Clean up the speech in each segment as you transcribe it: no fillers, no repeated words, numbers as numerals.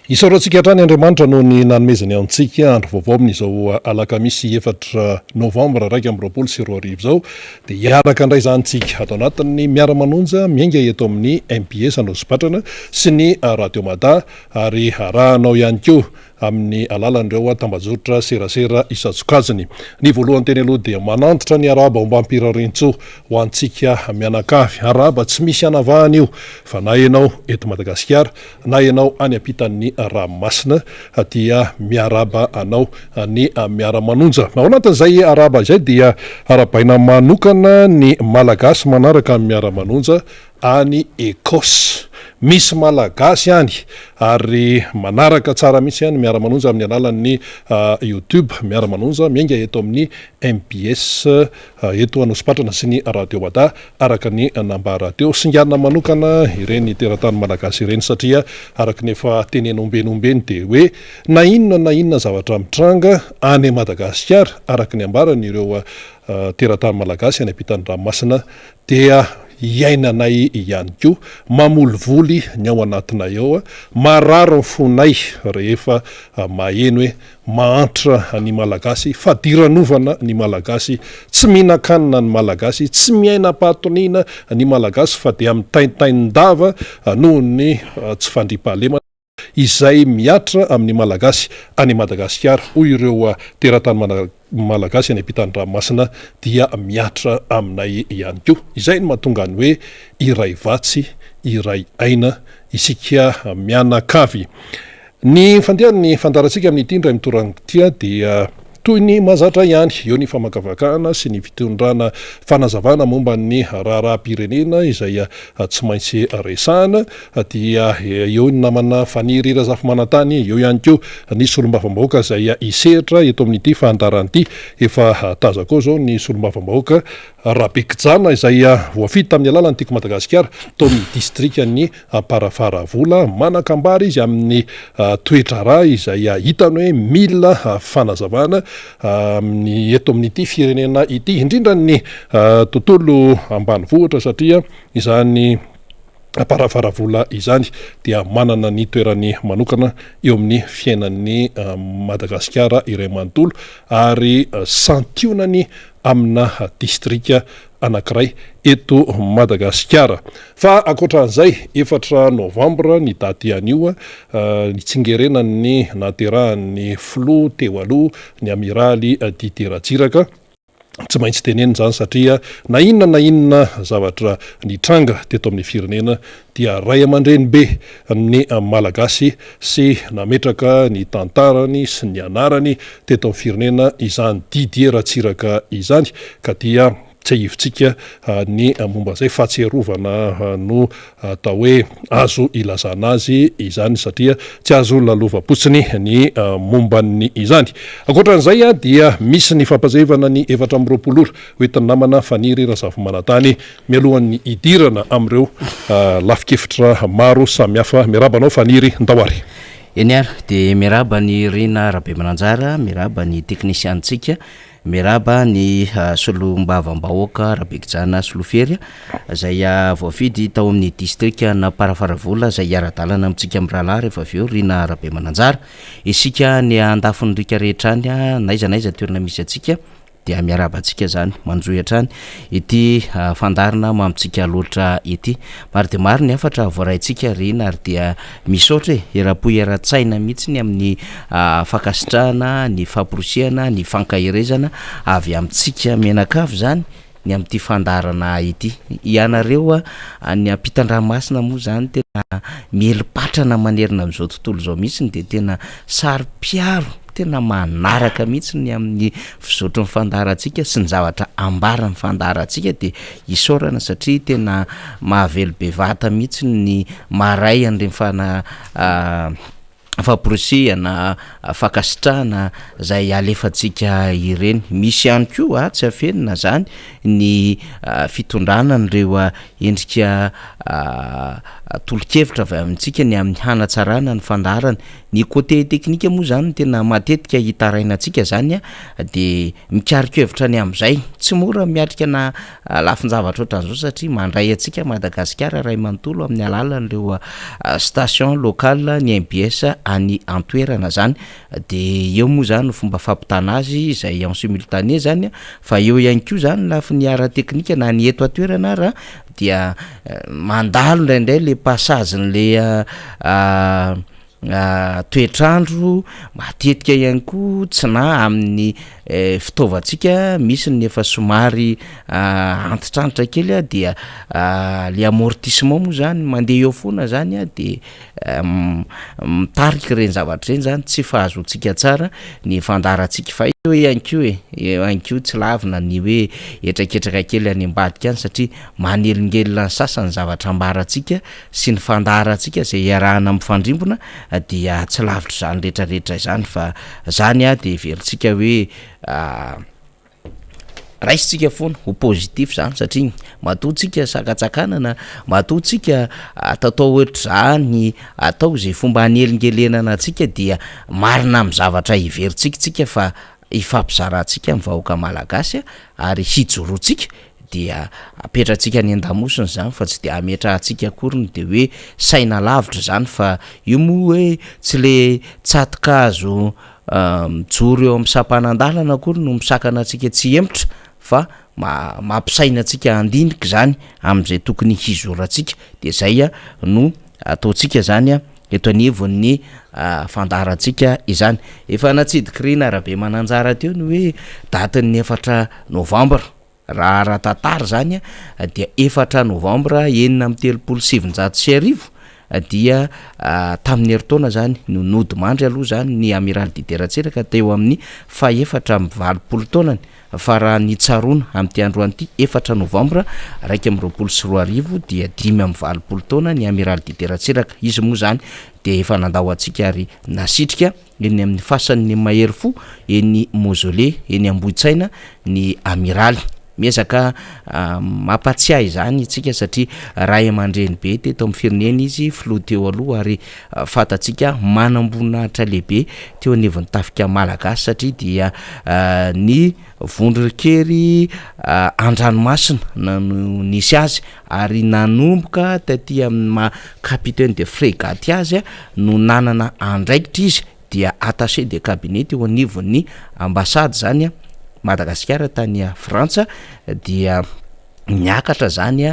Isaorantsika hatrany Andriamanitra noho ny nanomezany antsika andro vaovao amin'izao alakamisy efatra novambra 2021 izao. Dia hiaraka indray izany tsika ato anatin'ny Miara-manonja miainga eto amin'ny MPS Anosipatrana sy ny Radio Mada ary arahanao ihany koa amin'ny alalan'ireo tambajotra serasera isan-tsokajiny. Ny voalohany teny aloha dia manantitra ny arahaba ombam-pirariantsoa ho antsika mianakavy. Arahaba tsy misy anavahana io fa na ianao eto Madagasikara na ianao any ampitan'ny ranomasina dia miarahaba anao ny miara-manonja. Ao anatin'izay arahaba izay dia arahabaina manokana ny Malagasy manaraka ny miara-manonja any Ecosse. Misy Malagasy any ary manaraka tsara mihitsy ny miara-manonja amin'ny alalan'ny YouTube miara-manonja miainga eto amin'ny mbs eto Anosipatrana sy ny Radio Mada araka ny nambara teo. Singanina manokana ireny teratany malagasy ireny satria araka ny efa teneno ombeny ombeny dia hoe na inona na inona zavatra mitranga any Madagasikara araka ny ambaran'ireo teratany malagasy any ampitan'ny ranomasina dia iainanay ihany koa, mamolivoly ny ao anatinay ao, marary ny fonay rehefa maheno hoe Mahantra ny Malagasy, fadiranovana ny Malagasy, tsy mihinan-kanina ny Malagasy, tsy miaina am-pahatoniana ny Malagasy fa dia mitaintain-dava noho ny tsy fandriampahalemana izay mihatra amin'ny Malagasy any Madagasikara, hoy ireo teratany Malagasy any ampitan'ny ranomasina dia mihatra aminay ihany koa. Izay no mahatonga ny hoe iray vatsy, iray aina isika mianakavy. Ny fandehan'ny fandaharantsika amin'ity indray mitoraka ity dia toy ny mahazatra ihany, eo ny famakafakana sy ny fitondrana fanazavana momba ny raharaham-pirenena izay tsy maintsy resahana, dia eo ny namana Faniry Razafimanantany, eo ihany koa ny solombavambahoaka izay hisehatra eto amin'ity fandaharana ity. Efa tazako ao izao ny solombavambahoaka Rabekijana izay voafidy tamin'ny alalan'ny Tiako Madagasikara tao amin'ny distrikan'i Amparafaravola. Manan-kambara izy amin'ny toe-draharaha izay hitany hoe mila fanazavana amin'ny eto amin'ity firenena ity, indrindra ny tontolo ambanivohitra satria izany Amparafaravola izany dia manana ny toerany manokana eo amin'ny fiainan'i Madagasikara iray manontolo ary santionany amina distrika anankiray eto Madagasikara. Fa ankoatran'izay, efatra novambra ny daty anio, nitsingerenan'ny nahaterahan'ny filoha teo aloha, ny amiraly Didier Ratsiraka. Tsy maintsy tenenina izany satria na inona na inona zavatra nitranga teto amin'ny firenena dia ray aman-dreny be ny Malagasy sy nametraka ny tantarany sy ny anarany teto amin'ny firenena izany Didier Ratsiraka izany ka dia tsiahivintsika ny momba an'izay. Fahatsiarovana no atao hoe azo ilazana azy izany satria tsy azo lalovam-potsiny ny momba izany. Ankoatran'izay dia misy ny fampahatsiahivana ny 24 ora hoentin'ny namana Faniry Razafimanantany mialohan'ny hidirana amin'ireo lafin-kevitra maro samihafa. Miarahaba anao Faniry, ndao ary. Eny ary, dia miarahaba an'i Rina Rabemananjara, miarahaba ny teknisianintsika, miarahaba ny solombavambahoaka Rabekijana Solofery izay voafidy tao amin'ny distrikan'Amparafaravola izay hiara-dalana amintsika mirahalahy rehefa avy eo Rina Rabemananjara. Isika any andafin'ny riaka rehetra any, n'aiza n'aiza toerana misy antsika, Dia miarahaba antsika izany manjohy hatrany ity fandaharana mamintsika loatra ity. Maro dia maro ny hafatra voaraintsika Rina ary dia misaotra e, eram-po eran-tsaina mihitsy ny amin'ny fankasitrahana, ny famporisihana, ny fankaherezana avy amintsika mianakavy izany ny amin'ity fandaharana ity. Ianareo any ampitan-dranomasina moa izany tena mieli-patrana manerana an'izao tontolo izao mihitsy dia tena saro-piaro, tena manaraka mihitsy ny amin'ny fizotry ny fandaharantsika sy ny zavatra ambaran'ny fandaharantsika dia isaorana satria tena mahavelo-bevata mihitsy ny maharay an'ireny fana famporisihana, fankasitrahana izay alefantsika ireny. Misy ihany koa tsy afenina izany ny fitondrana an'ireo endrika. tolo-kevitra avy amintsika ny amin'ny hanatsarana ny fandaharana. Ny côté teknika moa zany no tena matetika hitarainantsika zany de mikaroka hevitra ny amin'izay. Tsy mora miatrika na lafin-javatra ohatran'izao satria mandray antsika Madagasikara ray manontolo amin'ny alalan'ireo station locale ny MBS any an-toerana zany. De eo moa zany no fomba fampitana azy izay en simultané zany, fa eo ihany koa zany lafiny ara-teknika na ny eto an-toerana ara dia mandalo indraindray le passage-n'le toetr'andro matetika ihany koa tsy na amin'ny fitaovantsika misy ny efa somary antitrantitra kely a, dia le amortissement moa zany mandeha eo foana zany a, de mitarika ireny zavatra ireny zany tsy fahazoantsika tsara ny fandaharantsika. Fa eo ihany koa e, eo ihany koa tsy lavina ny hoe hetraketraka kely any ambadika any satria manelingelina ny sasany zavatra ambarantsika sy ny fandaharantsika zay iarahana mifandrimbona, dia tsy lavitra izany rehetrarehetra izany. Fa zany a de heverintsika hoe raisintsika foana ho positif zany, satria matoa tsika sakatsakanana, matoa tsika ataotao ohatr'izany, atao zay fomba hanelingelenana antsika, dia marina amin'ny zavatra heverintsika tsika fa hifampizarantsika amin'ny vahoaka malagasy ary hijoroantsika, dia apetratsika any an-damosina zany fa tsy de ametrahantsika akory de hoe saina lavitra zany. Fa io moa hoe tsy le tsato-kazo mijoro eo amin'ny sampanan-dalana akory no misakana antsika tsy hemotra, fa mampisaina antsika handinika zany amin'izay tokony hizorantsika, de zay a no ataontsika zany a eto anivon'ny fandaharantsika izany. Efa natsidika Rina Rabemananjara teo ny hoe datin'ny 4 novambra. Raha ara-tantara zany a dia 4 novambra 1936 dia tamin'ny herintaona zany no nodimandry aloha zany ny amiraly Didier Ratsiraka teo amin'ny faha-84 taonany. Fa raha ny tsaroana amin'ity androany ity 4 novambra 2021 dia 85 taona ny amiraly Didier Ratsiraka. Izy moa zany dia efa nandao antsika ary nasitrika eny amin'ny fasan'ny mahery fo eny mausolée eny Ambohitsaina ny amiraly. Miezaka mampatsiahy izany isika satria ray aman-dreny be teto amin'ny firenena izy, filoha teo aloha, ary fantatsika manam-boninahitra lehibe teo anivon'ny tafika malagasy, satria dia ny vondron-kery an-dranomasina no nisy azy, ary nanomboka taty amin'ny maha capitaine de frégate azy no nanana andraikitra izy, dia attaché de cabinet teo anivon'ny ambassade zany Madagasikara tany Frantsa, dia niakatra zany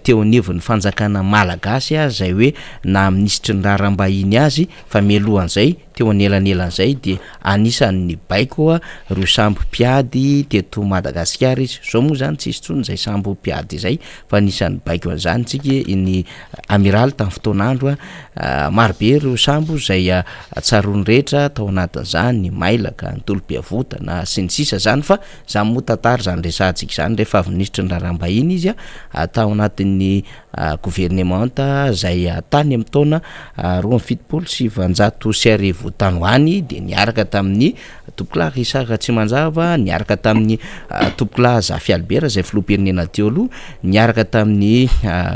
teo anivon'ny fanjakana malagasy zay hoe na minisitry ny raharaham-bahiny azy. Fa mialohan'izay, teo anelanelan'izay, dia anisan'ny baiko ireo sambo mpiady teto Madagasikara izy. Zao moa zany tsisy intsony zay sambo mpiady izay, fa anisan'ny baiko an'izany tsika ny amiraly tamin'ny fotoan'andro. Marobe ireo sambo zay tsaroany rehetra tao anatin'izany, ny mailaka, ny tolom-piavotana sy ny sisa zany. Fa zany moa tantara zany resahantsika zany rehefa avy minisitry ny raharaham-bahiny izy tao anatin'ny governemanta zay tany amin'ny taona 1972 tany ho any, dia niaraka tamin'ny tompokolahy Richard Ratsimandrava, niaraka tamin'ny tompokolahy Zafy Albert zay filoham-pirenena teo aloha, niaraka tamin'ny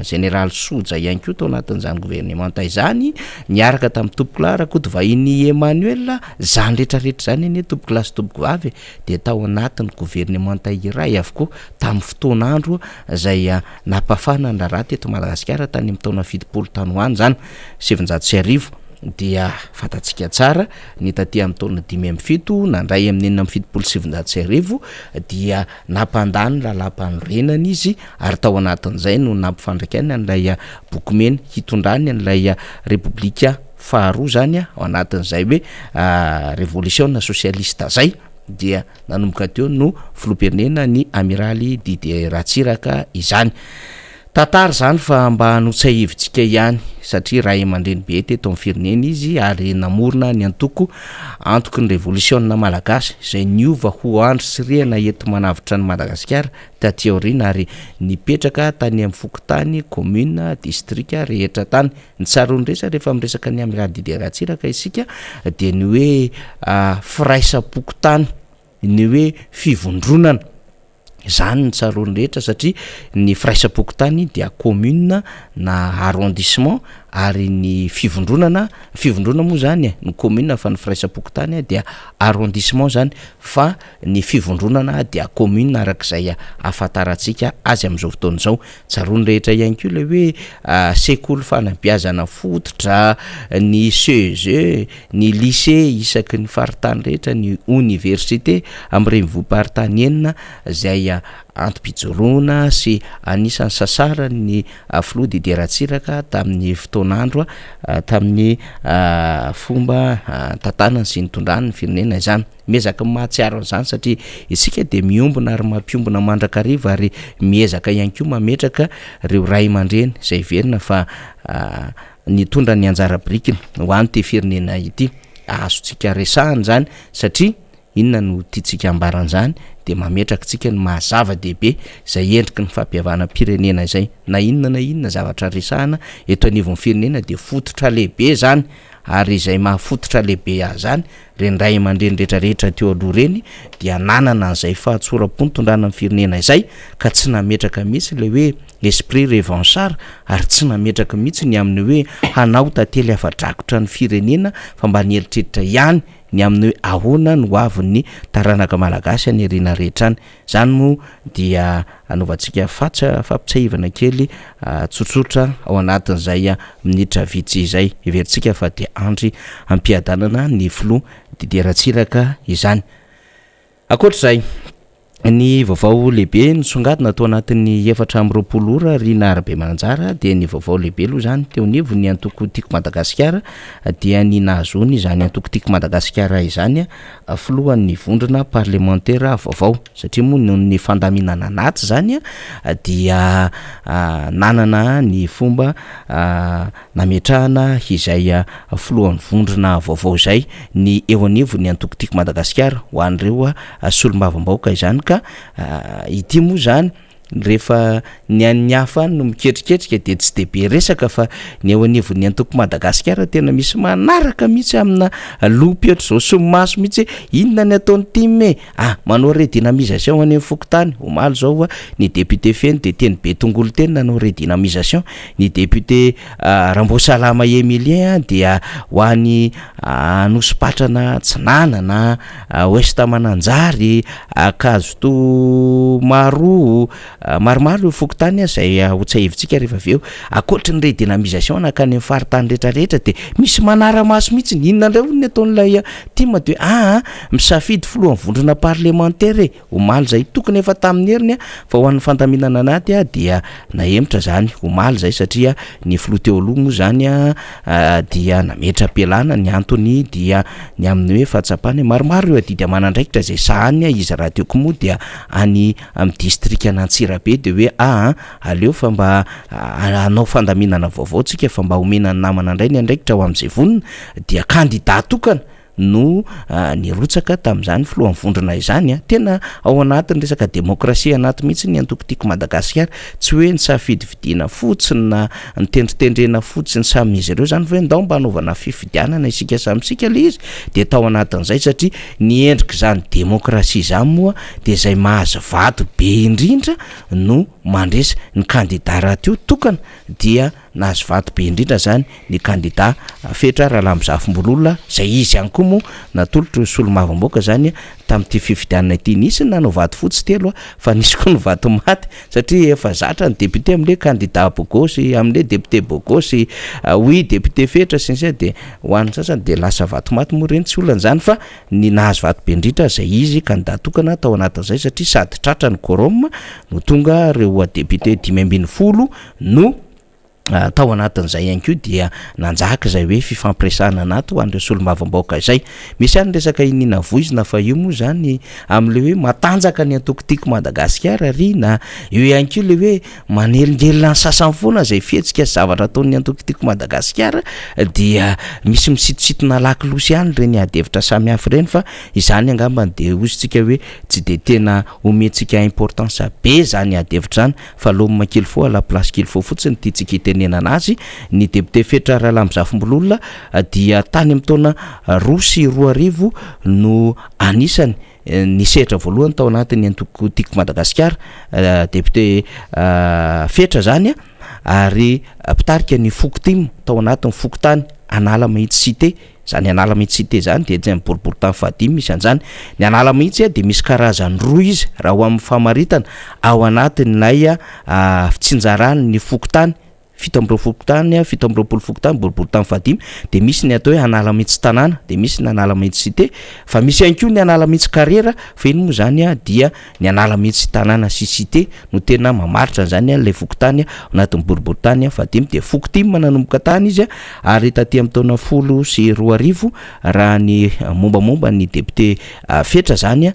général Soja ihany koa tao anatin'izany governemanta izany, niaraka tamin'ny tompokolahy Rakotovahiny Emmanuel. Zany rehetrarehetra zany anie, tompokolahy sy tompokovavy, dia tao anatin'ny governemanta iray avokoa tamin'ny fotoan'andro zay nampafana ny raharaha teto Madagasikara tany amin'ny taona 70 tany ho any zany, 1900. Dia fantatsika tsara ny taty amin'ny taona 57 nandray amin'ny 1976 dia nampandany lalàm-panorenana izy, ary tao anatin'izay no nampifandraikany an'ilay boky mena hitondrany an'ilay repoblika faharoa zany ao anatin'izay hoe révolution socialiste zay. Dia nanomboka teo no filoham-pirenena ny amiraly Didier Ratsiraka izany. Tantara zany fa mba notsiahivintsika ihany, satria ray aman-dreny be teto amin'ny firenena izy, ary namorona ny antoko Antoky ny Révolution Malagasy izay niova ho Andry sy Riana eto manavotra ny Madagasikara taty aoriana, ary nipetraka tany amin'ny fokontany, commune, distrika rehetra tany. Ny tsaroany rehetra rehefa miresaka ny amiraly Didier Ratsiraka isika dia ny hoe firaisam-pokontany, ny hoe fivondronana. Izany no tsaroan'ny rehetra satria ny firaisam-pokontany dia commune na arrondissement ary ny fivondronana, fivondronana moa zany e, ny commune fa ny firaisam-pokontany dia arrondissement zany fa ny fivondronana dia commune araka izay ahafantarantsika azy amin'izao fotoana izao. Tsaroan'ny rehetra ihany koa ilay hoe sekoly fanabeazana fototra, ny CEG, ny lycée isaky ny faritany rehetra, ny oniversite amin'ny renivohi-paritany enina izay antom-pijoroana sy anisan'ny sasaran'ny filoha Didier Ratsiraka tamin'ny fotoan'andro tamin'ny fomba nitantanany sy nitondrany ny firenena izany. Miezaka mahatsiaro an'izany satria isika dia miombona ary mampiombona mandrakariva ary miezaka ihany koa mametraka ireo ray aman-dreny izay heverina fa nitondra ny anjara birikiny ho an'ity firenena ity. Azontsika resahana izany satria inona no tiantsika ambara an'izany dia mametraka antsika ny maha zava-dehibe izay endriky ny fampihavanam-pirenena izay. Na inona na inona zavatra resahana eto anivon'ny firenena dia fototra lehibe izany ary izay maha fototra lehibe azy izany Ireny ray aman-dreny rehetra rehetra teo aloha ireny dia nanana an'izay fahatsoram-po nitondrana ny firenena izay ka tsy nametraka mihitsy ilay hoe esprit revanchard ary tsy nametraka mihitsy ny amin'ny hoe hanao tantely afa-drakotra ny firenena fa mba nieritreritra ihany ny amin'ny hoe ahoana ny hoavin'ny taranaka malagasy any aoriana rehetra any. Izany moa dia anaovantsika fatsa fampitsiahivana kely tsotsotra ao anatin'izay minitra vitsy izay. Heverintsika fa dia andry am-piadanana ny filoha Didier Ratsiraka izany. Ankoatra izay, ny vaovao lehibe nisongadina tao anatin'ny 24 ora ry Nary Bemananjara dia ny vaovao lehibe aloha izany teo anivon'ny antoko Tiako Madagasikara dia ny nahazoany izany antoko Tiako Madagasikara izany filohan'ny vondrona parlemantera vaovao satria moa noho ny fandaminana anaty izany dia nanana ny fomba nametrahana izay filohan'ny vondrona vaovao izay ny eo anivon'ny antoko Tiako Madagasikara ho an'ireo solombavambahoaka izany ka ity moa izany Rehefa ny an'ny hafa any no miketriketrika dia tsy dia be resaka fa ny eo anivon'ny antoko Madagasikara tena misy manaraka mihitsy amina lopy ohatr'izao sy maso mihitsy hoe inona ny ataon'ny tim e? Ah, manao redynamisation any amin'ny fokontany, omaly izao ny député Feno dia teny Betongolo teny nanao redynamisation, ny député Ramboasalama Emilien dia ho any Anosipatrana Atsinanana, Ouest Mananjary, Ankazoto Maroa, maromaro ireo fokontany izay hotsahivintsika rehefa avy eo. Ankoatry ny redynamisation nankany amin'ny faritany rehetra rehetra dia misy manara-maso mihitsy ny inona indray hono ny ataon'ilay tim dia aa misafidy filohan'ny vondrona parlemantera e! Omaly izay, tokony efa tamin'ny heriny fa ho an'ny fandaminana anaty dia nahemotra izany omaly izay satria ny filoha teo aloha moa izany dia nametra-pialana, ny antony dia ny amin'ny hoe fahatsapana hoe maromaro ireo adidy aman'andraikitra izay sahaniny, izy rahateo koa moa dia any amin'ny distrikan'Antsirabe dia hoe aa aleo fa mba hanao fandaminana vaovao tsika fa mba omena ny namana indray ny andraikitra ho amin'izay vonona dia kandida tokana no nirotsaka tamin'izany filohan'ny vondrona izany. Tena ao anatin'ny resaka demokrasia anaty mihitsy ny antoko Tiako Madagasikara. Tsy hoe nisafidifidiana fotsiny na nitendritendrena fotsiny samy izy ireo izany fa hoe ndao mba hanaovana fifidianana isika samy isika ilay izy dia tao anatin'izay satria ny endrik'izany demokrasia izany moa dia izay mahazo vato be indrindra no mandresy. Ny kandida rahateo tokana dia Nahazo vato be indrindra izany ny kandida Fetra Ralambozafimbololona izay izy ihany koa moa natolotry ny solombavambahoaka izany tamin'ity fifidianana ity. Nisy ny nanao vato fotsy telo fa nisy koa ny vato maty satria efa zatra ny député amin'ilay kandida bogosy, amin'ilay député bogosy, oui député Fetra sy ny sisa dia ho an'ny sasany dia lasa vato maty moa ireny tsy olana izany fa ny nahazo vato be indrindra izay izy kandida tokana tao anatin'izay satria sady tratra ny quorum no tonga ireo député 15 no tao anatin'izay ihany koa dia nanjaka izay hoe fifampiresahana anaty ho an'ireo solombavambahoaka izay. Misy ihany ny resaka iniana voizina fa io moa izany amin'ilay hoe matanjaka ny antoko Tiako Madagasikara ry na eo ihany koa ilay hoe manelingelina ny sasany foana izay fihetsika sy zavatra ataon'ny antoko Tiako Madagasikara dia misy misintosintona lakolosy ihany ireny ady hevitra samihafa ireny fa izany angambany dia hoy isika hoe tsy dia tena omentsika importance be izany ady hevitra izany fa l'homme qu'il faut à la place qu'il faut fotsiny tiantsika hitenenana azy, ny député Fetra Ralambozafimbololona dia tany amin'ny taona 2002 no anisany. nisehatra voalohany tao anatin'ny antoko Tiako Madagasikara, député Fetra zany ary mpitarika ny foko tim tao anatin'ny fokontany Analamahitsy Cité. Zany Analamahitsy Cité zany dia etsy amin'ny boriborintany fahadimy misy an'izany. Ny Analamahitsy dia misy karazany roa izy raha ho amin'ny famaritana ao anatin'ilay fitsinjaran'ny fokontany 27 fokontany, 27 fokontany, boriborintany fahadimy, dia misy ny atao hoe Analamahitsy tanàna, dia misy ny Analamahitsy Cité, fa misy ihany koa ny Analamahitsy Carrière, fa iny moa zany dia ny Analamahitsy tanàna sy Cité no tena mamaritra an'izany ilay fokontany ao anatin'ny boriborintany fahadimy. Dia foko tim nanomboka tany izy ary taty amin'ny taona 2010 raha ny mombamomba ny député Fetra zany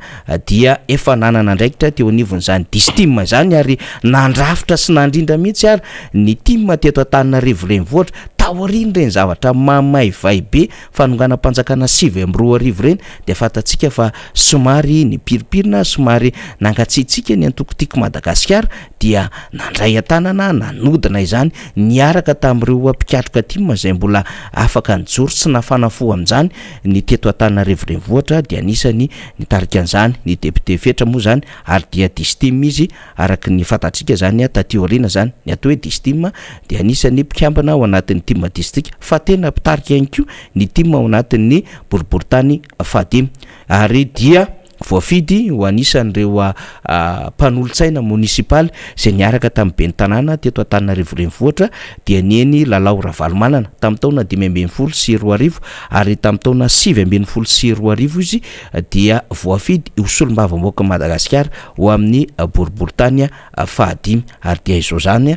dia efa nanana andraikitra teo anivon'izany distim izany ary nandrafitra sy nandrindra mihitsy ary ny tim teto Antananarivo renivohitra taorian'ireny zavatra mamaivay be fanonganam-panjakana 2009 ireny. Dia fantatsika fa somary nipiripirina, somary nangatsiatsiaka ny antoko Tiako Madagasikara, dia nandray an-tanana nanodina izany niaraka tamin'ireo mpikatroka tim izay mbola afaka nijoro sy nafana fo amin'izany ny teto Antananarivo renivohitra. Dia anisany nitarika an'izany ny député Fetra moa zany ary dia distim izy araka ny fantatsika zany taty aoriana. Zany ny atao hoe distim dia anisan'ny mpikambana ao anatin'ny tim district fa tena mpitarika ihany koa ny tim ao anatin'ny boriborintany fahadimy ary dia voafidy ho anisan'ireo mpanolotsaina monisipaly izay niaraka tamin'ny ben'ny tanàna teto Antananarivo renivohitra, dia Neny Lalao Ravalomanana, tamin'ny taona 2015. Ary tamin'ny taona 2019 izy dia voafidy ho solombavambahoakan'i Madagasikara ho amin'ny boriborintany fahadimy ary dia izao zany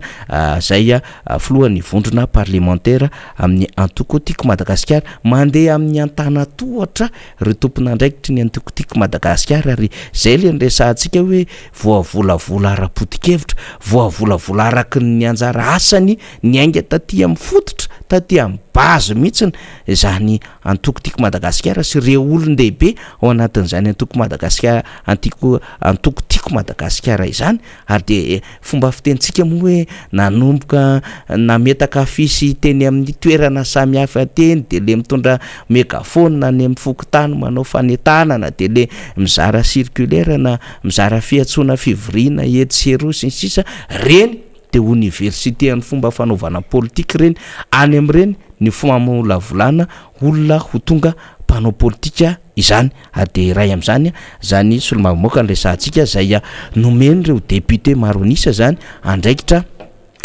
zay filohan'ny vondrona parlemantera amin'ny antoko Tiako Madagasikara. Mandeha amin'ny antanatohatra ireo tompon'andraikitry ny antoko Tiako Madagasikara ary zay le niresahantsika hoe voavolavola ara-poto-kevitra, voavolavola araky ny anjara asany, niainga taty amin'ny fototra, taty amin'ny base mihitsiny zany antoko Tiako Madagasikara sy ireo olon-dehibe ao anatin'izany antoko Madagasikara, antiko antoko Tiako Madagasikara izany. Ary dia fomba fitenintsika moa hoe nanomboka nametaka afisy teny amin'ny toerana samihafa teny, dia le mitondra mégaphone any amin'ny fokontany manao fanentanana, dia le mizara circulaire na mizara fiantsoana fivoriana etsy sy eroa sy ny sisa reny. Dia oniversite an'ny fomba fanaovana politika ireny. Any amin'ireny ny famolavolana olona ho tonga mpanao politika izany ary dia iray amin'izany zany solombavambahoaka ny resahantsika izay nomen'ireo député maro an'isa zany andraikitra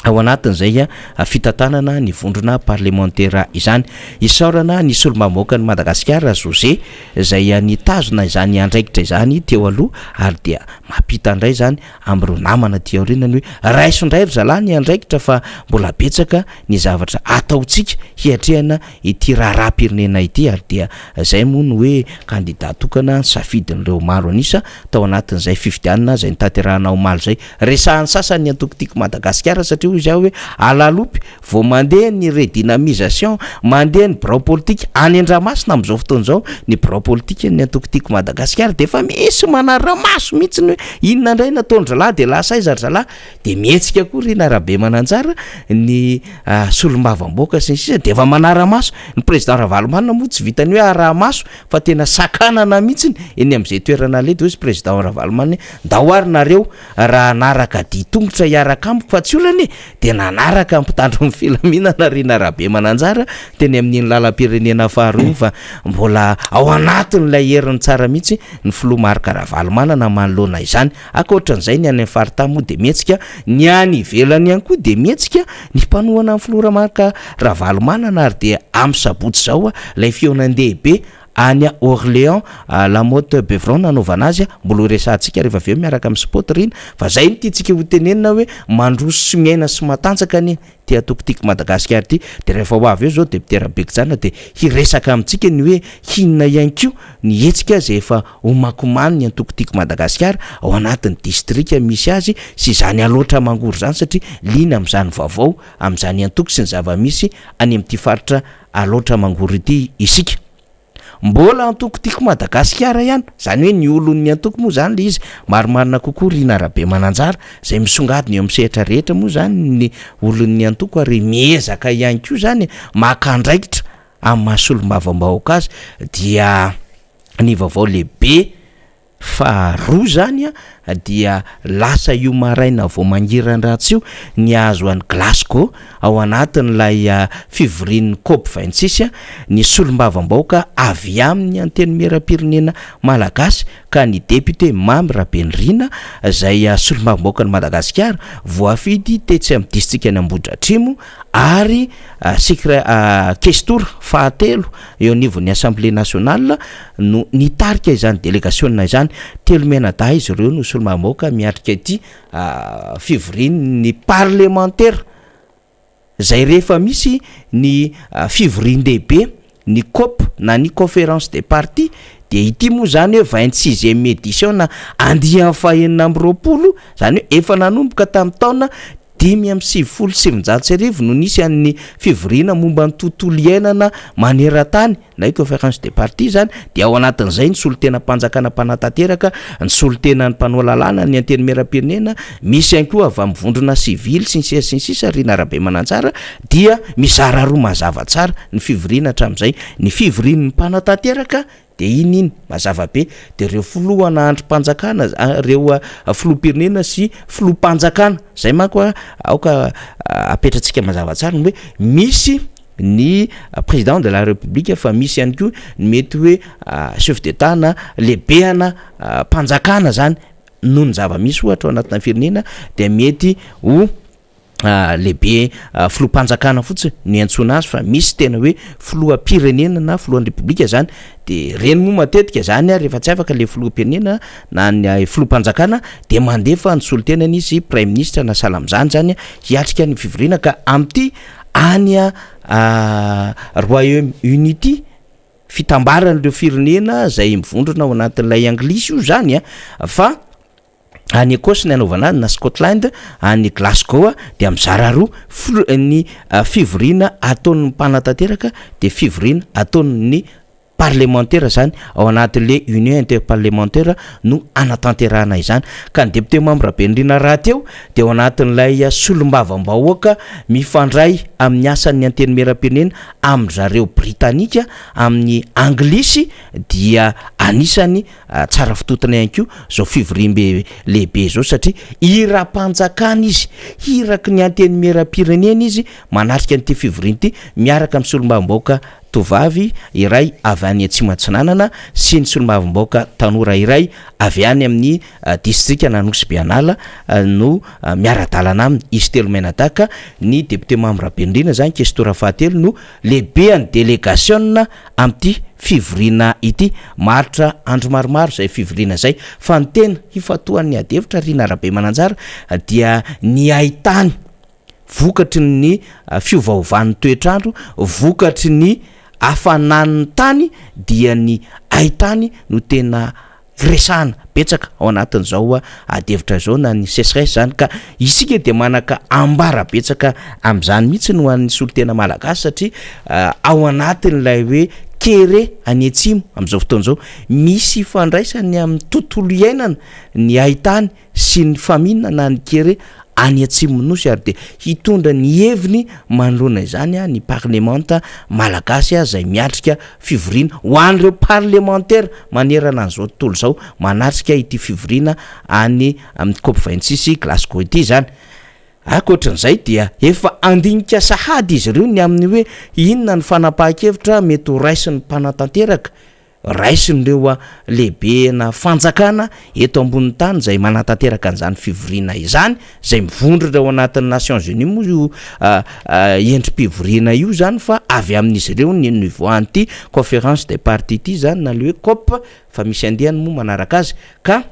ao anatin'izay fitantanana ny vondrona parlemantera izany. Isaorana ny solombavambahoakan'i Madagasikara José izay nitazona izany andraikitra izany teo aloha ary dia mampita indray izany amin'ireo namana aty aoriana ny hoe raiso indray ry zalahy ny andraikitra fa mbola betsaka ny zavatra ataontsika hiatrehana ity raharaham-pirenena ity. Ary dia izay moa no hoe kandida tokana nisafidin'ireo maro an'isa tao anatin'izay fifidianana izay notanterahana omaly izay. Resahan'ny sasany ny antoko Tiako Madagasikara satria hoy izy aho hoe alalopy vao mandeha ny redynamisation, mandeha ny birao politika any Andramasina amin'izao fotoana izao. Ny birao politikan'ny antoko Tiako Madagasikara dia efa misy manara-maso mihitsy ny hoe inona indray no ataon-dry zalahy, dia lasa aiza ry zalahy. Dia mihetsika koa ry Narabemananjara ny solombavambahoaka sy ny sisa dia efa manara-maso. Ny président Ravalomanana moa tsy vitan'ny hoe araha-maso fa tena sakanana mihitsy eny amin'izay toerana aleha. Dia hoy izy président Ravalomanana hoe ndao ary nareo raha hanaraka dia tongotra hiaraka amiko fa tsy olana e! Dia nanaraka ny mpitandro ny filaminana ry Narabemananjara teny amin'iny lalam-pirenena faharoa iny fa mbola ao anatin'ilay heriny tsara mihitsy ny filoha Marc Ravalomanana manoloana izany. Ankoatran'izay ny any amin'ny faritany moa dia mihetsika, ny any ivelany ihany koa dia mihetsika ny mpanohana ny filoha Marc Ravalomanana ary dia amin'ny sabotsy izao ilay fihaonan-dehibe any Orléans, La Motte Beuvron nanaovana azy, mbola ho resahantsika rehefa avy eo miaraka amin'ny spot ry ina, fa zay no tiantsika ho tenenina hoe mandroso sy miaina sy matanjaka anie ity antoko Tiako Madagasikara ity. Dia rehefa ho avy eo izao député Rabekojanona dia hiresaka amintsika ny hoe inona ihany koa ny hetsika izay efa homakomanin'ny antoko Tiako Madagasikara ao anatin'ny distrika misy azy sy izany Alaotra Mangoro izany satria liana amin'izany vaovao amin'izany antoko sy ny zava-misy any amin'ity faritra Alaotra Mangoro ity isika. Mbola antoko Tiako Madagasikara ihany, izany hoe ny olon'ny antoko moa izany ilay izy, marimarina kokoa Rina Rabemananjara, izay misongadina eo amin'ny sehatra rehetra moa izany ny olon'ny antoko ary miezaka ihany koa izany maka andraikitra amin'ny maha solombavambahoaka azy, dia ny vaovao lehibe. Faharoa izany dia lasa io maraina vao mangiran-dratsy io nihazo an'i Glasgow ao anatin'ilay fivorian'ny Cop 26 ny solombavambahoaka avy amin'ny Antenimierampirenena Malagasy ka ny député Mamy Rabenirina izay solombavambahoakan'i Madagasikara voafidy tetsy amin'ny distrikan'i Ambohidratrimo ary sekre kestora fahatelo eo anivon'ny Assemblée nationale no nitarika izany delegasiona izany. Telo mianadahy izy ireo no solombavambahoaka miatrika ity fivorian'ny parlemantera izay rehefa misy ny fivorian-dehibe ny cop na ny conférence des parties dia ity moa izany hoe 26e édition na andiany faha-26, izany hoe efa nanomboka tamin'ny taona 1995 no nisy an'ny fivoriana momba ny tontolo iainana maneran-tany na hoe conférence des parties izany, dia ao anatin'izay ny solontenam-panjakana mpanatanteraka, ny solontenan'ny mpanao lalàna, ny antenimierampirenena, misy ihany koa avy amin'ny vondrona sivily sy ny sisa sy ny sisa, Rina Rabemananjara, dia mizara roa mazava tsara ny fivoriana hatramin'izay, ny fivorian'ny mpanatanteraka dia iny iny mazava be, dia ireo filohana andrim-panjakana, ireo filoham-pirenena sy filoham-panjakana, izay manko aoka apetratsika mazava tsara ny hoe misy ny président de la république fa misy ihany koa ny mety hoe chef d'état na lehibehana mpanjakana zany noho ny zava-misy ohatra ao anatina firenena dia mety ho lehibe filoham-panjakana fotsiny no iantsoana azy fa misy tena hoe filoham-pirenena na filohan'ny repoblika zany de reny moa matetika zany ary rehefa tsy afaka le filoham-pirenena na ny filoham-panjakana de mandefa ny solontenany izy praiminisitra na sahala amin'izany zany hiatrika ny fivoriana ka amin'ity any Royaume Uni ity, fitambaran'ireo firenena izay mivondrona ao anatin'ilay anglisy io zany a, fa any Ecosse ny anaovana azy na Scotland, any Glasgow dia mizara roa flo- ny fivoriana ataon'ny mpanatanteraka dia fivoriana ataon'ny parlemantera izany ao anatin'le union interparlementaire no anatanterahana izany ka ny député Mamy Rabenirina rahateo dia ao anatin'ilay solombavambahoaka mifandray amin'ny asan'ny antenimierampirenena amin-dry zareo britanika amin'ny anglisy dia anisany tsara fitotana ihany koa izao fivoriambe lehibe izao satria hiram-panjakana izy, hiraky ny antenimierampirenena izy manatrika an'ity fivoriana ity miaraka amin'ny solombavambahoaka tovovavy iray avy any Atsimo Atsinanana sy ny solombavambahoaka tanora iray avy any amin'ny distrikan'Anosibe An'Ala no miara-dalana aminy, izy telo mianadahy ka ny député Mamy Rabenirina izany kestora fahatelo no lehibean'ny delegasiona amin'ity fivoriana ity. Maharitra andro maromaro izay fivoriana izay fa ny tena hifantohan'ny adihevitra Rina Rabemananjara dia ny haitany vokatry ny fiovaovan'ny toetr'andro, vokatry ny hafanan'ny tany dia ny haitany no tena resahana betsaka ao anatin'izao adihevitra izao na ny sécheresse izany ka isika dia manaka ambara betsaka amin'izany mihitsy no an'ny solontena malagasy satria ao anatin'ilay hoe kere any atsimo amin'izao fotoana izao misy ifandraisany amin'ny tontolo iainana ny haitany sy ny famine na ny kere any atsimon'ny nosy ary dia hitondra ny heviny manoloana izany ny parlemanta malagasy izay miatrika fivoriana ho an'ireo parlemantera manerana an'izao tontolo izao manatrika ity fivoriana any amin'ny cop 26 Glasgow ity izany. Ankoatran'izay dia efa handinika sahady izy ireo ny amin'ny hoe inona ny fanapahan-kevitra mety ho raisin'ny mpanatanteraka Raisin'ireo lehibena fanjakana eto ambonin'ny tany izay manatanteraka an'izany fivoriana izany, izay mivondrona ao anatin'ny Nations Unies moa io endri-pivoriana io izany fa avy amin'izy ireo ny nivoahan'ity Conférence des parties ity izany na le hoe cop fa misy andiany moa manaraka azy ka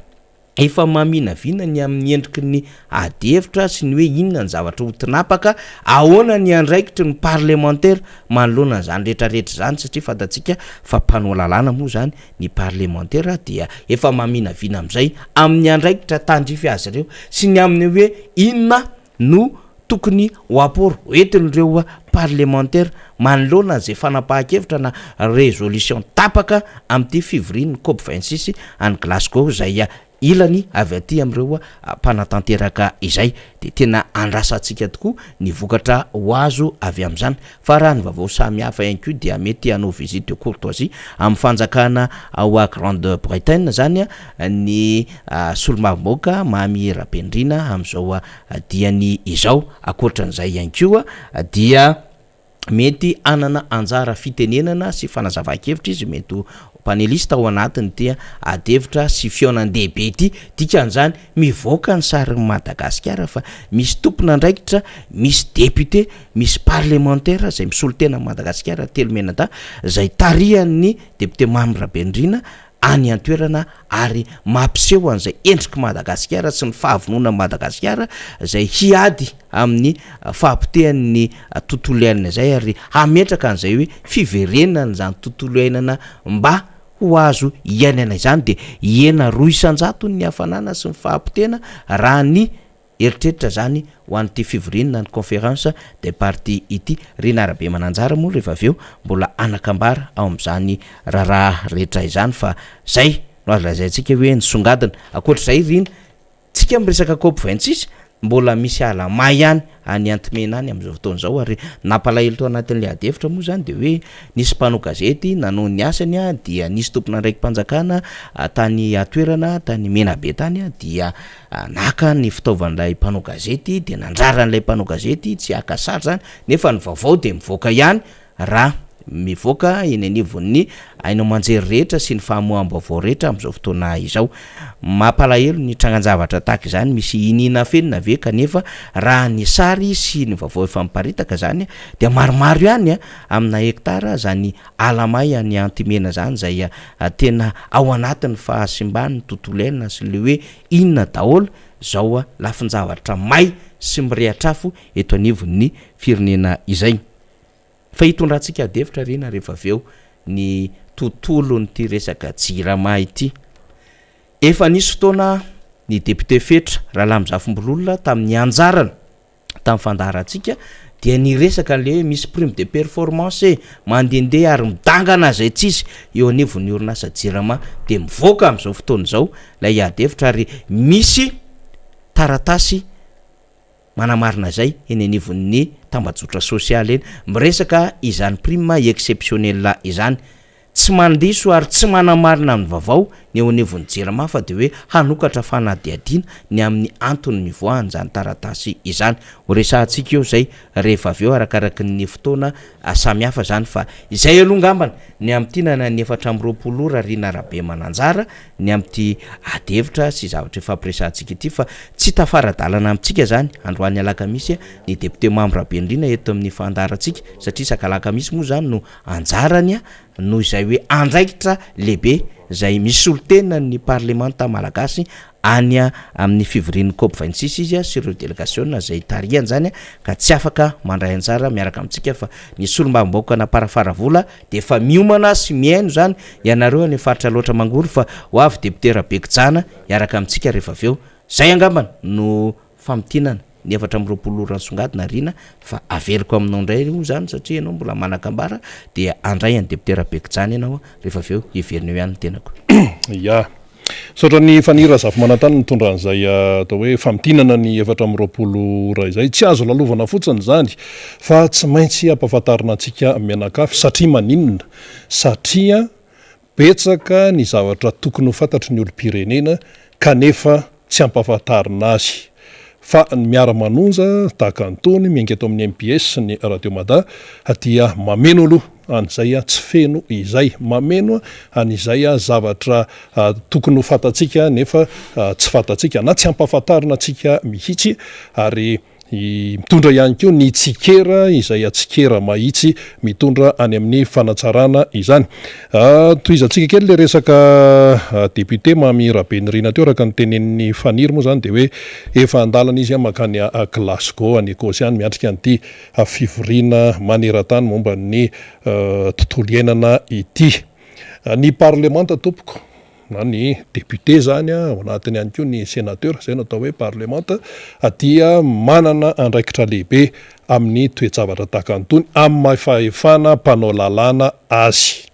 Efa maminavina ny amin'ny endriky ny adihevitra sy ny hoe inona ny zavatra ho tinapaka, ahoana ny andraikitry ny parlemantera manoloana an'izany rehetrarehetra izany satria fantatsika fa mpanao lalàna moa izany ny parlemantera dia efa maminavina amin'izay amin'ny andraikitra tandrify azy ireo sy ny amin'ny hoe inona no tokony ho apport hoentin'ireo parlemantera manoloana izay fanapahan-kevitra na résolution tapaka amin'ity fivorian'ny cop 26 any Glasgow izay ilany avy aty amin'ireo mpanatanteraka izay. Dia tena andrasantsika tokoa ny vokatra ho azo avy amin'izany. Fa raha ny vaovao samihafa ihany koa dia mety hanao visite de courtoisie amin'ny fanjakana ao Grande Bretagne izany ny solombavambahoaka Mamy Rabenirina amin'izao diany izao. Ankoatran'izay ihany koa dia mety hanana anjara fitenenana sy fanazavan-kevitra izy, mety ho paneliste ao anatin'ity adihevitra sy fihaonan-dehibe ity. Dikan'izany, mivoaka ny sarin'i Madagasikara fa misy tompon'andraikitra, misy député, misy parlemantera izay misolo tena an'i Madagasikara telo mianadahy izay tarihan'ny député Mamy Rabenirina any an-toerana ary mampiseho an'izay endrik'i Madagasikara sy ny fahavononan'i Madagasikara izay hiady amin'ny fahapotehan'ny tontolo iainana izay ary hametraka an'izay hoe fiverenan'izany tontolo iainana mba ho azo iainana izany dia hihena 2% ny hafanana sy ny fahapotehana raha ny Eritreritra zany ho an'ity fivoriana ny conférence des partis ity. Rina Rabemananjara moa rehefa avy eo mbola hanakambara ao amin'izany raharaha rehetra izany fa zay no azo lazaintsika hoe nisongadina. Ankoatr'izay Rina, tsika miresaka cop 26, mbola misy ala may ihany any Antimena any amin'izao fotoana izao ary nampalahelo tao anatin'ilay adihevitra moa izany dia hoe nisy mpanao gazety nanao ny asany dia nisy tompon'andraiki-panjakana tany an-toerana tany Menabe tany dia Naka ny fitaovan'ilay mpanao gazety dia nandrara an'ilay mpanao gazety tsy haka sary izany nefa ny vaovao dia mivoaka ihany raha mivoaka eny anivon'ny haino aman-jery rehetra sy ny famoaham-baovao rehetra amin'izao fotoana izao. Mampalahelo ny trangan-javatra tahaka izany, misy iniana afenina ve kanefa raha ny sary sy ny vaovao efa miparitaka izany dia maromaro ihany amina hektara izany ala may any Antimena izany izay tena ao anatin'ny fahasimban'ny tontolo iainana sy ilay hoe inona daholo izao lafin-javatra may sy mirehatr'afo eto anivon'ny firenena izay. Fa hitondrantsika adihevitra Rina rehefa avy eo ny tontolon'ity resaka jirama ity. Efa nisy fotoana ny député Fetra Ralamizafimbolola tamin'ny anjarany tamin'ny fandaharantsika dia niresaka an'le hoe misy prime de performance e, mandehandeha ary midangana izay tsisy eo anivon'ny orinasa Jirama dia mivoaka amin'izao fotoana izao ilay ady hevitra ary misy taratasy manamarina izay eny anivon'ny tambajotra sosialy eny miresaka izany prime exceptionnel izany. Tsy mandiso ary tsy manamarina ny vaovao ny eo anivon'ny Jirama fa dia hoe hanokatra fanadihadiana ny amin'ny antony nivoahan'izany taratasy izany. Ho resahantsika eo izay rehefa avy eo arakaraky ny fotoana samihafa izany fa izay aloha angambany ny hamintinana ny 24 ora Rina Rabemananjara ny amin'ity ady hevitra sy zavatra ifampiresahantsika ity fa tsy tafara-dalana amintsika izany androany alakamisy ny député Mamy Rabenirina eto amin'ny fandaharantsika satria isak'alakamisy moa izany no Anjarany noho izay hoe andraikitra lehibe izay misolo tena ny parlemanta malagasy any amin'ny fivorian'ny Cop 26 izy sy ireo delegasiona izay tarihany izany ka tsy afaka mandray anjara miaraka amintsika fa ny solombavambahoaka an'Amparafaravola dia efa miomana sy mihaino izany ianareo any faritra Alaotra Mangoro fa ho avy député Rabekijana hiaraka amintsika rehefa avy eo. Izay angambany no Famintinana, ny 24 ora nisongadina Rina fa averiko aminao indray io izany satria ianao mbola manan-kambara dia handray an'i Député Rabekijana ianao rehefa avy eo hiverina eo ihany ny tenako. Ya. Misaotra an'i Faniry Razafimanantany nitondra an'izay atao hoe famintinana ny 24 ora izay. Tsy azo lalovana fotsiny izany fa tsy maintsy ampahafantarina antsika mianakavy satria maninona? Satria Betsaka ny zavatra tokony ho fantatry ny olom-pirenena kanefa tsy ampahafantarina azy. Fa ny miara-manonja tahaka an'itony miainga eto amin'ny mbs sy ny Radio Mada dia mameno aloha an'izay tsy feno izay. Mameno an'izay zavatra tokony ho fantatsika nefa tsy fantatsika na tsy ampahafantarina antsika mihitsy ary Mitondra ihany koa ny tsikera izay atsikera mahitsy mitondra any amin'ny fanatsarana izany. Tohizantsika kely ilay resaka député Mamy Rabenirina teo araka ny tenenin'i Faniry moa izany dia hoe efa an-dalana izy mankany Glasgow any Ecosse any miatrika an'ity fivoriana maneran-tany momba ny tontolo iainana ity. Ny parlemanta tompoko. na ny député zany ao anatiny ihany koa ny sénateur, izay no atao hoe parlemanta, dia manana andraikitra lehibe amin'ny toe-javatra tahaka an'itony amin'ny maha fahefana mpanao lalàna azy.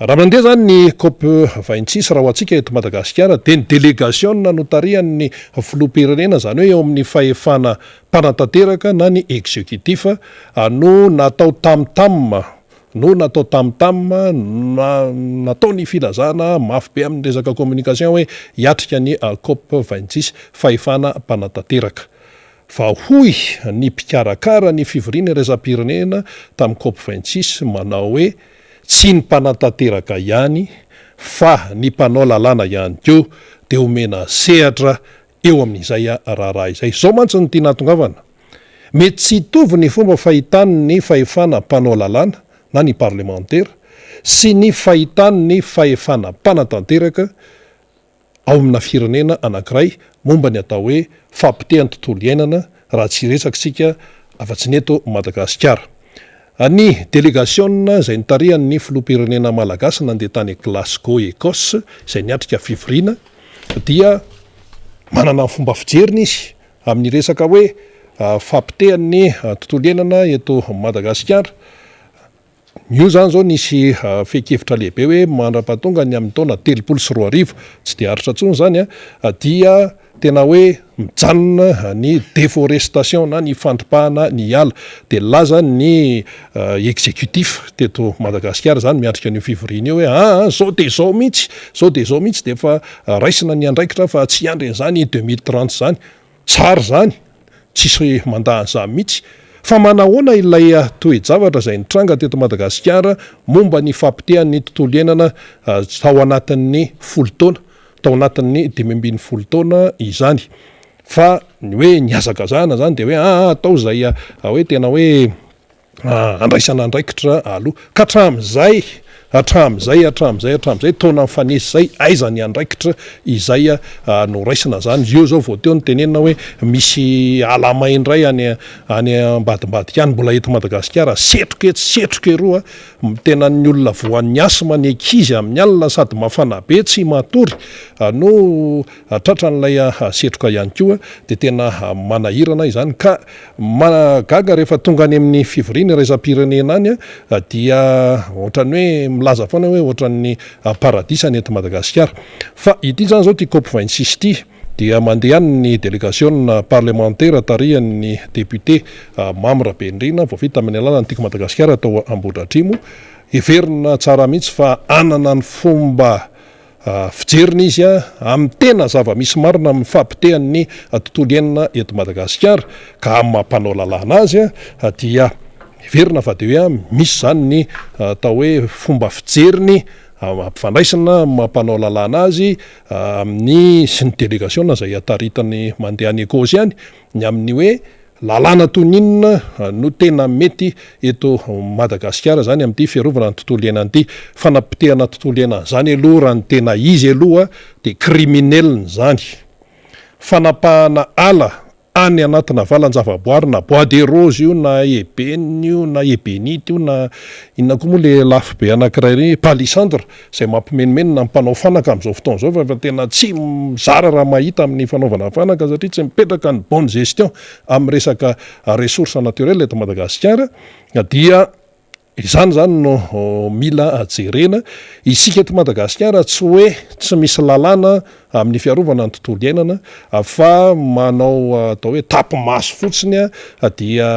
Raha mandeha izany ny Cop 26 raha ho antsika eto Madagasikara dia ny delegasiona notarihan'ny filoham-pirenena izany hoe eo amin'ny fahefana mpanatanteraka na ny executif no natao tam tam no natao tam tam na natao ny filazana mafy be amin'ny resaka communication hoe hiatrika ny Cop 26 fahefana mpanatanteraka. Fa hoy ny mpikarakara ny fivoriana iraisam-pirenena tamin'ny Cop 26 manao hoe tsy ny mpanatanteraka ihany fa ny mpanao lalàna ihany koa dia omena sehatra eo amin'izay raharaha izay. Izao mantsy no tiana hahatongavana, mety tsy hitovy ny fomba fahitan'ny fahefana mpanao lalàna na ny parlemantera sy ny fahitan'ny fahefana mpanatanteraka ao amina firenena anankiray momba ny atao hoe fahapotehan'ny tontolo iainana raha tsy hiresaka isika afa-tsy ny eto Madagasikara. Ny delegasiona izay notarihan'ny filoham-pirenena malagasy nandeha tany Glasgow Ecosse izay niatrika fivoriana dia manana ny fomba fijeriny izy amin'ny resaka hoe fahapotehan'ny tontolo iainana eto Madagasikara. Io izany izao nisy fehin-kevitra lehibe hoe mandra-pahatonga ny amin'ny taona 2030, tsy dia aritra intsony izany an, dia tena hoe mijanona ny déforestation na ny fandripahana ny ala. Dia nilaza ny exécutif teto Madagasikara izany miatrika an'io fivoriana io hoe aa izao dia izao mihitsy, izao dia izao mihitsy dia efa raisina ny andraikitra fa tsy hiandry an'izany 2030 izany. Tsara izany, tsisy mandà an'izany mihitsy. Fa manahoana ilay toe-javatra izay nitranga teto Madagasikara momba ny fahapotehan'ny tontolo iainana tao anatin'ny folo taona, tao anatin'ny 15 taona izany? Fa ny hoe nihazakazahana izany dia hoe aa atao izay hoe tena hoe andraisana andraikitra aloha. Ka hatramin'izay, hatramin'izay, hatramin'izay, hatramin'izay, taona mifanesy izay, aiza ny andraikitra izay noraisina izany? Eo izao vao teo notenenina hoe misy ala may indray any any ambadimbadika any, mbola eto Madagasikara, setroka etsy, setroka eroa, tena ny olona voan'ny asthme, ny ankizy amin'ny alina sady mafana be, tsy matory no tratran'ilay setroka ihany koa, dia tena manahirana izany. Ka Mahagaga rehefa tonga any amin'ny fivoriana iraisam-pirenena any dia ohatran'ny hoe milaza foana hoe ohatran'ny paradisa ny eto Madagasikara. Fa ity izany izao ity Cop 26 ity dia mandeha any ny delegasiona parlemantera tarihan'ny député Mamy Rabenirina voafidy tamin'ny alalan'ny Tiako Madagasikara tao Ambohidratrimo. Heverina tsara mihitsy fa hanana ny fomba Fijeriny izy amin'ny tena zava-misy marina amin'ny fahapotehan'ny tontolo iainana eto Madagasikara ka amin'ny maha mpanao lalàna azy dia heverina fa dia hoe misy izany ny atao hoe fomba fijeriny ampifandraisina amin'ny maha mpanao lalàna azy amin'ny sy ny delegasiona izay taritany mandeha any Ecosse any ny amin'ny hoe lalàna toy ny inona no tena mety eto Madagasikara izany amin'ity fiarovana ny tontolo iainana ity. Fanapotehana tontolo iainana izany aloha raha ny tena izy aloha dia criminel izany. Fanapahana ala any anatina valan-javaboary na bois de rose io na ebene io na ebenite io na inona koa moa le lafo be anankiray ry palissandre izay mampimenomenona ny mpanao fanaka amin'izao fotoana izao fa efa tena tsy zara raha mahita amin'ny fanaovana fanaka satria tsy mipetraka ny bonne gestion amin'ny resaka ressources naturelles eto Madagasikara dia izany izany no mila jerena. Isika eto Madagasikara tsy hoe tsy misy lalàna amin'ny fiarovana ny tontolo iainana fa manao atao hoe tapi-maso fotsiny dia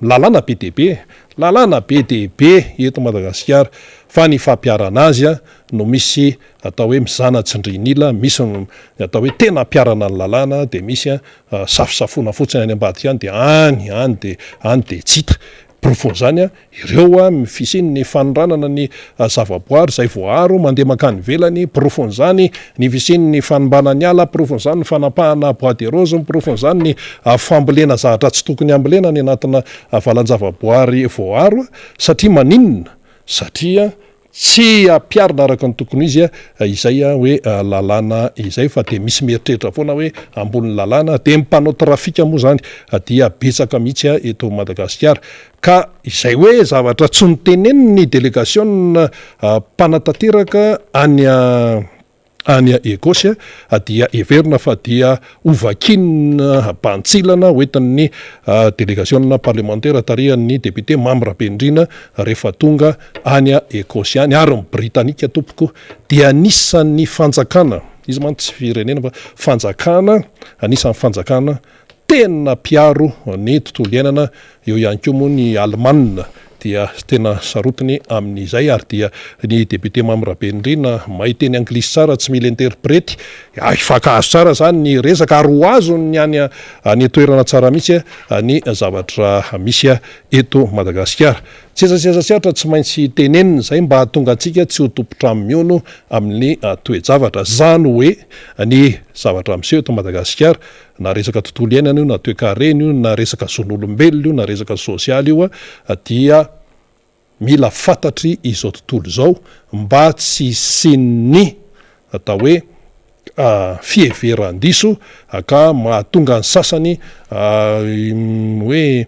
lalàna be dia be, lalàna be dia be eto Madagasikara fa ny fampiharana azy no misy atao hoe mizana tsindrin'ila, misy ny atao hoe tena ampiharana ny lalàna dia misy safosafoana fotsiny any ambadika any dia any any dia any dia tsy hita. Porofon'izany ireo ny fisian'ny fanoranana ny zavaboary izay voaaro mandeha mankany ivelany, porofon'izany ny fisian'ny fanimbana ny ala, porofon'izany ny fanapahana bois de rose, porofon'izany ny fambolena zavatra tsy tokony hambolena any anatina valan-javaboary voaaro satria maninona? Satria tsy ampiharina araka ny tokony ho izy izay hoe lalàna izay fa dia misy mieritreritra foana hoe ambonin'ny lalàna, dia ny mpanao trafika moa izany dia betsaka mihitsy eto Madagasikara. Ka izay hoe zavatra tsy notenenin'ny delegasiona mpanatanteraka any. any Ekosy dia heverina fa dia hovakiana bantsilana hoentin'ny delegasiona parlemantera tarihan'ny député Mamy Rabenirina rehefa tonga any Ekosy any. Ary ny Britanika tompoko dia anisan'ny fanjakana, izy mantsy tsy firenena fa fanjakana, anisan'ny fanjakana tena mpiaro ny tontolo iainana, eo ihany koa moa ny Alemana dia tena sarotiny amin'izay ary dia ny député Mamy Rabenirina mahay teny anglisy tsara tsy mila interprety, hifankahazo tsara izany ny resaka ary ho azony any any an-toerana tsara mihitsy ny zavatra misy eto Madagasikara. Tsy aiza sy aiza tsy atra tsy maintsy tenenina izay mba hahatonga antsika tsy ho tompon-trano mihono amin'ny toe-javatra. Izany hoe ny zavatra miseho eto Madagasikara na resaka tontolo iainana io na toekarena io na resaka zon'olombelona io na resaka sosialy io dia mila fantatry izao tontolo izao mba tsy hisian'ny atao hoe fiheveran-diso ka mahatonga ny sasany hoe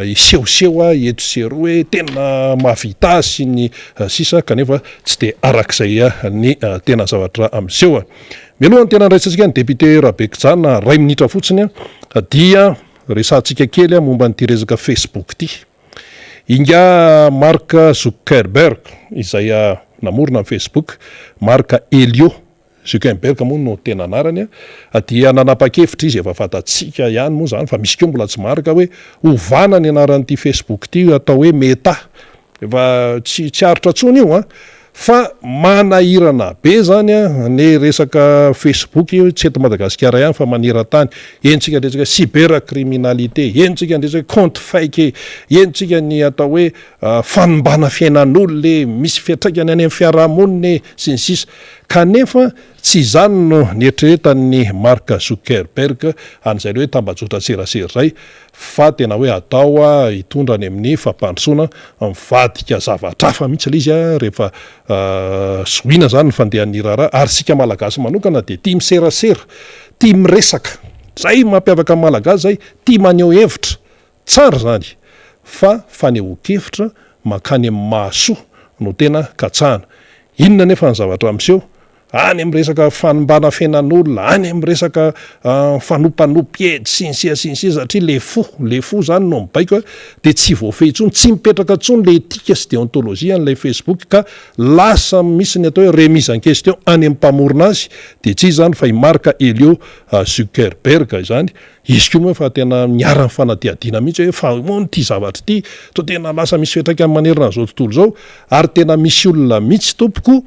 hisehoseho eto sy eroa hoe tena mahavita azy sy ny sisa kanefa tsy dia arak'izay ny tena zavatra miseho. Mialohan'ny tena handraisantsika ny député Rabekijana iray minitra fotsiny dia resahantsika kely momba an'ity resaka Facebook ity. Ingahy Mark Zuckerberg izay namorona ny Facebook, Mark Elio Zuckerberg moa no tena anarany, dia nanapa-kevitra izy, efa fantatsika ihany moa izany fa misy koa mbola tsy marika hoe ovana ny anaran'ity Facebook ity atao hoe Meta. Efa tsy tsy aritra intsony io an! Fa manahirana be zany an ny resaka Facebook tsy eto Madagasikara ihany fa maneran-tany. Henontsika ny resaka cybercriminalité, henontsika ny resaka compte fake, henontsika ny atao hoe fanimbana fiainan'olona e, misy fiantraikany any amin'ny fiarahamonina e, sy ny sisa. Kanefa tsy izany no nieritreretan'i Mark Zuckerberg an'izay le hoe tambajotran-tserasera izay fa tena hoe atao hitondra any amin'ny fampandrosoana, mivadika zavatra hafa mihitsy ilay izy rehefa zohiana izany ny fandehan'ny raharaha, ary isika Malagasy manokana dia tia miserasera, tia miresaka, izay mampiavaka ny Malagasy izay, tia maneho hevitra, tsara izany fa fanehoan-kevitra mankany amin'ny mahasoa no tena katsahana. Inona anefa ny zavatra miseho? Any amin'ny resaka fanimbana fiainan'olona, any amin'ny resaka fanopanopy edy sy ny sisa sy ny sisa satria le fo, le fo zany no mibaiko dia tsy voafehy intsony, tsy mipetraka intsony le éthique sy déontologie an'ilay Facebook ka lasa misy ny atao hoe remise en question any amin'ny mpamorona azy dia tsy iza izany fa i Mark Elio Zuckerberg izany, izy koa moa efa tena niharan'ny fanadihadiana mihitsy hoe fa ahoana ity zavatra ity, toa tena lasa misy fiantraikany manerana an'izao tontolo izao ary tena misy olona mihitsy tompoko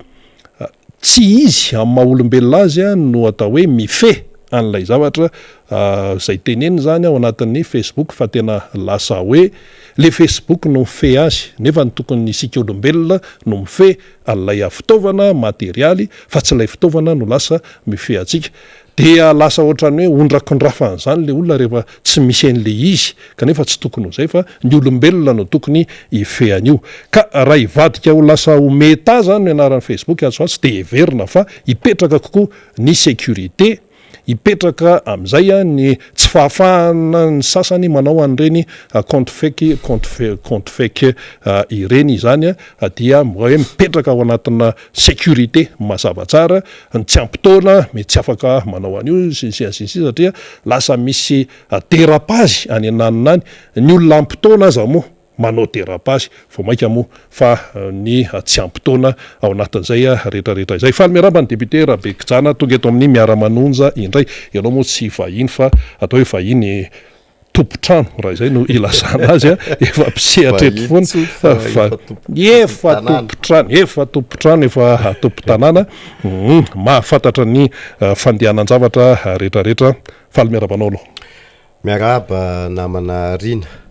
Tsy izy amin'ny maha olombelona azy no atao hoe mifehy an'ilay zavatra izay teneniny izany ao anatin'ny Facebook fa tena lasa hoe le Facebook no mifehy azy nefa ny tokony isika olombelona no mifehy an'ilay fitaovana materialy fa tsy ilay fitaovana no lasa mifehy antsika. Dia lasa ohatran'ny hoe ondrakondrafana izany ilay olona rehefa tsy misy an'ilay izy, kanefa tsy tokony ho izay fa ny olombelona no tokony hifehy an'io. Ka raha hivadika ho lasa ho Meta izany ny anaran'ny Facebook atsy ho atsy dia heverina fa hipetraka kokoa ny sécurité, hipetraka amin'izay ny tsy fahafahana ny sasany manao an'ireny compte fake, compte compte fake ireny izany dia hoe mipetraka ao anatina sécurité mazava tsara, ny tsy ampy taona mety tsy afaka manao an'io sy ny sisa sy ny sisa satria lasa misy dérapage any ananona any, ny olona ampy taona aza moa manao dérapage vao maika moa fa ny tsy ampy taona ao anatin'izay rehetra rehetra izay. Faly miarahaba ny député Rabekijana tonga eto amin'ny Miara-manonja indray, ianao moa tsy vahiny fa atao hoe vahiny tompon-trano raha izay no ilazana azy a, efa mpisehatra eto foana fa efa tompon-trano, efa tompon-trano, efa tompon-tanàna, mahafantatra ny fandehanan-javatra rehetrarehetra. Faly miarahaba anao aloha. Miarahaba namana Rina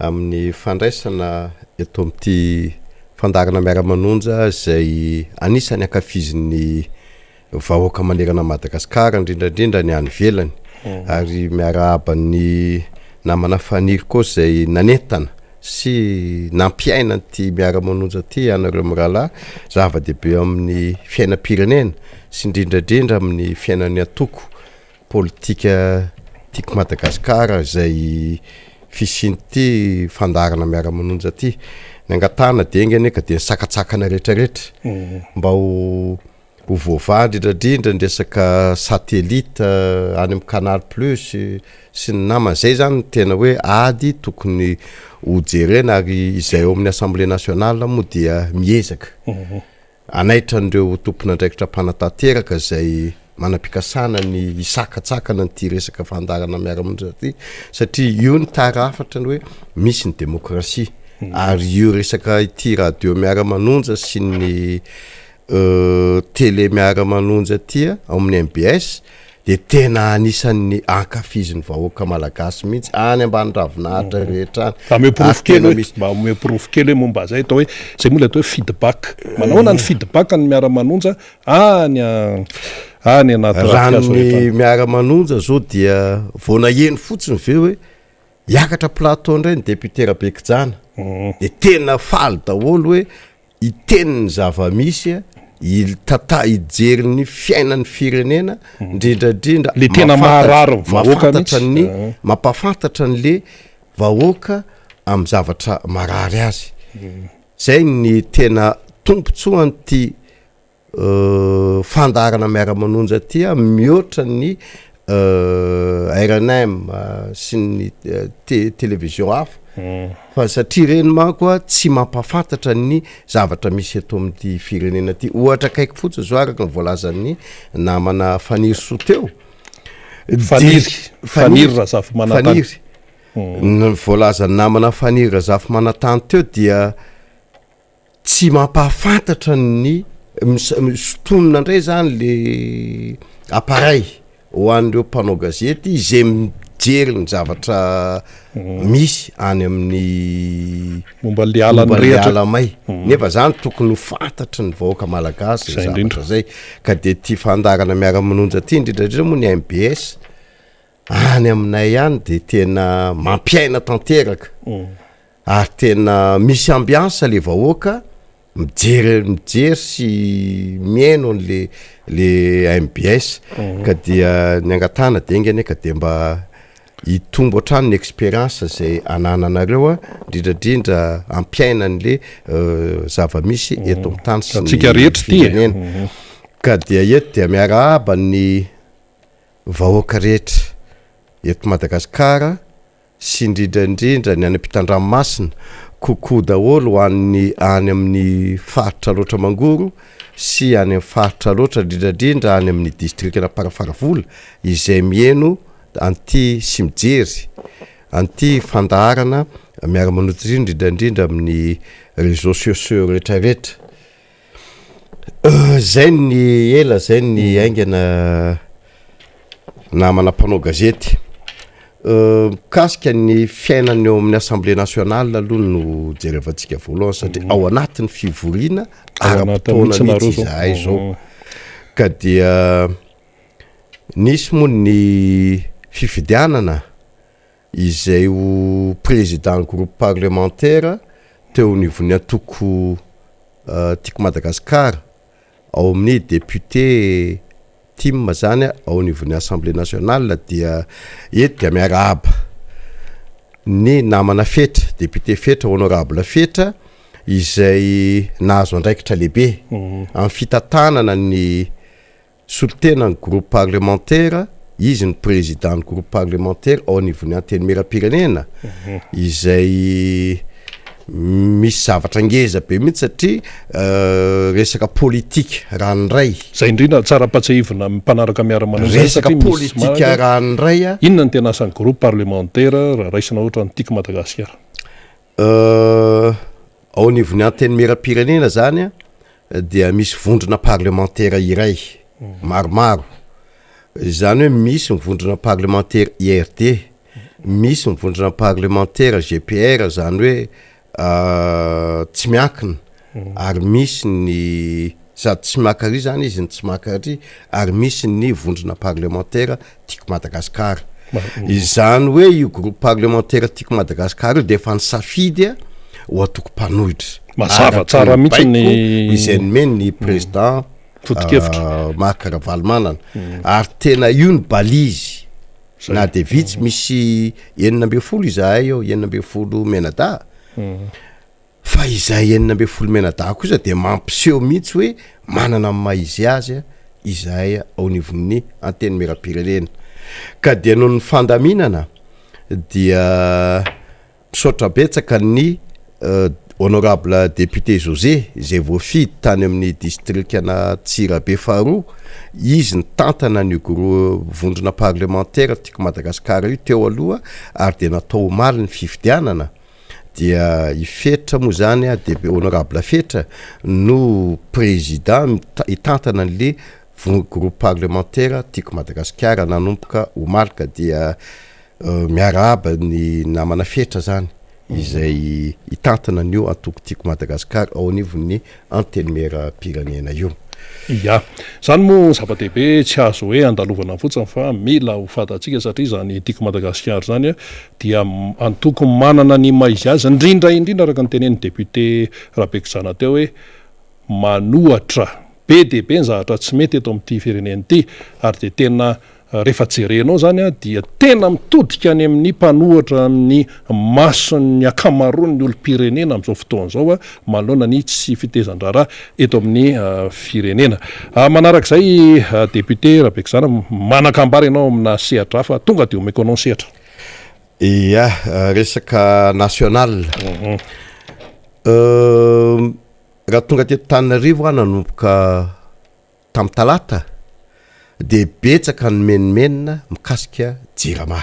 amin'ny fandraisana eto amin'ity fandaharana miara-manonja izay anisan'ny ankafizin'ny vahoaka manerana an'i Madagasikara, indrindra indrindra ny any ivelany, ary miarahaba ny namana Faniry koa izay nanentana sy nampiaina an'ity miara-manonja ity ianareo mirahalahy, zava-dehibe eo amin'ny fiainam-pirenena sy indrindra indrindra amin'ny fiainan'ny antoko politika Tiako Madagasikara izay fisian'ity fandaharana miara-manonja ity. Ny angatahana dia enga anie ka dia ny sakantsakana rehetra rehetra mba ho. Ho voavaha indrindrandrindra ny resaka satellite any amin'ny canal plus sy ny namany, zay zany no tena hoe ady tokony ho jerena ary izay ao amin'ny assemblée nationale moa dia miezaka hanaitra an'ireo tompon'andraikitra mpanatanteraka izay manam-pikasana ny hisakatsakana an'ity resaka fandaharana miara-monja ity satria io ny tara hafatra ny hoe misy ny demokrasia ary io resaka ity radio miara-manonja sy ny tele miara-manonja aty ao amin'ny mbs dia tena anisan'ny ankafizin'ny vahoaka malagasy mihitsy any ambany ravinahitra rehetra any. Mba omeo porofo kely hoe, mba omeo porofo kely hoe momba izay atao hoe, izay moa ilay atao hoe feedback. Manahoana ny feedback ny miara-manonja any any anaty Raha ravinkazo rehetra ny any? miara-manonja zao dia vao naheno fotsiny ve hoe hiakatra plateau indray ny député Rabekijana dia tena faly daholo hoe hiteny ny zava-misy, hitata- hijery ny fiainan'ny firenena, indrindra indrindra Le tena maharary ny vahoaka mahafantatra ny mampahafantatra an'le vahoaka amin'ny zavatra marary azy. Zay ny tena tombontsoan'ity Fandaharana miara-manonja aty mihoatra ny rnm sy ny télévision hafa fa satria ireny manko a tsy mampahafantatra ny zavatra misy eto amin'ity firenena ity, ohatra akaiky fotsiny zao araka ny voalazan'ny namana Fanirisoa teo, Faniry, Faniry Razafimanantany, Faniry, ny voalazan'ny namana Faniry Razafimanantany teo dia Tsy mampahafantatra ny misintonina indray zany le appareil ho an'ireo mpanao gazety izay mijery ny zavatra misy any amin'ny Momba an'le ala momba an'le nirehatra. ala may nefa zany tokony ho fantatry ny vahoaka malagasy Zay zay indrindra. zavatra zay ka de ty fandaharana miara-manonja ty indrindra indrindra moa ny mbs any aminay any de tena mampiaina tanteraka Ary tena misy ambiance le vahoaka mijery mijery sy mihaino an'le le mbs ka dia ny angatahana dia enga anie ka dia mba hitombo hatrany ny experience zay anananareo a, indrindra indrindra ampiaina an'le zava-misy eto amin'ny tany sy ny Antsika rehetra ity e. firenena. Ka dia eto dia miarahaba ny vahoaka rehetra eto Madagasikara sy indrindra indrindra ny any ampitan-dranomasina, coucou daholo ho an'ny any amin'ny faritra Alaotra Mangoro sy any amin'ny faritra Alaotra indrindra indrindra any amin'ny distrikan'Amparafaravola izay miheno an'ity sy mijery an'ity fandaharana miara-manoto ity indrindra indrindra amin'ny réseaux sociaux rehetra rehetra. Zay ny ela zay ny haingana namana mpanao gazety. Mikasika ny fiainana eo amin'ny assemblée nationale aloha no jerevantsika voalohany satria ao anatin'ny fivoriana ara-potoana mihitsy izahay zao ka dia nisy moa ny fifidianana izay ho président groupe parlementaire teo anivon'ny antoko Tiako Madagasikara ao amin'ny député tim zany ao anivon'ny assemblée nationale dia eto dia miarahaba ny namana Fetra, député Fetra, honorable Fetra izay nahazo andraikitra lehibe amin'ny fitantanana ny Solontenan'ny groupe parlementaire, izy no président ny groupe parlementaire ao anivon'ny antenimierampirenena izay misy zavatra ngeza be mihitsy satria resaka politique ranoray. Zay indrindra, tsara ampatsiahivina amin'ny mpanaraka miara-manao izany Resaka satria misy politique maraka. ranoray a. Inona no tena asan'ny groupe parlementaire raha raisina ohatra ny Tiako Madagasikara? Ao anivon'ny antenimierampirenena zany dia misy vondrona parlemantera iray maromaro, izany hoe misy ny vondrona parlemantera IRD, misy ny vondrona parlemantera GPR zany hoe tsy miankina ary misy ny sady tsy maka ary zany izy no tsy maka ary ary misy ny vondrona parlemantera Tiako Madagasikara. Izany hoe io groupe parlementaire Tiako Madagasikara io dia efa nisafidy ho antoko mpanohitra. Mazava tsara mihitsy ny baiko izay nomeny ny président Foto-kevitra. Marc Ravalomanana. Ary tena io ny balise na dia vitsy misy 16 izahay eo, 16 mianadahy. Fa izahay 16 mianadahy kosa dia mampiseho mihitsy hoe manana ny maha izy azy izahay ao anivon'ny Antenimierampirenena. Ka dia noho ny fandaminana dia misaotra betsaka ny Honorable Député José izay voafidy tany amin'ny distrikan'Antsirabe faharoa, izy nitantana an'io gro- vondrona parlemantera Tiako Madagasikara io teo aloha ary dia natao omaly ny fifidianana. dia i Fetra moa zany a, de honorable Fetra no président hitantana an'le groupe parlementaire Tiako Madagasikara nanomboka omaly ka dia miarahaba ny namana Fetra zany izay hitantana an'io antoko Tiako Madagasikara ao anivon'ny Antenimieram-pirenena io. Ya. Izany moa zava-dehibe tsy azo hoe andalovana fotsiny fa mila ho fantatsika satria izany Tiako Madagasikara izany dia antoko manana ny maha izy azy, indrindra indrindra araka ny tenenin'ny député Rabekozana teo hoe manohatra be dia be ny zavatra tsy mety eto amin'ity firenena ity ary dia tena rehefa jerenao izany dia tena mitodika any amin'ny mpanohatra amin'ny mason'ny ankamaroan'ny olom-pirenena amin'izao fotoana izao manoloana ny tsy fitezan-draharaha eto amin'ny firenena. Manarak'izay député Rabekozana, manan-kambara ianao amina sehatra hafa, tonga dia omeko anao ny sehatra. Ia, resaka national. Raha tonga teto Antananarivo aho nanomboka tamin'ny talata dia betsaka ny menomenona mikasika jirama.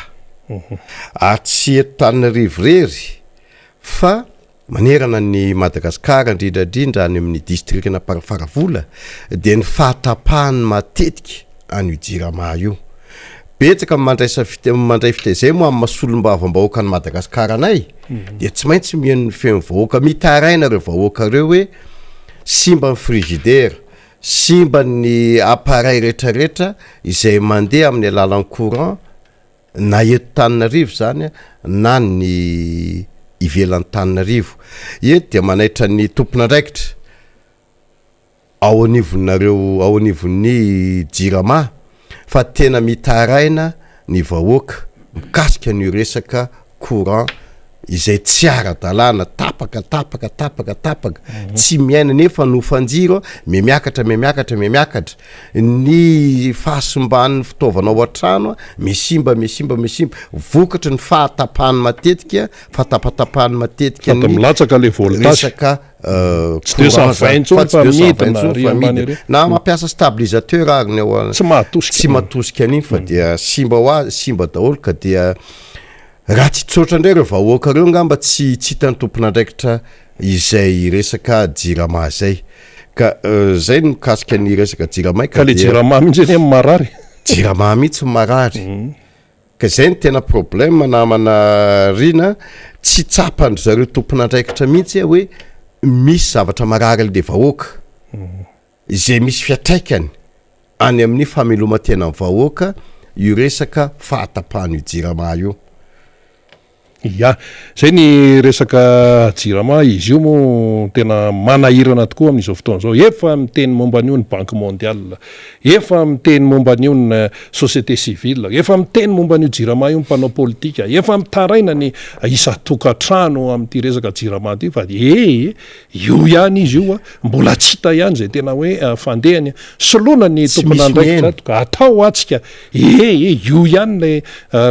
Ary tsy eto Antananarivo irery fa manerana an'i Madagasikara, indrindra indrindra any amin'ny distrikan'Amparafaravola dia ny fahatapahany matetika an'io jirama io. Betsaka ny mandraisa fite- mandray fite- izay moa amin'ny maha solombavambahoakan'i Madagasikara anay dia tsy maintsy mihaino ny feon'ny vahoaka, mitaraina ireo vahoaka ireo hoe simba ny frigidaire, simba ny appareil rehetrarehetra izay mandeha amin'ny alalan'ny courant na eto Tananarivo izany na ny ivelan'i Tananarivo. Eto dia manaitra ny tompon'andraikitra ao anivonareo ao anivon'ny Jirama fa tena mitaraina ny vahoaka mikasika an'io resaka courant izay tsy ara-dalàna, tapaka tapaka tapaka tapaka, tsy miaina nefa ny hofan-jiro mihamiakatra mihamiakatra mihamiakatra, ny fahasimban'ny fitaovana ao an-trano mihasimba mihasimba mihasimba vokatry ny fahatapahany matetika, fahatapatapahany matetika ny milatsaka le voltage resaka Tsy 220 intsony fa midina ary ambany ery. Na mampiasa stabilisateur ary ny ao Tsy mahatosika. Tsy mahatosika an'iny fa dia simba ho azy, simba daholo ka dia raha tsy tsotra indray ireo vahoaka ireo angamba tsy tsy hitan'ny tompon'andraikitra izay resaka jirama izay. Ka zay ny mikasika ny resaka jirama ka le jirama mihitsy anie no marary. Jirama mihitsy no marary. Ka izay no tena problème namana Rina, tsy tsapan-dry zareo tompon'andraikitra mihitsy hoe misy zavatra marary an'le vahoaka, izay misy fiantraikany any amin'ny fameloman-tenan'ny vahoaka io resaka fahatapahan'io jirama io. Ya, izay ny resaka jirama, izy io moa tena manahirana tokoa amin'izao fotoana izao, efa miteny momba an'io ny banque mondiale, efa miteny momba an'io ny société civile, efa miteny momba an'io jirama io ny mpanao politika, efa mitaraina ny isan-tokantrano amin'ity resaka jirama ity fa ee, io ihany izy io, mbola tsy hita ihany izay tena hoe fandehany, soloina ny tompon'andraikitra ato ka atao atsika Ee, io ihany ilay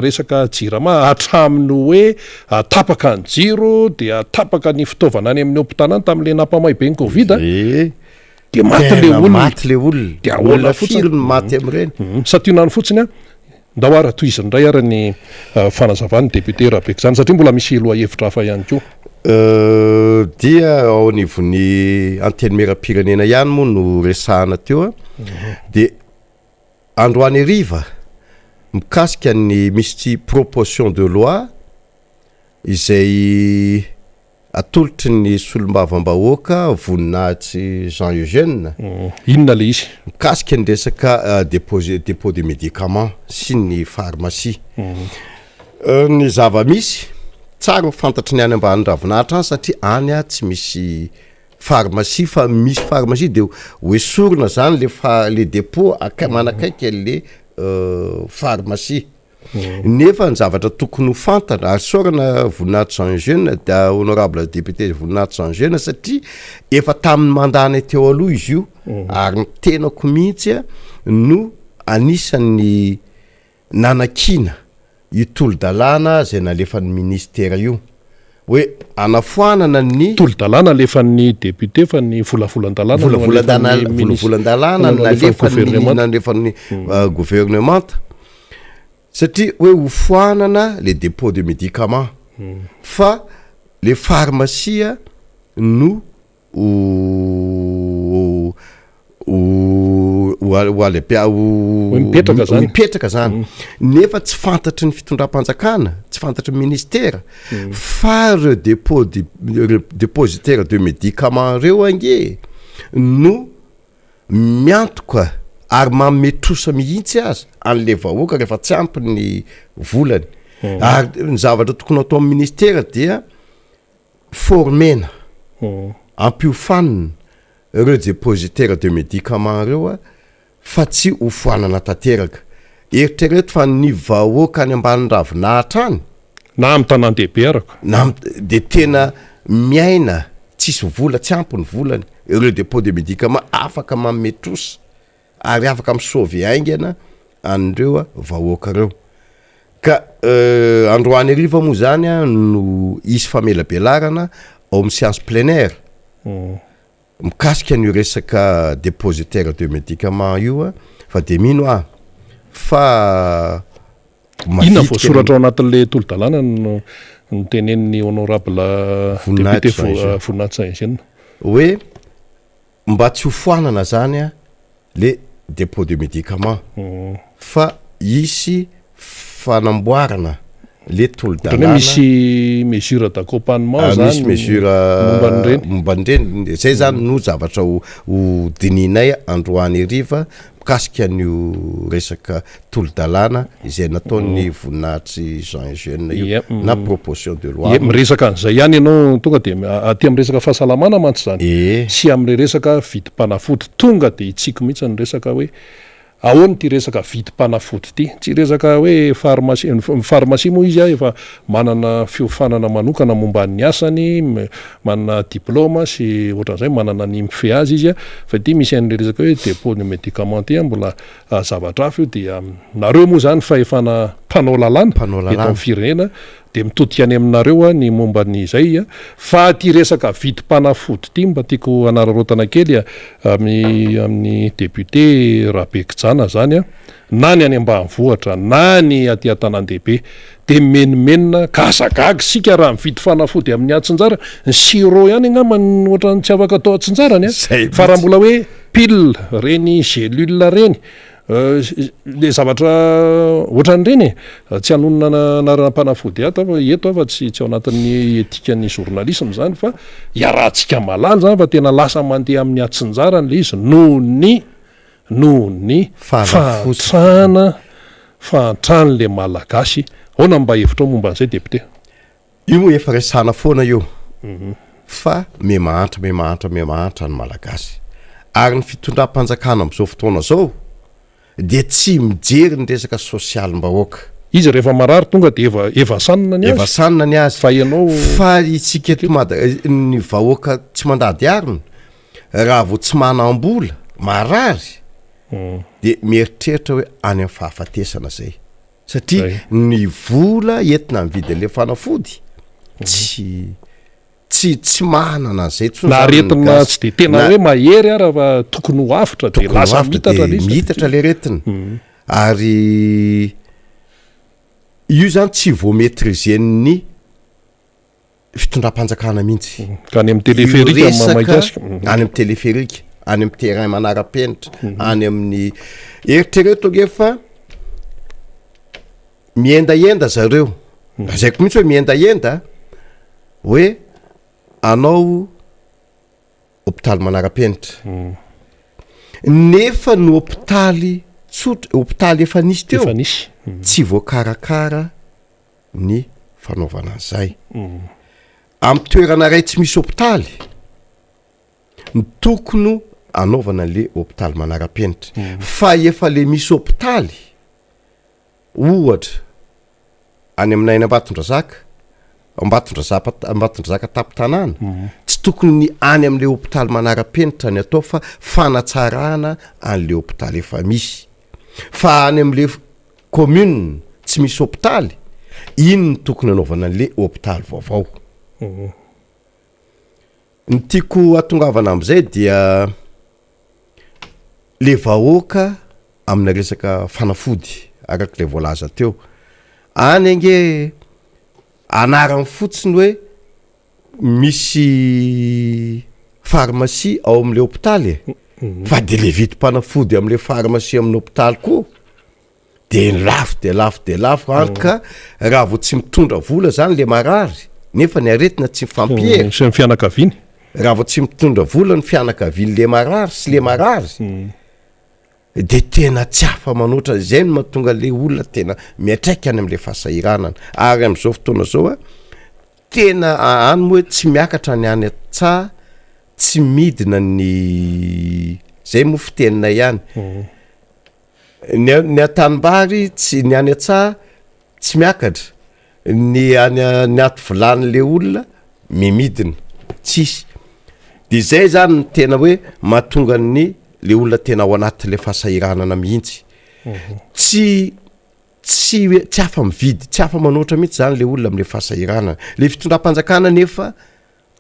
resaka jirama, hatramin'ny hoe tapaka ny jiro dia tapaka ny fitaovana any amin'ny hopitaly any tamin'ilay nampamay be ny covid a, dia maty ilay olona, maty ilay olona, dia ahoana fotsiny, firy no maty amin'ireny? Santionany fotsiny an, ndao ary tohiziny indray ary ny fanazavan'ny député Rabekozany satria mbola misy lohahevitra hafa ihany koa. Dia ao anivon'ny antenimierampirenena ihany moa no resahana teo a, dia Androany hariva, mikasika ny misy proposition de loi izay atolotry ny solombavambahoaka Voninahitsy Jean Eugène. Inona ilay izy? Mikasika ny resaka dépose dépôt de médicaments sy ny pharmacie. Ny zava-misy, tsara ho fantatry ny any ambany ravinahitra any satria any tsy misy pharmacie fa misy pharmacie de ho esorina zany le fa le dépôt aka- manakaiky an'le pharmacie. Nefa ny zavatra tokony ho fantatra, ary isaorana Voninahitry Jean Eugène, da honorable député Voninahitry Jean Eugène satria efa tamin'ny mandat-nay teo aloha izy io, ary ny tenako mihitsy no anisan'ny nanakiana io tolo-dalàna izay nalefan'ny ministera io, hoe hanafoanana ny. Tolo-dalàna alefan'ny député fa ny volavolan-dalàna no alefan'ny minis- Volavolan-dalàna no alefan'ny nalefan'ny governemanta. nalefan'ny governemanta satria hoe hofoanana le dépôt de médicaments fa le pharmacie no ho ho ho alehibe ho Ho mipetraka zany. mipetraka zany nefa tsy fantatry ny fitondram-panjakana tsy fantatry ny ministera fa reo dépôt de reo dépositaire de médicament reo ange no miantoka ary manome trosa mihitsy aza an'le vahoaka rehefa tsy ampy ny volany ary ny zavatra tokony ataon'ny ministera dia Former-na, ampiofanina ireo depositaires de médicaments ireo fa tsy ho foanana tanteraka. Eritrereto fa ny vahoaka any ambany ravinahitra any. Na amin'ny tanàn-dehibe araka. Na am- dia tena miaina tsisy vola, tsy ampy ny volany. Ireo dépôt de médicaments afaka manome trosa. ary afaka mi-sauver haingana an'ireo vahoaka ireo. Ka androany hariva moa zany no hisy famelabelarana ao amin'ny séance plénière mikasika an'io resaka dépositaire de médicament io fa de mino aho fa Inona voasoratra ao anatin'le tolo-dalàna no notenenin'ny honorable député Voninahitsy Jean Eugène? Hoe Mba tsy ho foanana zany a le depot de médicament fa hisy fanamboarana le Ohatran'ny hoe tolo-dalàna. misy mesure d'accompagnement Ah, zany misy mesure momba an'ireny. momba an'ireny, zay zany no zavatra ho ho dinihinay androany hariva mikasika an'io resaka tolo-dalàna izay nataon'ny Voninahitry Jean Eugène io Ie, na proposition de loi. Ie, miresaka an'izay ihany ianao tonga dia aty amin'ny resaka fahasalamana mantsy izany Ie. sy amin'ilay resaka vidim-panafody. Tonga dia hitsiky mihitsy ny resaka hoe ahoana ity resaka vidim-panafody ity. Tsy resaka hoe pharmacie, ny pharmacie moa izy efa manana fiofanana manokana momba ny asany, manana diplaoma sy ohatran'izay, manana ny mifehy azy izy fa ity misy an'ilay resaka hoe dépôt de médicament ity mbola zavatra hafa io dia nareo moa zany fahefana mpanao lalàna eto amin'ny firenena dia mitodika any aminareo ny momba ny izay fa ity resaka vidim-panafody ity mba tiako hanararaotana kely amin'ny amin'ny député Rabekijana zany na ny any ambanivohitra na ny aty an-tanàn-dehibe dia mimenomenona ka aza gaga isika raha mividy fanafody amin'ny atsinjara, ny sirop ihany angamba no ohatran'ny tsy afaka atao atsinjarany an, fa raha mbola hoe pile reny gelule reny le zavatra ohatran'ireny e, tsy hanonona anarana mpanafody ato aho fa eto aho fa tsy tsy ao anatin'ny etikan'ny journalisme izany fa iarahantsika mahalala izany fa tena lasa mandeha amin'ny atsinjarany le izy noho ny noho ny fahantrana fahantran'le Malagasy. Ahoana ny mba hevitrao momba an'izay député? Io moa efa resahana foana io fa miha mahantra miha mahantra miha mahantra ny Malagasy ary ny fitondram-panjakana amin'izao fotoana izao dia tsy mijery ny resaka sosialim-bahoaka. Izy rehefa marary tonga dia eva evasanina ny azy. Evasanina ny azy. Fa ianao. Fa isika eto Mada ny vahoaka tsy mandady harona raha vao tsy manam-bola, marary dia mieritreritra hoe any amin'ny fahafatesana zay satria ny vola entina mividy an'le fanafody tsy tsy tsy manana an'izay intsony Na zany ny aretina gasy. tsy de tena Na hoe mahery ara fa tokony ho avotra de tokony ho lasa avotra miitatra de le izy miitatra le aretina ary io zany tsy vao maitriser-n'ny fitondram-panjakana mihitsy. Ka any amin'ny téléphérique no maha-maika azy. Any amin'ny téléphérique, any amin'ny terrain manara-penitra, any amin'ny, eritrereto ange fa miendahenda zareo, lazaiko mihitsy hoe miendahenda hoe anao hopitaly manara-penitra, nefa ny hopitaly tsotra, hopitaly efa nisy teo, tsy voakarakara ny fanaovana an'izay. Amin'ny toerana iray tsy misy hopitaly no tokony hanaovana an'le hopitaly manara-penitra. Fa efa le misy hopitaly, ohatra. Any aminay any Ambatondrazaka, Ambatondrazapa, Ambatondrazaka tampon-tanàna, tsy tokony ny any amin'ilay hopitaly manara-penitra ny atao fa fanatsarana an'ilay hopitaly efa misy. Fa any amin'ilay commune tsy misy hopitaly, iny no tokony anaovana an'ilay hopitaly vaovao. Ny tiako hatongavana amin'izay dia le vahoaka amina resaka fanafody arak'ilay voalaza teo, any ange anarany fotsiny hoe misy pharmacie ao am'le hopitaly e, fa de le vidim-panafody am'le pharmacie amin'ny hopitaly koa de lafo de lafo de lafo hany ka raha vao tsy mitondra vola zany le marary nefa ny aretina tsy mifampiera sy ny fianakaviany raha vao tsy mitondra vola ny fianakavian'le marary sy le marary de tena tsy afa-manoatra zay no mahatonga le olona tena miatraika any am'le fahasahiranana ary am'izao fotoana zao a tena any moa hoe tsy miakatra ny any an-tsaha tsy midina ny zay moa fiteninay ihany Ny ny an-tanimbary tsy ny any an-tsaha tsy miakatra, ny any ny ato vilanin'le olona mimidina, tsisy. De zay zany no tena hoe mahatonga ny le olona tena ao anatin'le fahasahiranana mihitsy. Tsy tsy hoe tsy afa-mividy, tsy afa-manoatra mihitsy zany le olona am'le fahasahiranana. Le fitondram-panjakana nefa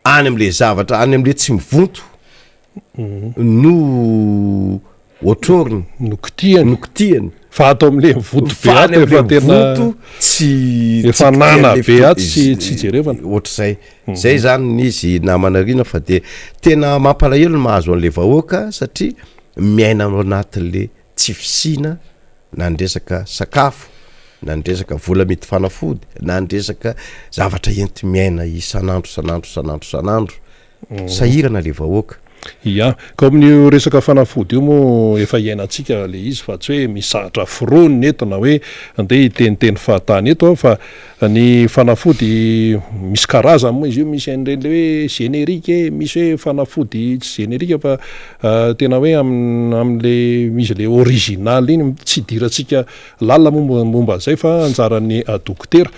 any am'le zavatra any am'le tsy mivonto no otroriny no kitihany no kitihany fa ato am'le mivonto be ato efa tena tsy efa nana be ato tsy tsy jerevana ohatr'izay mhm. zay zany ny izy namana rina fa de tena mampalahelo ny mahazo an'le vahoaka satria miaina ao anatin'le tsy fisiana na ny resaka sakafo, na ny resaka vola amidy fanafody, na ny resaka zavatra enti-miaina isan'andro isan'andro isan'andro isan'andro. Sahirana le vahoaka. Ia, ka ao amin'io resaka fanafody io moa efa iainantsika le izy fa tsy hoe misy zavatra foronina eto na hoe andeha hiteniteny fahatany eto aho fa ny fanafody misy karazany moa izy io, misy an'ireny le hoe générique e, misy hoe fanafody tsy générique fa Tena hoe amin'le izy le original iny, tsy idirantsika lalina moa momba an'izay fa anjaran'ny dokotera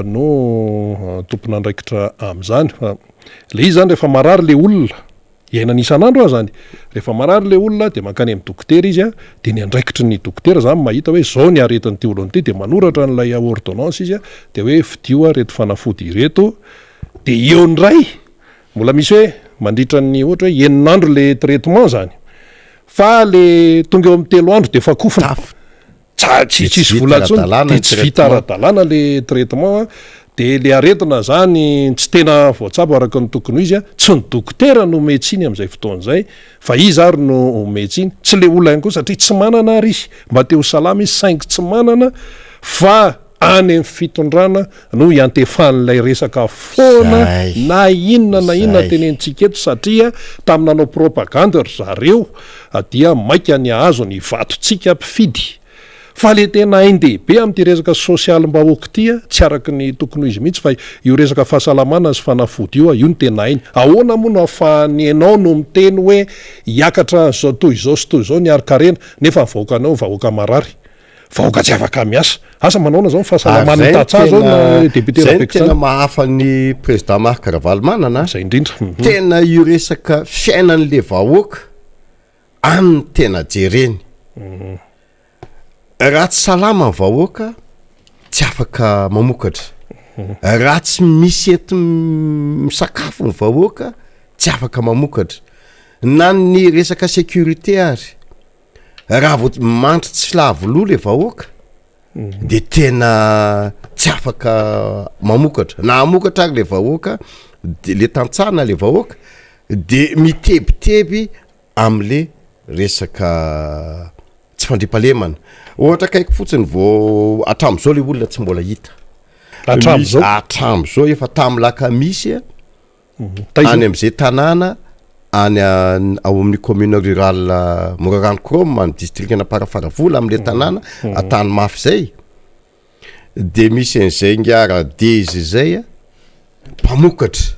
no tompon'andraikitra amin'izany. Fa le izy zany rehefa marary le olona, iainana isan'andro aza zany, rehefa marary le olona de mankany amin'ny dokotera izy an, de ny andraikitry ny dokotera zany mahita hoe zao ny aretin'ity olona ity de manoratra an'ilay ordonnance izy an, de hoe fidio ireto fanafody ireto, de eo indray Mbola misy hoe mandritra ny ohatra hoe enina andro le traitement zany fa le tonga eo amin'ny telo andro de efa kofona, tsa tsy tsisy vola intsony de tsy vita ara-dalàna le traitement an, de le aretina zany tsy tena voatsabo araka ny tokony ho izy an, tsy ny dokotera no omen-tsiny amin'izay fotoana izay fa iza ary no omen-tsiny, tsy le olona ihany koa satria tsy manana ary izy, mba te ho salama izy saingy tsy manana fa any amin'ny fitondrana no iantefan'ilay resaka foana na inona na inona tenenintsika eto satria tamin'ny nanao propagandy ry zareo dia maika ny hahazo ny vatontsika mpifidy fa le tena ain-dehibe amin'ity resaka sosialim-bahoaka ity tsy araka ny tokony ho izy mihitsy fa io resaka fahasalamana sy fanafody io io no tena ainy. Ahoana moa no ahafahan'ny enao no miteny hoe hiakatra zao toy izao sy toy izao ny harin-karena nefa ny vahoakanao vahoaka marary? Vahoaka tsy afaka miasa. Asa manaona zao ny fahasalaman'ny tantsaha zao na député Zay no tena mahafa ny président Marc Ravalomanana. Zay indrindra. Tena io resaka fiainan'le vahoaka any no tena jereny. Raha tsy salama ny vahoaka tsy afaka mamokatra. Raha tsy misy enti-misakafo ny vahoaka tsy afaka mamokatra. Na ny resaka sécurité ary. Raha vao mandry tsy lavo loha le vahoaka de tena tsy afaka mamokatra, na hamokatra ary le vahoaka de le tantsaha na le vahoaka de mitebiteby amle resaka tsy fandriampahalemana, ohatra akaiky fotsiny vao hatram'zao le olona tsy mbola hita, Hatram'zao? Hatram'zao efa tamy lakamisy a. Any amin'izay tanàna any ao amin'ny commune rurale Morarano Chrome any distrikan'Amparafaravola amin'ilay tanàna Antanimafy izay de misy an'izay ingahy Radezy izay a, mpamokatra.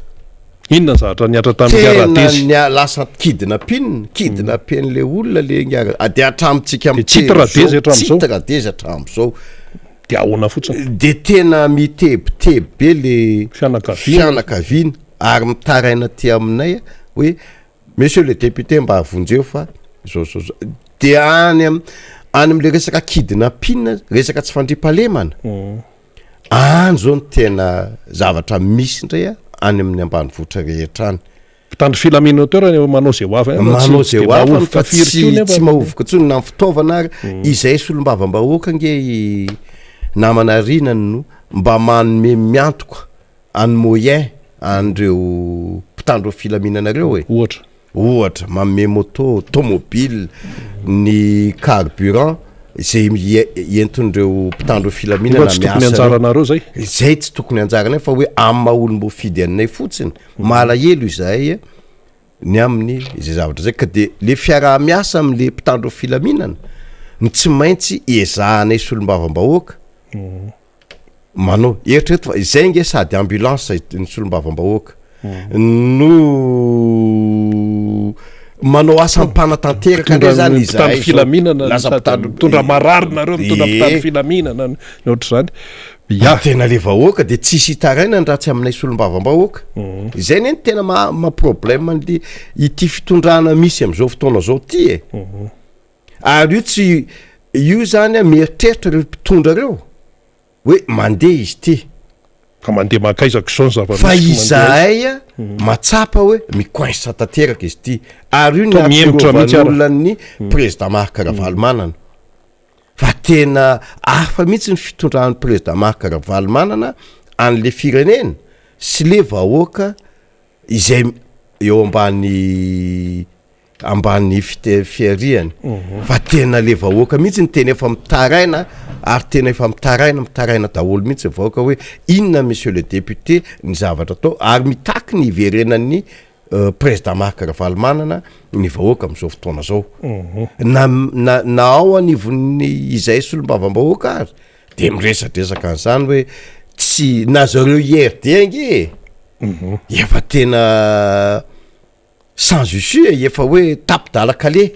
Inona ny zavatra nihatra tamin'i ingahy Radezy? Tena lasa kidnapping, kidnapping-n'ilay olona le ingahy Ra-, de hatramintsika De tsy hita miteny Radezy zao, hatramin'izao? tsy hita Radezy hatramin'izao. De ahoana fotsiny? De tena mitebiteby be le Fianakaviana. fianakaviana ary mitaraina aty aminay hoe monsieur le député mba vonjeo fa zao zao zao. De any am- any am'le resaka kidnapping, resaka tsy fandriampahalemana, any zao no tena zavatra misy indray a, any amin'ny ambanivohitra rehetra any. Mpitandro filaminana toerana efa manao izay ho afany Manao izay ho afany fa tsy tsy mahovoka intsony na ny fitaovana ary. Izay solombavambahoaka ange i namana Rina no mba manome miantoka any moyen an'ireo mpitandro filaminana ireo e. Ohatra. Ohatra, manome moto, tomobile, ny carburant izay entin'ireo mpitandro filaminana miasa. Tsy tokony anjaranareo izay. Izay tsy tokony anjaranay fa hoe amin'ny maha olom-boafidy anay fotsiny. Malahelo izahay ny amin'ny izay zavatra izay ka de le fiaraha-miasa am'le mpitandro filaminana no tsy maintsy ezahanay solombavambahoaka manao. Eritrereto fa izay nge sady ambulance ny solombavambahoaka no manao asa am-panatanteraka ndray zany izahay mpitandro filaminana, lasa mpitandro mitondra marary nareo, mitondra mpitandro filaminana, ny ohatr'izany. Ya. Tena le vahoaka de tsisy itarainany raha tsy aminay solombavambahoaka. Izay anie no tena maha maha problème an'le ity fitondrana misy am'zao fotoana zao ty e. Ary io tsy io zany a mieritreritra reo mpitondra reo hoe mandeha izy ty. Fa mandeha mankaiza ko zao ny zava-misy Fa izahay a mahatsapa hoe mi-coince tanteraka izy ty. Ary io ny Toa mihemotra mihitsy ara. ahatsiarovan'olona ny président Marc Ravalomanana. Fa tena hafa mihitsy ny fitondran'ny président Marc Ravalomanana an'le firenena sy le vahoaka izay eo ambany ambany fite- fiarihany fa tena le vahoaka mihitsy ny tena efa mitaraina ary tena efa mitaraina mitaraina daholo mihitsy ny vahoaka hoe inona monsieur le député ny zavatra atao ary mitaky ny hiverenan'ny Président Marc Ravalomanana ny vahoaka amin'izao fotoana izao. Na na na ao anivon'ny izay solombavambahoaka ary de miresadresaka an'izany hoe tsy na zareo IRD ange e, efa tena sans issue e, efa hoe tapi-dalan-kaleha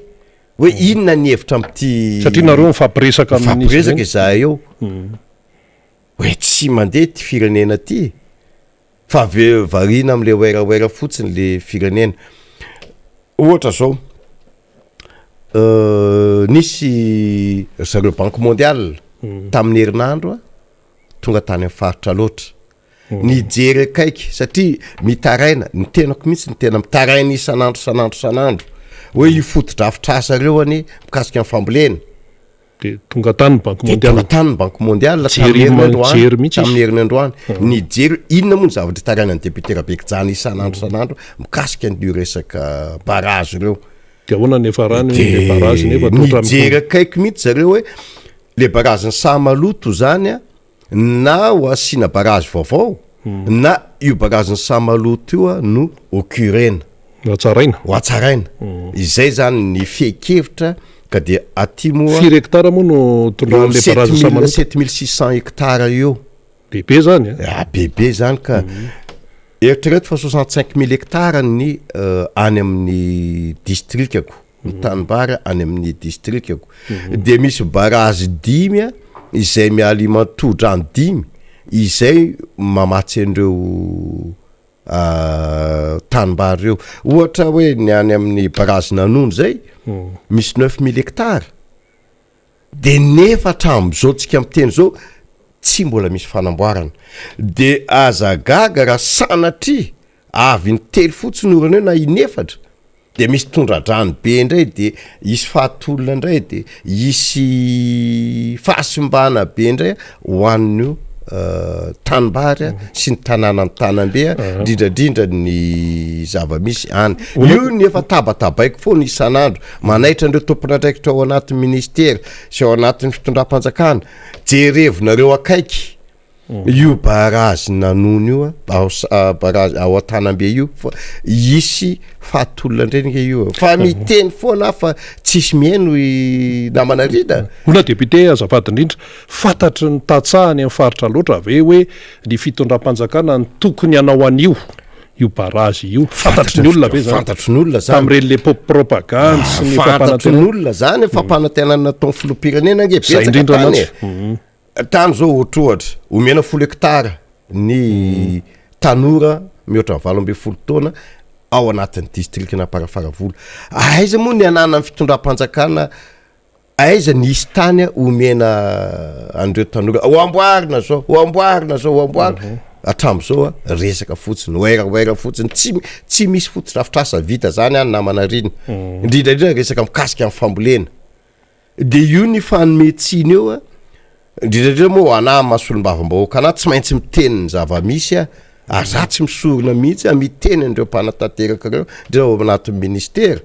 hoe inona ny hevitra amin'ity. Satria nareo mifampiresaka amin'izy ireny. Mifampiresaka izahay eo hoe tsy mandeha ity firenena ity. Fa ve variana amle werawera fotsiny le firenena. Ohatra zao, nisy ry zareo banque mondiale tamin'ny herinandro tonga tany amin'ny faritra Alaotra. Nijery akaiky satria mitaraina, ny tenako mihitsy no tena mitaraina isan'andro isan'andro isan'andro hoe io fotodrafitrasa reo anie mikasika ny fambolena. De tonga tany ny banque De mondiale. tonga tany ny banque mondiale Nijery tamin'ny herinandro nijery mihitsy izy. Tamin'ny herinandro any. Nijery inona moa ny zavatra itarainan'ny député Rabekijaly isan'andro isan'andro mikasika an'io resaka barrage ireo. De ahoana ny niafarany hoe le barrage nefa De toa hatramin'ny nijery akaiky mihitsy zareo hoe le barrage-n'ny Sahamaloto zany a na ho asiana barrage vaovao na io barrage-n'ny Sahamaloto io a no ho curena. Ho hatsaraina. Ho hatsaraina. Izay zany ny fehin-kevitra ka dia aty moa. Firy hectare moa no tondrahan'ilay barrage Sahamaloto? 7600 hectares eo. Bebe zany a. Ah, bebe zany ka. Eritrereto fa 65000 hectares ny any amin'ny distrikako. ny tanimbary any amin'ny distrikako de misy barazy dimy a izay mi-alimente tohodrano dimy izay mamatsy an'ireo tanimbary ireo, ohatra hoe ny any amin'ny barazy Nanono zay misy 9000 hectares de nefa hatramin'izao tsika miteny zao tsy mbola misy fanamboarana de aza gaga raha sanatria Avy intelo fotsiny orana eo na inefatra de misy tondra-drano be indray de hisy faty olona indray de hisy fahasimbana be indray ho an'io tanimbary sy ny tanànan'i Tanambe indrindrandrindra ny zava-misy any. Io ny efa tabatabaiko foana isan'andro, manaitra an'ireo tompon'andraikitra ao anatin'ny ministera sy ao anatin'ny fitondram-panjakana, jerevonareo akaiky Io barrage Nanono io a, ao sa- barrage ao Antanambe io fa hisy faty olona indray nge io e. Fa miteny foana aho fa tsisy mihaino i namana Rina. Olona député azafady indrindra, fantatry ny tantsaha any amin'ny faritra loatra ve hoe ny fitondram-panjakana no tokony hanao an'io io barrage io? Fantatry ny olona ve zany? Fantatry ny olona zany. Tamin'ireny le pop propagandy sy ny Fantatry ny fampanantenana. olona zany, fampanantenana nataon'ny filoham-pirenena nge Zay betsaka indrindra tany e. mantsy. Tany zao ohatrohatra, omena folo hectare ny tanora mihoatra ny 18 taona ao anatin'ny distrikan'Amparafaravola. Aiza moa ny ananan'ny fitondram-panjakana, aiza ny hisy tany omena an'ireo tanora? Ho amboarina zao, ho amboarina zao, ho amboarina. Hatramin'izao a, resaka fotsiny, oeraoera fotsiny, tsy tsy misy fotodrafitrasa vita zany any namana Rina. Indrindra indrindra resaka mikasika ny fambolena. De io ny fanome tsiny eo a, indrindra indrindra moa ho anah maha solombavambahoaka anah tsy maintsy miteny ny zava-misy aho, ary za tsy misorona mihitsy aho miteny an'ireo mpanatanteraka ireo, indrindra ao anatin'ny ministera,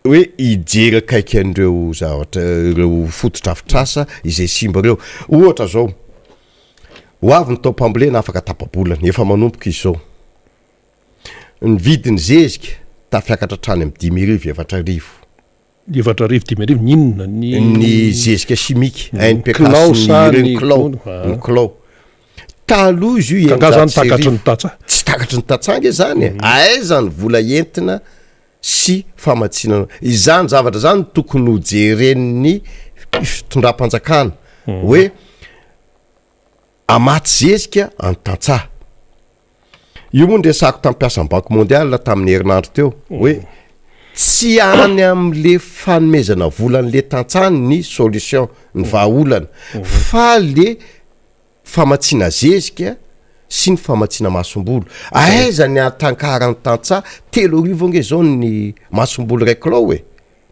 hoe hijery akaiky an'ireo zavatra ireo fotodrafitrasa izay simba ireo. Ohatra zao, ho avy ny taom-pambolena afaka tapa-bolana, efa manomboka izy zao, ny vidin'ny zezika tafiakatra hatrany amin'ny 5000, 4000. 4000, 5000 ny inona? Ny Ny zezika simika, NPK kilao sy sa ny ireny ny kilao, ah. ny kilao. Taloha izy io Ka angaha zany 1600. takatry ny tantsaha? Tsy takatry ny tantsaha ange zany e. Aiza ny vola entina sy famatsiana izany zavatra zany no tokony ho jeren'ny fitondram-panjakana hoe hamatsy zezika any tantsaha. Io moa niresahako tamin'ny mpiasan'ny banque mondiale tamin'ny herinandro teo hoe tsy any amin'le fanomezana vola an'le tantsaha ny solution, ny vahaolana fa le famatsiana zezika sy ny famatsiana masomboly. Aiza ny hatankaran'ny tantsaha? 3000 ange zao ny masomboly iray kilao e!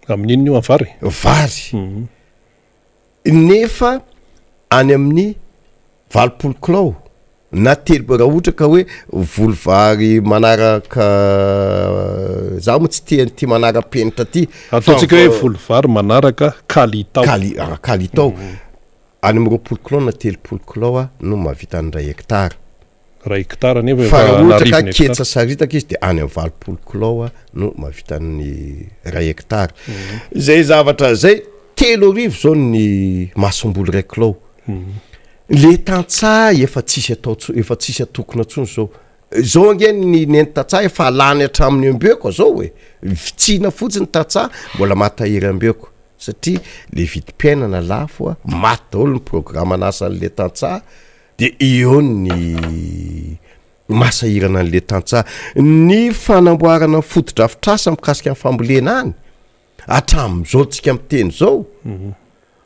Amin'inona io? Amin'ny vary? Vary. Nefa any amin'ny 80 kilao na telo raha ohatra ka hoe voly vary manaraka za moa tsy tia an'ity manara-penitra ty Ataontsika hoe voly vary manaraka kalitao. Kali- ah, kalitao. Any amin'ny 20 kilao na 30 kilao no mahavita ny iray hectare. Iray hectare nefa Fa efa raha ohatra ka an'arivony hectare. ketsa saritaka izy de any amin'ny 80 kilao no mahavita ny iray hectare. Izay zavatra izay, 3000 zao ny masomboly iray kilao. Le tantsaha efa tsisy atao tso- efa tsisy atokona intsony zao. Zao ange ny nen'ny tantsaha efa lany hatramin'ny ambioko zao e. Vitsiana fotsiny tantsaha mbola mahatahiry ambioko satria le vidim-piainana lafo a, maty daholo ny programan'asan'le tantsaha de eo ny mahasahirana an'le tantsaha. Ny fanamboarana fotodrafitrasa mikasika ny fambolena any, hatramin'izao tsika miteny zao,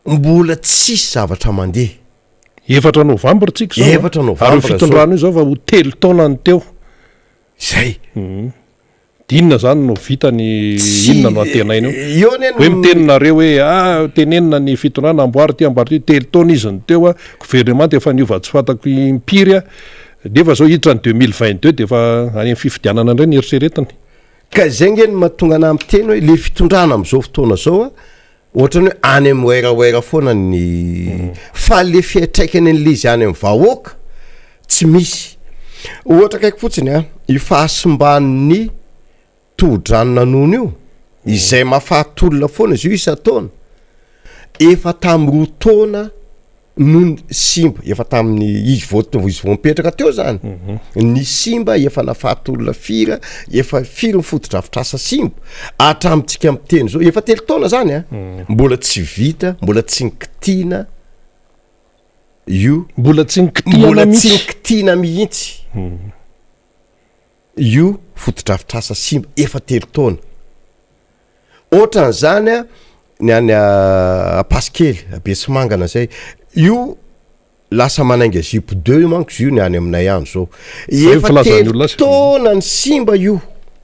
mbola tsisy zavatra mandeha. 4 novambra tsika izao a. 4 novambra Ary io zao. fitondrana io zao fa ho 3 taona ny teo. Zay. De inona zany no vitany, Tsy, inona no antenaina eo? eo anie Hoe no miteny nareo hoe ah tenenina ny fitondrana amboary ity amboary ity, 3 taona izy no teo a, governemanta efa niova tsy fantako impiry a, nefa zao hiditra ny 2022 de efa any amin'ny fifidianana indray ny eritreretiny. Ka izay nge no mahatonga anah miteny hoe le fitondrana am'zao fotoana zao a, ohatran'ny hoe any amin'ny werawera foana ny fa le fiantraikany an'le izy any amin'ny vahoaka tsy misy. Ohatra akaiky fotsiny a, io fahasimban'ny tohodrano Nanono io, izay mahafaty olona foana izy io isan-taona, efa tamin'ny 2 taona no simba, efa tamin'ny izy vao izy vao nipetraka teo zany, ny simba efa nafaty olona firy, efa firy ny fotodrafitrasa simba, hatramintsika miteny zao, efa 3 taona zany a, mbola tsy vita, mbola tsy nikitiana io, Mbola tsy nikitihana mbola tsy mihitsy. nikitiana mihitsy io fotodrafitrasa simba efa 3 taona. Ohatran'izany a, ny any Ampasikely, Besimangana zay, io lasa manainga zipo deux io manko izy io ny any aminay any zao. Zay ny Efa filazan'ny 3 olona azy. taona ny simba io,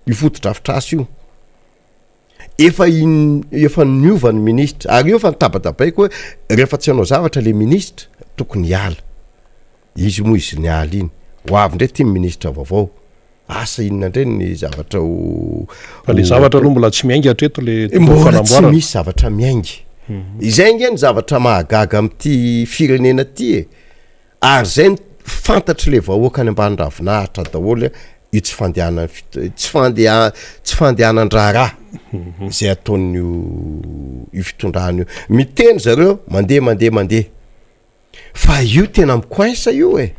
io fotodrafitrasa io. Efa in- efa niova ny ministra, ary io efa nitabatabaiko hoe rehefa tsy hanao zavatra le ministra tokony hiala. Izy moa izy niala iny, ho avy indray ity ny ministra vaovao. Asa inona indray ny zavatra ho Fa le zavatra aloha mbola tsy miainga hatreto le tokony Mbola tsy fanamboarana. misy zavatra miainga. Izay ange ny zavatra mahagaga amin'ity firenena ity e. Ary izay no fantatr'ilay vahoaka any ambany ravinahitra daholo io tsy fandehanan'ny fit- tsy fandeha- tsy fandehanan-draharaha izay ataon'io io fitondrana io. Miteny zareo mandeha mandeha mandeha. Fa io tena mi-coince io e.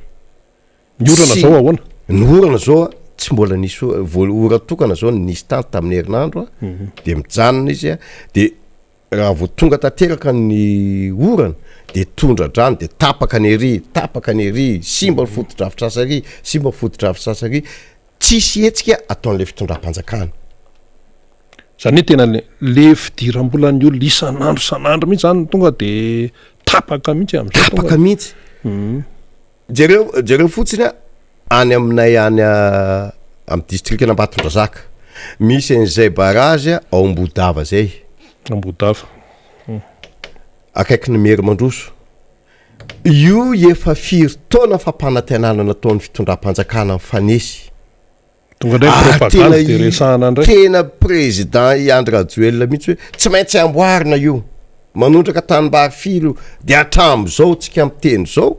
Ny orana Tsy zao ahoana? Ny orana zao a, tsy mbola nisy ora, vao ora tokana zao no nisy tany tamin'ny herinandro a, de mijanona izy a, de. Raha vao tonga tanteraka ny orana de tondra-drano de tapaka ny ery, tapaka ny ery, simba ny fotodrafitrasa ery, simba ny fotodrafitrasa ery, tsisy hetsika ataon'le fitondram-panjakana. Zany hoe tena le le fidiram-bolan'ny olona isan'andro isan'andro mihitsy zany tonga de tapaka mihitsy am'zao tonga. Tapaka mihitsy. Jereo jereo fotsiny a, any aminay any amin'ny distrikan'Ambatondrazaka, misy an'izay barrage ao Ambodava zay. Ambodava. Akaikin'ny Merimandroso. Io efa firy taona fampanantenana nataon'ny fitondram-panjakana mifanesy. Tonga indray ny Ary propagande tena dia i- resahana indray. Tena président i Andry Rajoelina mihitsy hoe tsy maintsy amboarina io. Manondraka tanimbary firy io. Dia hatramin'izao tsika miteny izao,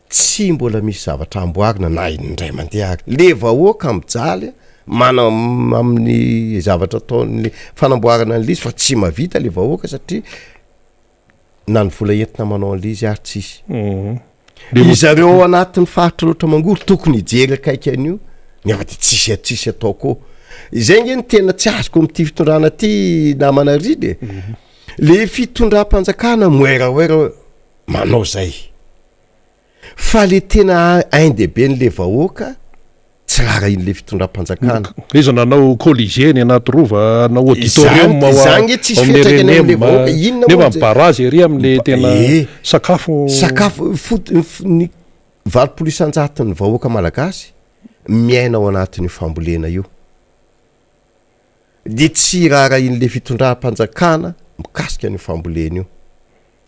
tsy mbola misy zavatra amboarina na indray mandeha ary. Le vahoaka mijaly mana- amin'ny zavatra ataon'ny fanamboarana an'ilay izy fa tsy mahavita le vahoaka satria na ny vola entina manao an'ilay izy ary tsisy. Ry zareo ao anatin'ny faritra Alaotra Mangoro tokony hijery akaiky an'io nefa de tsisy tsisy atao koa. Izay nge no tena tsy azoko amin'ity fitondrana ity namana Rina e. Le fitondram-panjakana moeraoera hoe manao zay. Fa le tena ain-dehiben'le vahoaka tsy raharahian'le fitondram-panjakana. Iza nanao colisée any anaty rova, hanao auditorium Izany ao izany nge tsisy amin'ny fiantraikany am'le RNM, vahoaka, inona nefa moa ny zay? barrage ery am'le tena Eh, sakafo. Sakafo fot- ny 80 isan-jaton'ny vahoaka malagasy miaina ao anatin'io fambolena io. Dia tsy raharahian'le fitondram-panjakana mikasika an'io fambolena io.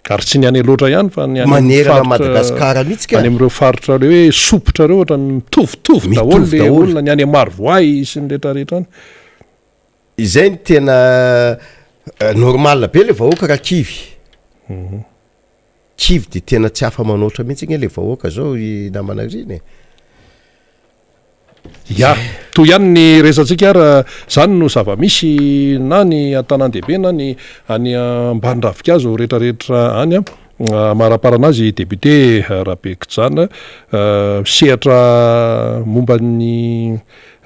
Ary tsy ny any Alaotra ihany fa ny any amin'ny Manerana faritra Madagasikara mihitsy ka. any amin'ireo faritra ireo hoe sompitra ireo ohatran'ny mitovitovy daholo Mitovy le daholo. olona, ny any Marovoay sy ny rehetra rehetra any. Izay no tena normal be le vahoaka raha kivy. Kivy de tena tsy afa-manoatra mihitsy anie le vahoaka zao ry namana ry iny e. Ya, toy ihany ny resatsika ary zany no zava-misy na ny an-tanàn-dehibe na ny any ambany ravinkazo retraretra any an. Amaraparana azy député Rabekijana, sehatra momba ny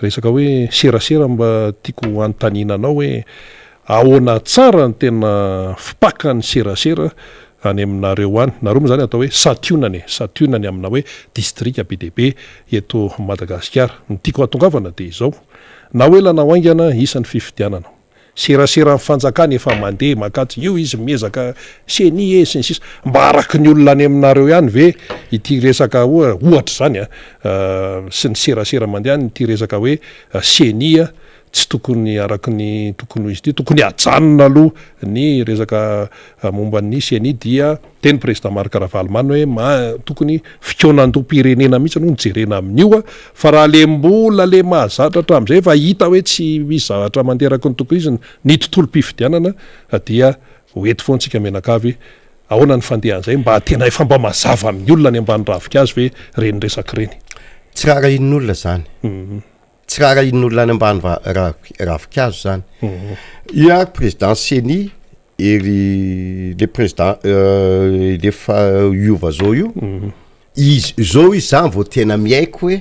resaka hoe serasera mba tiako hanontaniana anao hoe ahoana tsara ny tena fipakan'ny serasera any aminareo any, nareo moa zany atao hoe santionany e, santionany amina hoe distrika be dia be eto Madagasikara. Ny tiako hahatongavana dia izao, na ho ela na ho haingana hisy ny fifidianana. Seraseran'ny fanjakana efa mandeha mankatsy, io izy miezaka ceni e sy ny sisa, mba araky ny olona any aminareo ihany ve ity resaka ohatra izany an, sy ny serasera mandeha any ity resaka hoe ceni tsy tokony araky ny tokony ho izy ity, tokony hajanona aloha ny resaka momba ny ceni dia teny président Marc Ravalomanana hoe ma tokony fikaonandoham-pirenena mihitsy aloha no jerena amin'io fa raha le mbola le mahazatra hatramin'izay efa hita hoe tsy misy zavatra mandeha araky ny tokony izy ny tontolom-pifidianana dia ho eto foana tsika mianakavy ahoana ny fandehan'izay mba tena efa mba mazava amin'ny olona any ambany ravinkazo ve ireny resaka ireny. Tsy raharahian'olona zany. Tsy raharahian'olona any ambany ravinkazo zany. Io ary président ceni ery le président le efa hiova zao io, izy zao izy zany vao tena miaiky hoe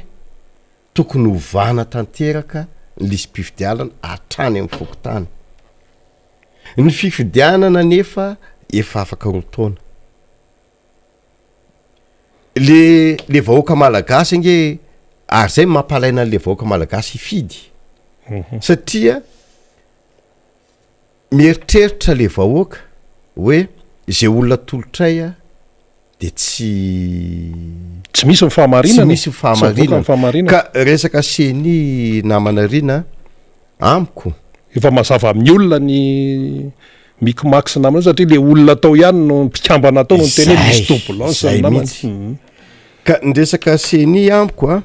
tokony hovana tanteraka ny lisi-pifidianana hatrany amin'ny fokontany. Ny fifidianana anefa efa afaka roa taona. Le le vahoaka malagasy ange ary zay mampalaina an'le vahoaka malagasy hifidy satria mieritreritra le vahoaka hoe zay olona atolotray a de tsy Tsy misy ny fahamarinana tsy misy ny fahamarinana ka resaka ceni namana Rina amiko Efa mazava amin'ny olona ny micmac sy namany satria le olona tao ihany no mpikambana tao no niteny hoe misy doublon sy ny namany. Zay Ka ny resaka ceni amiko a,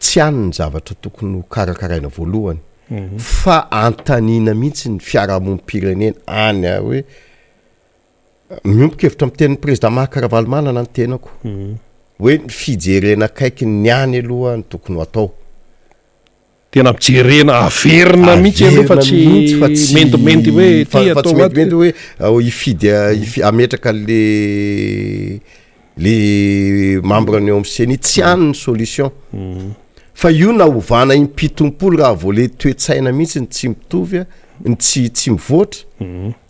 tsy any ny zavatra tokony ho karakaraina voalohany fa anontaniana mihitsy ny fiarahamonim-pirenena any hoe miombon-kevitra amin'ny tenin'ny président Marc Ravalomanana ny tenako hoe ny fijerena akaiky ny any aloha no tokony ho atao. Tena jerena averina mihitsy aloha fa tsy mendimendy hoe ty atao fa tsy mendimendy hoe oh, hifidy hifi- hametraka le le membre ny eo amin'ny CENI tsy any ny solution fa io na ovana impitompolo raha vao le toe-tsaina mihitsy ny tsy mitovy a, ny tsy tsy mivoatra.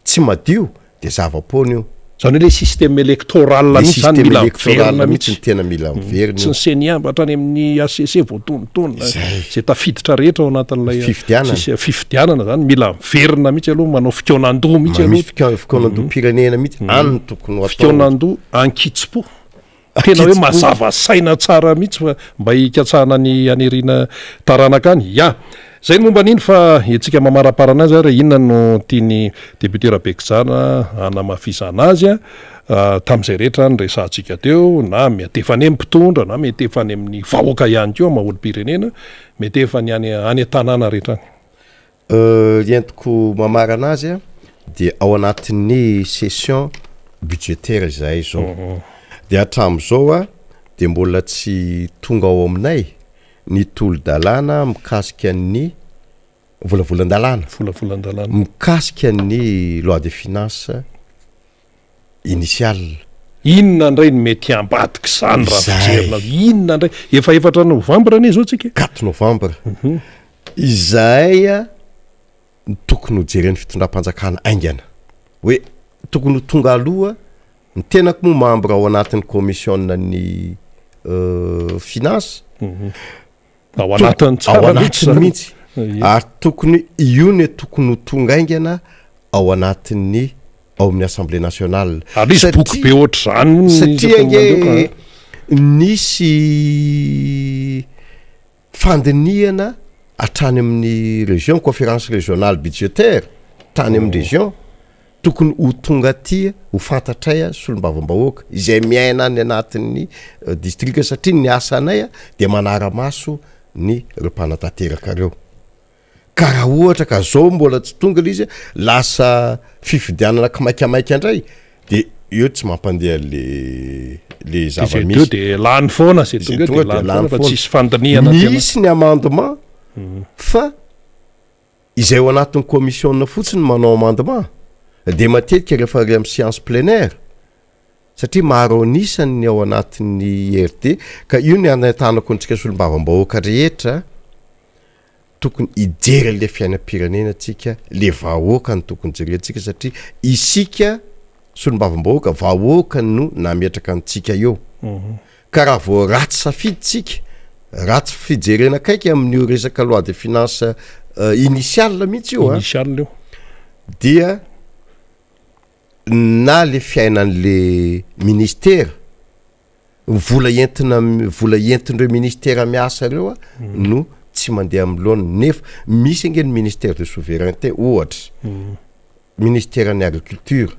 tsy madio de zava-poana io. Zany hoe le système électoral Le mihitsy zany système mila électoral miverina mihitsy mihitsy. no tena mila miverina Tsy io. ny CENI fa hatrany amin'ny HCC voatonontonona, Izay. izay tafiditra rehetra ao anatin'ilay Fifidianana. sisy fifidianana zany mila miverina mihitsy aloha, manao fikaonandoha mihitsy Misy aloha. fika- fikaonandoham-pirenena mihitsy, any no tokony ho atao. Fikaonandoha ankitsim-po. Tena hoe mazava saina tsara mihitsy fa mba hikatsahana ny haniriana taranaka any. Ya! Zay ny momba an'iny fa etsika mamaraparana azy ary inona no tian'i député Rabekijana hanamafisana azy a, tamin'izay rehetra niresahantsika teo na miantefa any amin'ny mpitondra na miantefa any amin'ny vahoaka ihany koa maha olom-pirenena, miantefa ny any any an-tanàna rehetra any. Ny entiko mamarana azy dia ao anatin'ny session budgétaire izahay izao. Dia hatramin'izao dia mbola tsy tonga ao aminay ny tolo-dalàna mikasika ny volavolan-dalàna. Volavolan-dalàna. Mikasika ny loi de finances initiale. Inona indray no mety ambadik'izany raha fijerinao? Inona indray? Efa efatra novambra anie izao tsika e. Quatre novembre. Izay no tokony ho jeren'ny fitondram-panjakana haingana. Hoe tokony ho tonga aloha, ny tenako moa membre ao anatin'ny commission-n'ny finance. Ao anatiny tsara Ao anatiny mihitsy. Ie. Ary tokony io no tokony ho tonga haingana ao anatin'ny ao amin'ny Assemblée nationale. Ary izy boky be ohatr'izany hono ny Satria isaky ny ange mandeha ka. nisy fandinihana hatrany amin'ny région, conférence régionale budgétaire tany amin'ny région, tokony ho tonga aty ho fantatray solombavambahoaka izay miaina any anatin'ny distrika satria ny asanay dia manara-maso ny ireo mpanatanteraka ireo. Ka raha ohatra ka zao mbola tsy tonga le izy, lasa fifidianana kimaikamaika indray de eo tsy mampandeha le le Zay teo zava-misy. de lany foana, zay Zay tonga eo tonga de de lany lany foana fa foana. tsisy fandinihana tena. Misy ny amendement fa izay ao anatin'ny commission fotsiny manao amendement de matetika rehefa ary amin'ny séance plénière satria maro an'isany ny ao anatin'ny IRD ka io ny anentanako antsika solombavambahoaka rehetra tokony hijery an'le fiainam-pirenena tsika, le vahoaka no tokony jerentsika satria isika solombavambahoaka vahoaka no nametraka antsika eo. Ka raha vao ratsy safidy tsika, ratsy fijerena akaiky amin'io resaka loi de finance initiale mihitsy io a, Initiale io. dia na le fiainan'le ministera, ny vola entina vola entin'ireo ministera miasa ireo a no tsy mandeha amin'ny laoniny nefa misy ange ny ministère de souveraineté ohatra, ministeran'ny agriculture,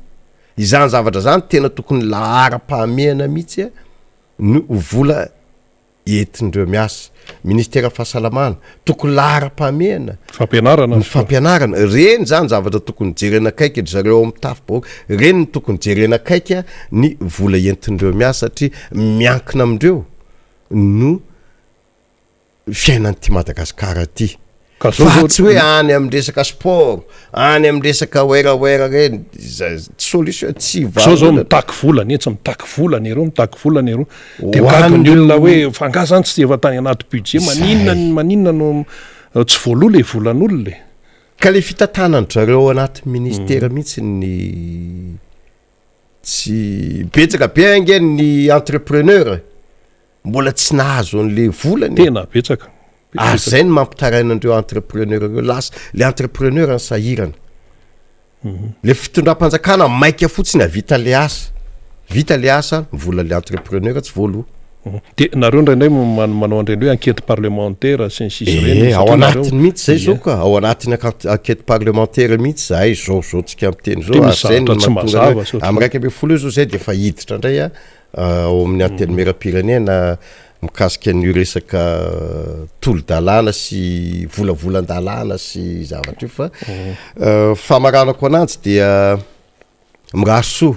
izany zavatra zany tena tokony laharam-pahamehana mihitsy a no vola entin'ireo miasa, ministera fahasalamana, tokony laharam-pahamehana, Fampianarana ny fampianarana, reny zany zavatra tokony jerena akaiky ry zareo ao amin'ny tafi-bahoaka, reny no tokony jerena akaiky ny vola entin'ireo miasa satria miankina amindreo no fiainan'ity Madagasikara ity. Ka zao Fa zao tsy hoe any amin'ny resaka sport, any amin'ny resaka werawera reny, zay tsy solution, tsy Zao zao vahaolana. mitaky vola anie, tsy mitaky vola nereo, mitaky vola nereo. De Ho gaga ny an'ireo olona hoe fa angaha zany tsy efa tany anaty budget, maninona Zay. maninona no tsy voaloa le volan'olona e? Ka le fitantanan-dry zareo ao anaty ministera mihitsy ny tsy betsaka be ange ny entrepreneur e. Mbola tsy nahazo an'le volany e. Tena betsaka. Ary zay no mampitaraina an'ireo entrepreneur ireo, lasa le entrepreneur ny sahirana. Le fitondram-panjakana maika fotsiny havita le asa, vita le asa, ny volan'le entrepreneur tsy voaloa. De nareo indraindray manao an'ireny hoe enquête parlementaire sy ny sisa ireny, Eh, ao satria nareo anatiny mihitsy zay zao Ie. ka, ao anatin'ny enquête enquête parlementaire mihitsy zahay zao zao tsika miteny zao, Dia ary misy zay no zavatra tsy mahatonga anay mazava hoe sao amin'ny 11 eo zao zay de efa hiditra indray a, ao amin'ny Antenimierampirenena mikasika an'io resaka tolo-dalàna sy volavolan-dalàna sy zavatra io fa famaranako ananjy dia mirary soa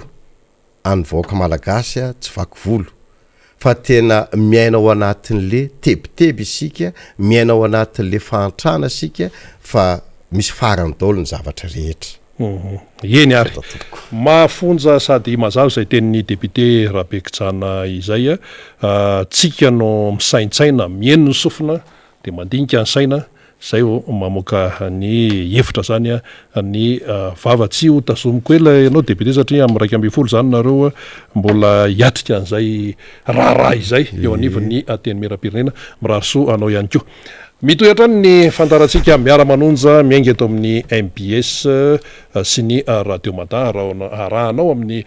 an'ny vahoaka malagasy tsy vaky volo fa tena miaina ao anatin'le tebiteby isika, miaina ao anatin'le fahantrana isika fa misy farany daholo ny zavatra rehetra. Eny ary. Mafonja sady mazava izay tenin'ny député Rabekijana izay a. Tsika no misaintsaina, mihaino ny sofina dia mandinika ny saina. Zay vao mamoaka ny hevitra zany ny vava. Tsy ho tazomiko ela ianao député satria amin'ny 11 zany nareo mbola hiatrika an'izay raharaha izay eo anivon'ny Antenimierampirenena. Mirary soa anao ihany koa. Mitohy hatrany ny fandaharantsika Miara-manonja miainga eto amin'ny mbs sy ny Radio Mada arahanao amin'ny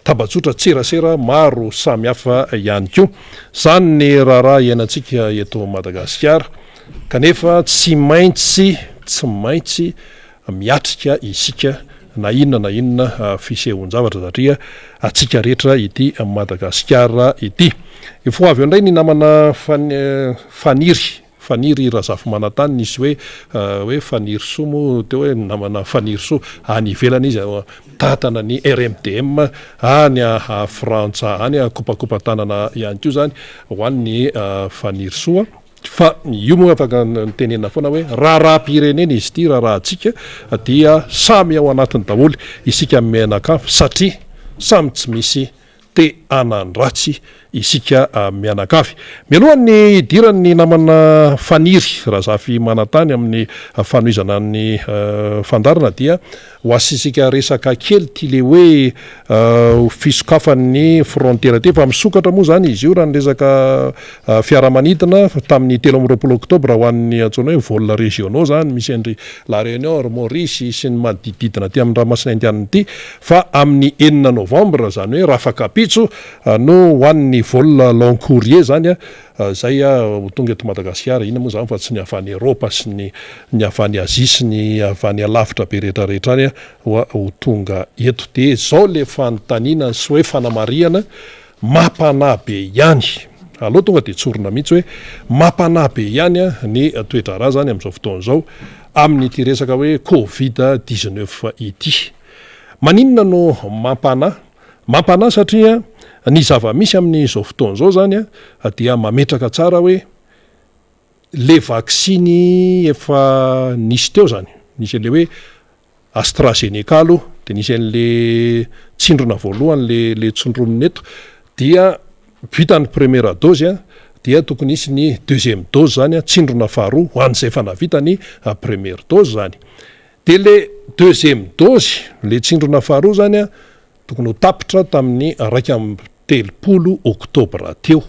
tambajotran-tserasera maro samihafa ihany koa. Izany ny raharaha iainantsika eto Madagasikara kanefa tsy maintsy tsy maintsy miatrika isika na inona na inona fisehon-javatra satria antsika rehetra ity Madagasikara ity. Efa ho avy eo indray ny namana Faniry Faniry Razafimanantany nisy hoe hoe Fanirisoa moa teo hoe namana Fanirisoa any ivelany izy mitantana ny RMDM any Frantsa any kopakopa-tanana ihany koa izany ho an'ny Fanirisoa fa io moa afaka nitenenina foana hoe raharaham-pirenena izy ity raharahantsika dia samy ao anatiny daholo isika mianakavy satria samy tsy misy te hanan-dratsy isika mianakavy. Mialohan'ny hidiran'ny namana Faniry Razafimanantany amin'ny fanohizana ny fandaharana dia ho asisika resaka kely ity le hoe fisokafan'ny frontière ity. Efa misokatra moa izany izy io raha ny resaka fiaramanidina tamin'ny 23 oktobra ho an'ny antsoina hoe vols régionaux izany misy an-dry La Réunion, ry Maurice sy ny manodidididina aty amin'ny ranomasina Indianina ity fa amin'ny enina novambra izany hoe rafakapitso no ho an'ny vol long courrier izany izay ho tonga eto Madagasikara, inona moa izany fa tsy ny avy any Eropa sy ny ny avy any Azia sy ny avy any alavitra be rehetra rehetra any hoa ho tonga eto. Dia izao ilay fanontaniana sy hoe fanamarihana mampanahy be ihany, aleo tonga dia tsorina mihitsy hoe mampanahy be ihany ny toe-draharaha izany amin'izao fotoana izao amin'ity resaka hoe covid 19 ity. Maninona no mampanahy? Mampanahy satria ny zava-misy amin'izao fotoana izao izany dia mametraka tsara hoe le vaksiny efa nisy teo izany, nisy an'le hoe AstraZeneca aloha, dia nisy an'le tsindrona voalohany le le tsindronina eto, dia vita ny première dose dia tokony hisy ny deuxième dose izany, tsindrona faharoa ho an'izay efa nahavita ny première dose izany. Dia le deuxième dose, le tsindrona faharoa zany an, tokony ho tapitra tamin'ny 31 oktobra teo.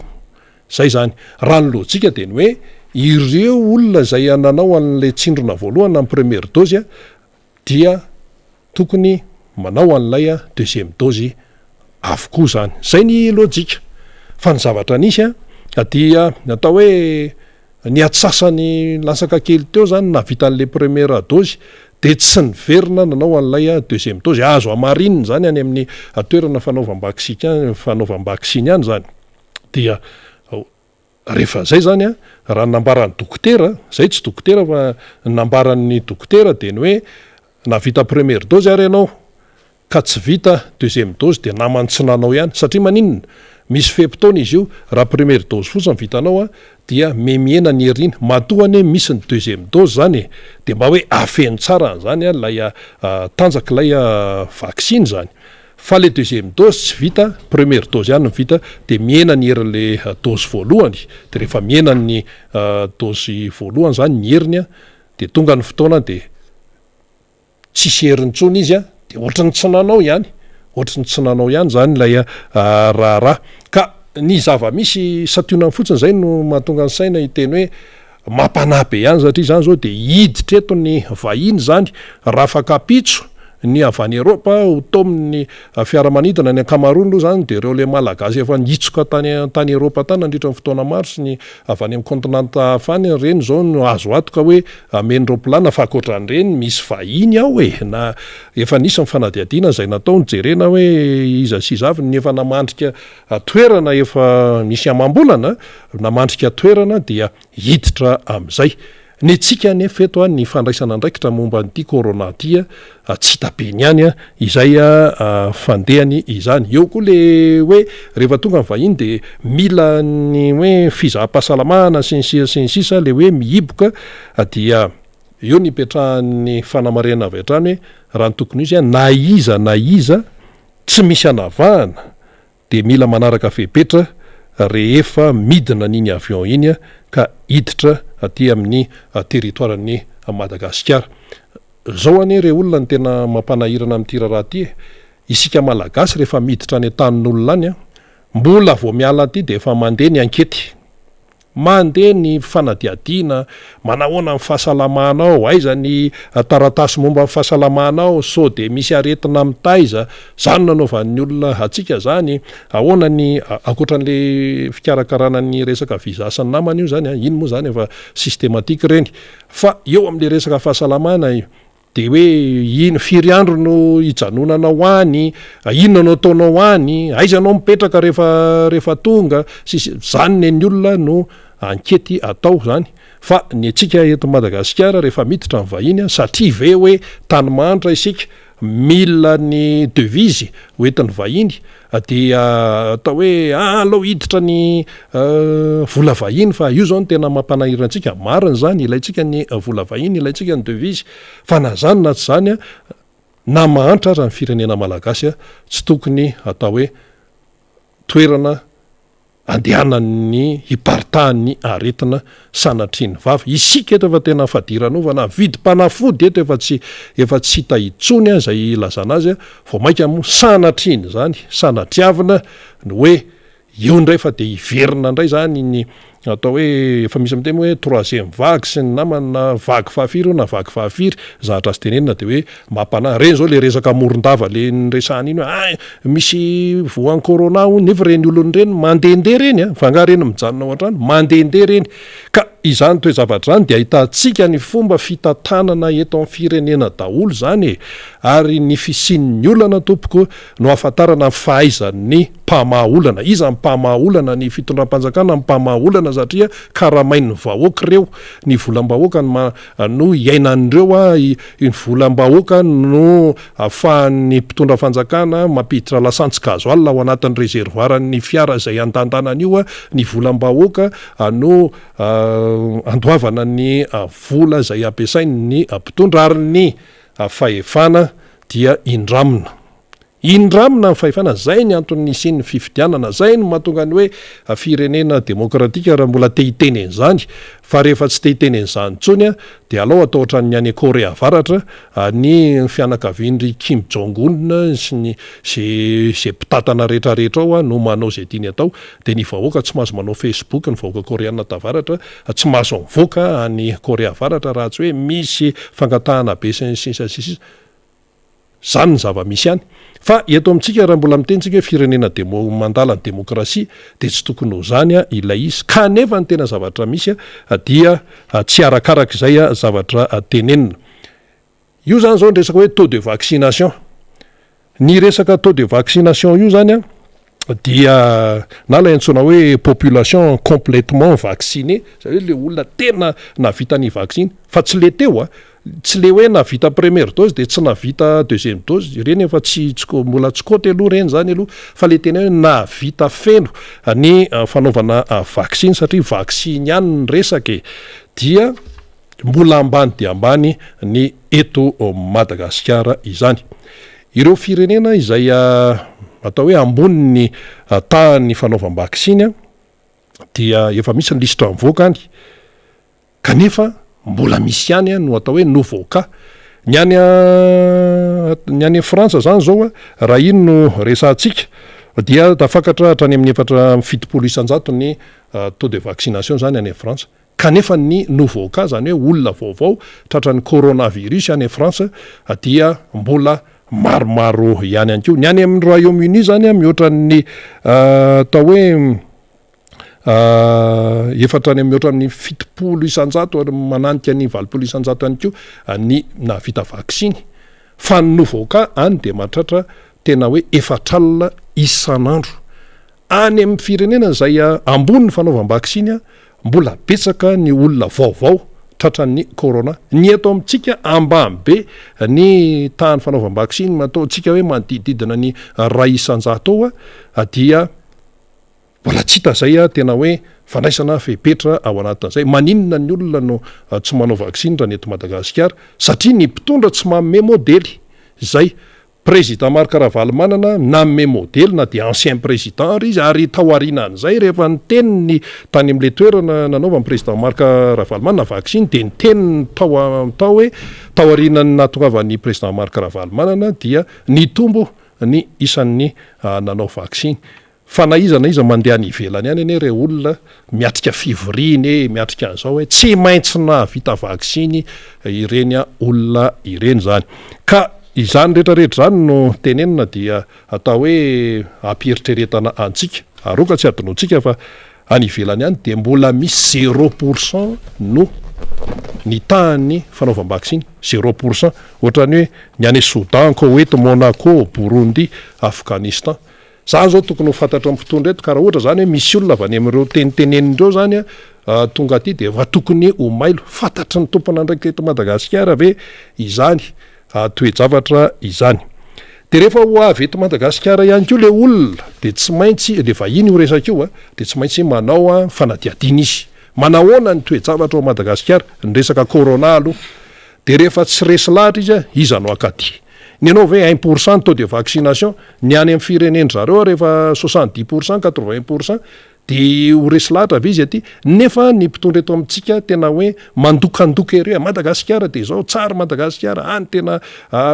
Zay zany. Raha ny lojika dia ny hoe ireo olona izay nanao an'ilay tsindrona voalohany na ny première dose dia tokony manao an'ilay deuxième dose avokoa zany. Zay ny lojika. Fa ny zavatra nisy an, dia ny atao hoe Ny atsasany latsaka kely teo zany nahavita an'le première dose de tsy niverina nanao an'ilay deuxième dose. Azo hamarinina zany any amin'ny toerana fanaovam-baksika fanaovam-baksiny any zany. Dia rehefa zay zany an, raha ny nambaran'ny dokotera, zay tsy dokotera fa ny nambaran'ny dokotera de ny hoe nahavita première dose ary ianao ka tsy vita deuxième dose dia namany tsy nanao ihany satria maninona? Misy fe-potoana izy io, raha première dose fotsiny vitanao a dia mihemihena ny heriny, matoa anie misy ny deuxième dose zany e, dia mba hoe afeno tsara an'izany ilay tanjak'ilay vaksiny zany, fa le deuxième dose tsy vita, première dose ihany no vita dia mihena ny herin'le dose voalohany, dia rehefa mihena ny dose voalohany zany ny heriny a dia tonga ny fotoana dia. tsisy heriny intsony izy an, dia ohatry ny tsy nanao ihany, ohatry ny tsy nanao ihany izany ilay raharaha. Ka ny zava-misy santionany fotsiny izay no mahatonga ny saina hiteny hoe mampanahy be ihany satria izany izao dia hiditra eto ny vahiny izany rafakapitso ny avy any Eropa ho taomin'ny fiaramanidina, ny ankamaroany aloha izany dia ireo ilay Malagasy efa nihitsoka tany tany Eropa tany nandritra ny fotoana maro sy ny avy any amin'ny kaontinanta hafa any, ireny izao no azo antoka hoe Hameno raoplana fa ankoatran'ireny misy vahiny ao e! Na efa nisy ny fanadihadiana izay natao nijerena hoe iza sy iza avy ny efa namandrika toerana efa misy amam-bolana namandrika toerana dia hiditra amin'izay. Ny antsika anefa eto ny fandraisana andraikitra momba an'ity corona ity tsy hita be ny any izay fandehany izany. Eo koa le hoe rehefa tonga ny vahiny dia mila ny hoe fizaham-pahasalamana sy ny sisa sy ny sisa, le hoe mihiboka dia eo ny ipetrahan'ny fanamarihana avy hatrany hoe raha ny tokony ho izy na iza na iza tsy misy anavahana dia mila manaraka fepetra. rehefa midina an'iny avion iny ka hiditra aty amin'ny territoire-n'i Madagasikara. Zao anie re olona no tena mampanahirana amin'ity raharaha ity e! Isika Malagasy rehefa miditra any an-tanin'olona any an, mbola vao miala aty dia efa mandeha ny ankety. Mandeha ny fanadihadiana, manahoana ny fahasalamanao, aiza ny taratasy momba ny fahasalamanao, sao dia misy aretina mitaiza, zany no anaovan'ny olona antsika zany, ahoana ny, ankoatran'le fikarakarana ny resaka visa sy ny namany io zany an, iny moa zany efa systematique ireny, fa eo amin'le resaka fahasalamana Dia hoe ino, firy andro no hijanonanao any, inona no ataonao any, aiza ianao mipetraka rehefa rehefa tonga, sy sy, zany nen'ny olona no ankety atao zany. Fa ny antsika eto Madagasikara rehefa miditra ny vahiny an, satria ve hoe tany mahantra isika, mila ny devise ho entin'ny vahiny, dia atao hoe aa aleo hiditra ny vola vahiny fa io zao no tena mampanahirana antsika, marina izany ilaintsika ny vola vahiny, ilaintsika ny devise fa na zany na tsy zany na mahantra aza ny firenena malagasy tsy tokony atao hoe toerana andehanan'ny hiparitahan'ny aretina sanatria ny vava. Isika eto efa tena fadiranovana, vidim-panafody eto efa tsy efa tsy hita intsony izay ilazana azy, vao mainka moa sanatriana izany, sanatriavina ny hoe eo indray fa dia hiverina indray izany ny atao hoe efa misy miteny hoe troisième vague sy ny namany na vague fahafiry io na vague fahafiry, zavatra azo tenenina dia hoe Mampanahy. Reny zao le resaka Morondava le niresahana iny hoe hay misy voan'ny corona hono nefa ireny olona ireny mandehandeha ireny a, fa angaha ireny mijanona ao an-trano? Mandehandeha ireny. Ka izany toe-javatra izany dia ahitantsika ny fomba fitantanana eto amin'ny firenena daholo izany e! Ary ny fisian'ny olana tompoko no ahafantarana ny fahaizan'ny mpamaha olana. Iza ny mpamaha olana? Ny fitondram-panjakana no mpamaha olana satria karamain'ny vahoaka ireo. Ny volam-bahoaka no no iainan'ireo a, ny volam-bahoaka no afahan'ny mpitondra fanjakana mampiditra lasantsy gasoil ao anatin'ny réservoir-n'ny fiara izay andandanana io a, ny volam-bahoaka no andoavana ny vola izay ampiasain'ny mpitondra ary ny fahefana dia indramina. Indramina ny fahefana, zay ny antony nisian'ny fifidianana, zay no mahatonga ny hoe firenena demokratika raha mbola te hiteny an'izany, fa rehefa tsy te hiteny an'izany intsony dia alao atao ohatran'ny any Korea Avaratra, ny fianakavian-dry Kim Jong Un sy ny ze ze mpitantana rehetra rehetra ao no manao izay tiany atao, dia ny vahoaka tsy mahazo manao Facebook, ny vahoaka Koreana Tavaratra tsy mahazo mivoaka any Korea Avaratra raha tsy hoe misy fangatahana be sy ny sisa sy ny sisa. Zany ny zava-misy any. Fa eto amintsika raha mbola miteny tsika hoe firenena demo mandala ny demokrasia dia tsy tokony ho zany ilay izy. Kanefa ny tena zavatra misy dia tsy arakaraka izay zavatra tenenina. Io zany zao ny resaka hoe taux de vaccination. Ny resaka taux de vaccination io zany dia na ilay antsoina hoe population complètement vaccinée, zany hoe le olona tena nahavita ny vaksiny fa tsy le teo a, tsy le hoe nahavita première dose de tsy nahavita deuxième dose, ireny efa tsy tsy mbola tsy kaoty aloha ireny zany aloha fa le tena hoe nahavita feno ny fanaovana vaksiny satria vaksiny ihany ny resaka e, dia mbola ambany dia ambany ny eto Madagasikara izany. Ireo firenena izay atao hoe ambony ny tahan'ny fanaovam-baksiny dia efa misy ny lisitra mivoaka any kanefa mbola misy ihany no atao hoe nouveau cas. Ny any ny any Frantsa zany zao raha iny no resahantsika dia tafakatra hatrany amin'ny 74% ny taux de vaccination zany any Frantsa. Kanefa ny nouveau cas, izany hoe olona vaovao tratran'ny coronavirus any France dia mbola maromaro ihany ihany koa. Ny any amin'ny Royaume Uni izany mihoatra ny atao hoe efa hatrany amin'ny mihoatra amin'ny 70% ary mananika ny 80% ihany koa ny nahavita vaksiny. Fa ny nouveau cas any dia mahatratra tena hoe 40 isan'andro. Any amin'ny firenena izay ambony ny fanaovam-baksiny, mbola betsaka ny olona vaovao tratran'ny corona. Ny eto amintsika ambany be ny tahan'ny fanaovam-baksiny, ataontsika hoe manodidididina ny 1% eo, dia mbola tsy hita izay tena hoe fandraisana fepetra ao anatin'izay. Maninona ny olona no tsy manao vaksiny raha ny eto Madagasikara? Satria ny mpitondra tsy manome modely izay. Président Marc Ravalomanana nanome modely na dia ancien président ary izy ary tao aorianan'izay rehefa niteny ny tany amin'ilay toerana nanaovan'ny président Marc Ravalomanana vaksiny dia niteny ny tao tao hoe tao aorianan'ny nahatongavan'ny président Marc Ravalomanana dia nitombo ny isan'ny nanao vaksiny. Fa na iza na iza mandeha any ivelany any anie re olona miatrika fivoriana e, miatrika an'izao e, tsy maintsy nahavita vaksiny ireny olona ireny izany. Ka izany rehetra rehetra izany no tenenina dia atao hoe ampieritreretana antsika. Aroka tsy adinointsika fa any ivelany any dia mbola misy zéro pour cent no ny tahan'ny fanaovam-baksiny, zéro pour cent. Ohatran'ny hoe ny any Soudan, Koweït, Monaco, Burundi, Afghanistan. Zany zao tokony ho fantatry ny mpitondra eto ka raha ohatra zany hoe misy olona avy any amin'ireo teniteneniny ireo zany tonga aty dia efa tokony ho mailo. Fantatry ny tompon'andraikitra eto Madagasikara ve izany toe-javatra izany? Dia rehefa ho avy eto Madagasikara ihany koa ilay olona dia tsy maintsy, ilay vahiny io resaka io dia tsy maintsy manao fanadihadiana izy. Manahoana ny toe-javatra ao Madagasikara? Ny resaka corona aloha. Dia rehefa tsy resy lahatra izy, iza no hakaty? Ny anao ve un pour cent ny taux de vaccination, ny any amin'ny firenen-dry zareo ary efa 70 pour cent, 80 pour cent, dia ho resy lahatra ve izy aty? Nefa ny mpitondra eto amintsika tena hoe mandokandoka ery hoe Madagasikara dia izao, tsara Madagasikara, any tena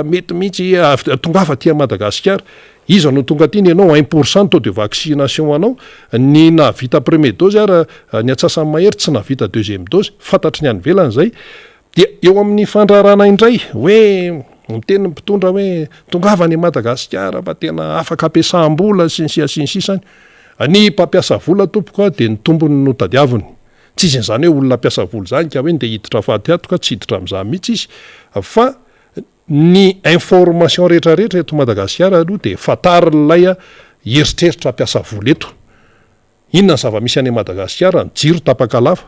mety mihitsy, tongava aty Madagasikara. Iza no tonga aty ny anao un pour cent ny taux de vaccination anao, ny nahavita premier dose ary ny antsasany mahery tsy nahavita deuxième dose, fantatry ny any ivelany izay. Dia eo amin'ny fandraharahana indray hoe miteny ny mpitondra hoe tongava any Madagasikara fa tena afaka ampiasam-bola sy ny sisa sy ny sisa any. Ny mpampiasa vola tompoko a dia ny tombony no tadiaviny. Tsy izy an'izany hoe olona mpiasa vola izany ka hoe ndeha hiditra faty ato ka tsy hiditra amin'izany mihitsy izy fa ny information rehetra rehetra eto Madagasikara aloha dia fantarin'ilay eritreritra hampiasa vola eto. Inona ny zava-misy any Madagasikara? Ny jiro tapaka lava,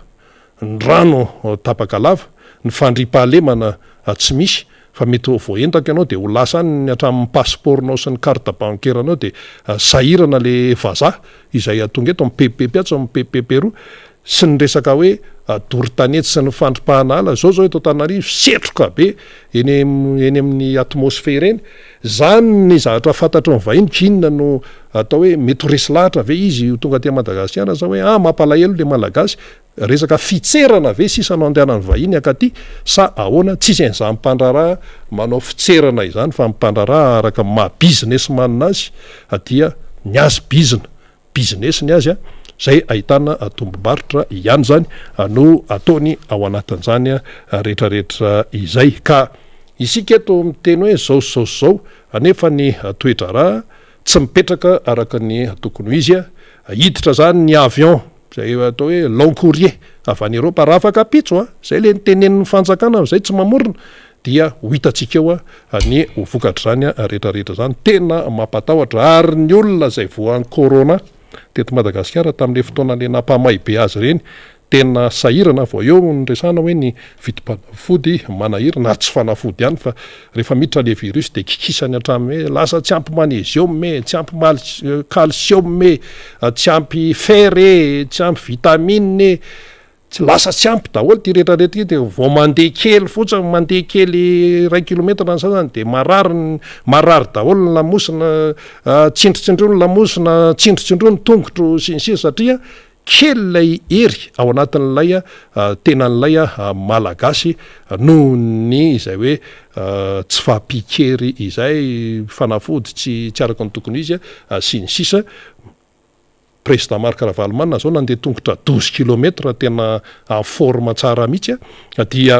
ny rano tapaka lava, ny fandriampahalemana tsy misy fa mety ho voaendaka ianao dia ho lasa any hatramin'ny passeport-nao sy ny carte bancaire-nao dia sahirana le vazaha izay tonga eto mipepipepy atsy mipepipepy eroa sy ny resaka hoe doro tanety sy ny fandripahana ala izao izao eto Antananarivo setroka be eny eny amin'ny atmosfera eny Zany ny zavatra fantatry ny vahiny k'inona no atao hoe mety ho resy lahatra ve izy ho tonga aty Madagasikara sa hoe ah mampalahelo le Malagasy, resaka fitserana ve sisa no andehanan'ny vahiny ankaty sa ahoana, tsisy an'izany mpandraharaha manao fitserana izany fa ny mpandraharaha araka ny maha business man azy dia ny azy bizina, business ny azy izay ahitana tombom-barotra ihany izany no ataony ao anatin'izany rehetrarehetra izay ka isika eto miteny hoe zao sy zao sy zao anefa ny toe-draharaha tsy mipetraka araka ny tokony ho izy, hiditra izany ny avion izay atao hoe long courrier avy any Eropa raha afaka ampitso a, izay le nitenenin'ny fanjakana izay tsy mamorona dia ho hitantsika eo ny ho vokatr'izany rehetra rehetra izany, tena mampatahotra ary ny olona izay voan'ny corona teto Madagasikara tamin'ilay fotoana ilay nampamay be azy ireny tena sahirana, vao eo no resahana hoe ny vidim-panafody manahirana ary tsy fanafody ihany fa rehefa miditra ilay virus dia kikisany hatramin'ny hoe lasa tsy ampy magnésium e, tsy ampy calcium e, tsy ampy fer e, tsy ampy vitamine e. Tsy lasa tsy ampy daholo ity rehetra rehetra ity dia vao mandeha kely fotsiny, mandeha kely iray kilomètre ny sasany dia marary ny, marary daholo ny lamosina, tsindritsindrio ny lamosina, tsindritsindrio ny tongotro sy ny sisa satria kely ilay hery ao anatin'ilay tenan'ilay Malagasy noho ny izay hoe tsy fahampian-kery izay, fanafody tsy tsy araka ny tokony ho izy sy ny sisa. Président Marc Ravalomanana zao nandeha tongotra 12 kilomètre tena en forme tsara mihitsy a, dia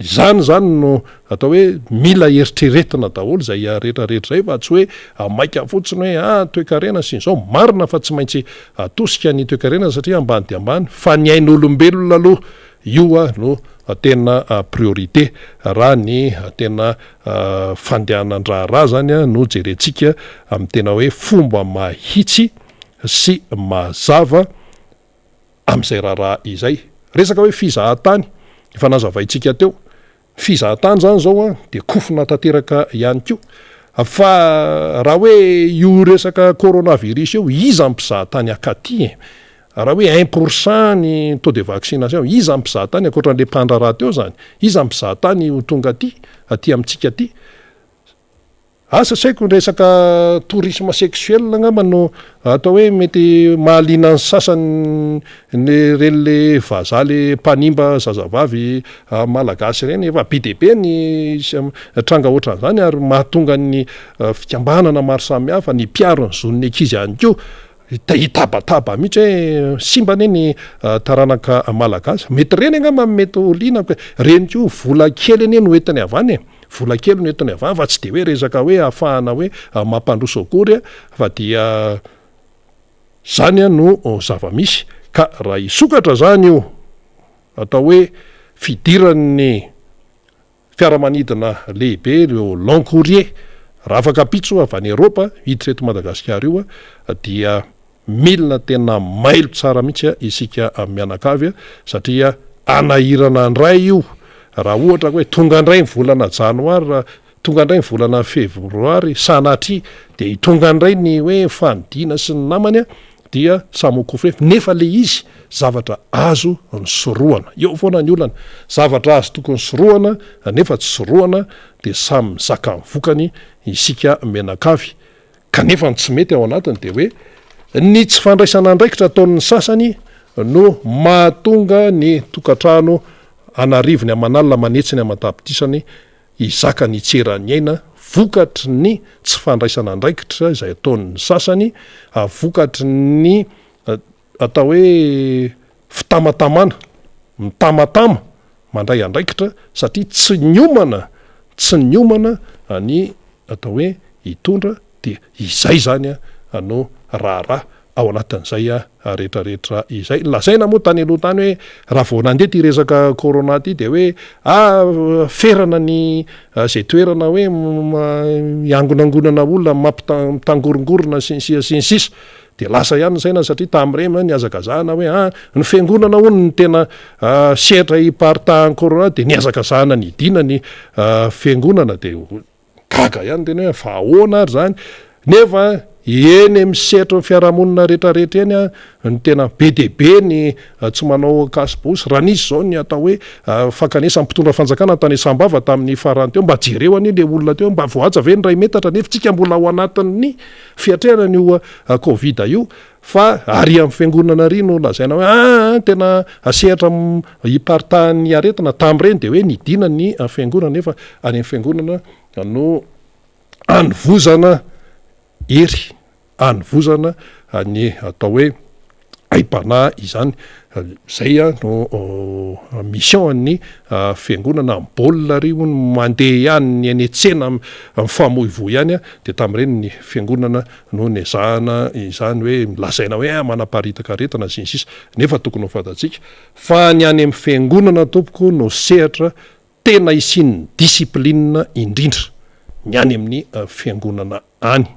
izany zany no atao hoe mila eritreretina daholo izay rehetra rehetra izay fa tsy hoe maika fotsiny hoe ah toekarena sy ny izao, marina fa tsy maintsy atosika ny toekarena satria ambany dia ambany fa ny ain'olombelona aloha io no tena priorité raha ny tena fandehanan-draharaha zany no jerentsika amin'ny tena hoe fomba mahitsy sy mazava amin'izay raharaha izay. Resaka hoe fizahantany, efa nazavaintsika teo, fizahantany zany zao an dia kofona tanteraka ihany koa, fa raha hoe io resaka coronavirus io, iza ny mpizahatany akaty e? Raha hoe un pour cent ny taux de vaccination, iza ny mpizahatany ankoatran'le mpandraharaha teo zany, iza ny mpizahatany ho tonga aty, aty amintsika aty? Asa tsy haiko ny resaka tourisme sexuel angamba no atao hoe mety mahaliana ny sasany ny ireny le vazaha le mpanimba zazavavy malagasy ireny, efa be dia be ny tranga ohatran'izany ary mahatonga ny fikambanana maro samihafa, ny mpiaro ny zon'ny ankizy ihany koa hitabataba mihitsy hoe simba anie ny taranaka malagasy, mety ireny angamba no mety ho liana fa ireny koa vola kely anie no entiny avy any e. Vola kely no entiny avy any fa tsy dia hoe resaka hoe ahafahana hoe mampandroso akory fa dia zany no zava-misy ka raha hisokatra zany io atao hoe fidiran'ny fiaramanidina lehibe ireo long courrier raha afaka ampitso avy any Eropa hiditra eto Madagasikara io dia Milina tena mailo tsara mihitsy isika mianakavy satria hanahirana indray io raha ohatra hoe tonga indray ny volana janoary raha tonga indray ny volana febroary sanatria dia tonga indray ny hoe fanidiana sy ny namany dia samy ho kofehy nefa le izy zavatra azo nisorohana eo foana ny olana zavatra azo tokony sorohana nefa tsy sorohana dia samy mizaka ny vokany isika mianakavy Kanefa ny tsy mety ao anatiny dia hoe ny tsy fandraisana andraikitra ataon'ny sasany no mahatonga ny tokantrano an'arivony aman'alina aman'hetsiny aman-tapitrisany hizaka ny hitseran'ny aina vokatry ny tsy fandraisana andraikitra izay ataon'ny sasany, vokatry ny atao hoe fitamatamana, mitamatama mandray andraikitra satria tsy niomana, tsy niomana ny atao hoe hitondra dia izay izany no raharaha ao anatin'izay rehetra rehetra izay. Lazaina moa tany aloha tany hoe raha vao nandeha ity resaka corona ity dia hoe ah ferana ny izay toerana hoe hiangonangonana olona mampitangorongorona sy ny sisa sy ny sisa. Dia lasa ihany ny saina satria tamin'ireny nihazakazahana hoe ah ny fiangonana hono no tena sehatra hiparitahan'ny corona dia nihazakazahana nidina ny fiangonana dia gaga ihany tena hoe fa ahoana ary izany nefa eny amin'ny sehatry ny fiarahamonina rehetrarehetra eny no tena be dia be ny tsy manao cache-bouche raha nisy izao ny atao hoe fankanesan'ny mpitondra fanjakana tany Sambava tamin'ny farany teo mba jereo anie le olona teo mba voahaja ve ny iray metatra nefa tsika mbola ao anatin'ny fiatrehana an'io covid io fa ary amin'ny fiangonana ary no lazaina hoe aa tena sehatra hiparitahan'ny aretina tamin'ireny dia hoe nidina ny fiangonana nefa any amin'ny fiangonana no anovozana hery anovozana ny atao hoe aim-panahy izany. Zay no mission an'ny fiangonana, ny baolina ary hono mandeha ihany ny eny an-tsena mifamoivoy ihany dia tamin'ireny ny fiangonana no nezahana izany hoe lazaina hoe manaparitaka aretina sy ny sisa nefa tokony ho fantatsika fa ny any amin'ny fiangonana tompoko no sehatra tena hisian'ny discipline indrindra ny any amin'ny fiangonana any.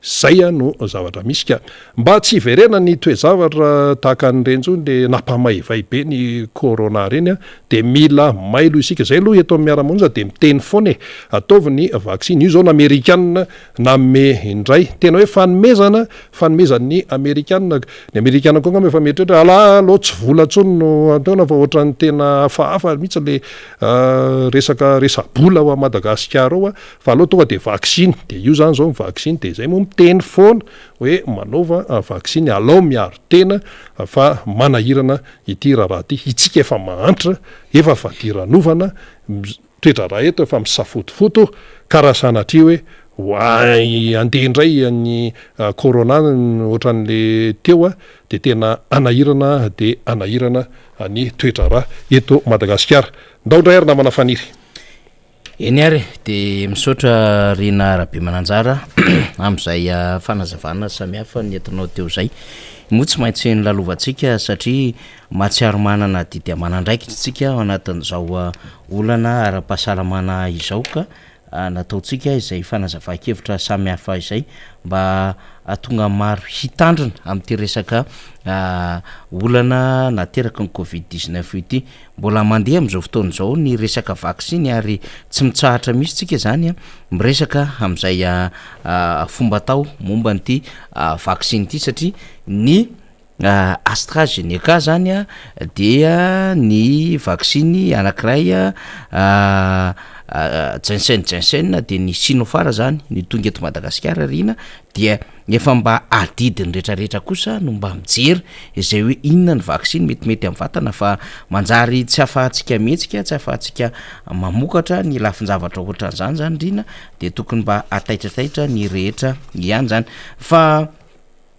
Zay no zavatra misy ka. Mba tsy hiverenan'ny ny toe-javatra tahaka an'ireny intsony le nampamaivay be ny corona ireny dia mila mailo isika. Zay aloha eto amin'ny Miara-monja dia miteny foana e! Ataovy ny vaksiny. Io zao ny amerikana nanome indray. Tena hoe fanomezana, fanomezan'ny amerikana. Ny amerikana koa angamba efa mieritreritra hoe alà alou tsy vola intsony no ataona fa ohatran'ny tena hafahafa mihitsy le resaka resa-bola ao Madagasikara ao. Fa aleo tonga dia vaksiny, dia io zany zao ny vaksiny, dia izay moa miteny foana hoe manaova vaksiny, alao miaro tena fa manahirana ity raharaha ity, itsika efa mahantra, efa fadiranovana, toe-draharaha eto efa misafotofoto, ka raha sanatria hoe handeha indray ny corona ohatran'le teo dia tena hanahirana dia hanahirana ny toe-draharaha eto Madagasikara. Ndao indray ary namana Faniry. Eny ary e, dia misaotra Rina Rabemananjara amin'izay fanazavana samihafa nentinao teo izay. Moa tsy maintsy nolalovantsika satria mahatsiaro manana adidy aman'andraikitra isika ao anatin'izao olana ara-pahasalamana izao ka nataontsika izay fanazavan-kevitra samihafa izay mba hahatonga maro hitandrina amin'ity resaka olana nateraky ny covid 19 ity. Mbola mandeha amin'izao fotoana izao ny resaka vaksiny ary tsy mitsahatra mihitsy tsika izany miresaka amin'izay fomba atao momba an'ity vaksiny ity satria ny AstraZeneca zany dia ny vaksiny anankiray. Jensen Jensen dia ny Sinofara zany ny tonga eto Madagasikara ry Rina dia efa mba adidin'ny retraretra kosa no mba mijery izay hoe inona ny vaksiny metimety amin'ny vatana fa manjary tsy afahantsika mihetsika, tsy afahantsika mamokatra ny lafin-javatra ohatran'izany zany Rina dia tokony mba hataitrataitra ny rehetra ihany zany fa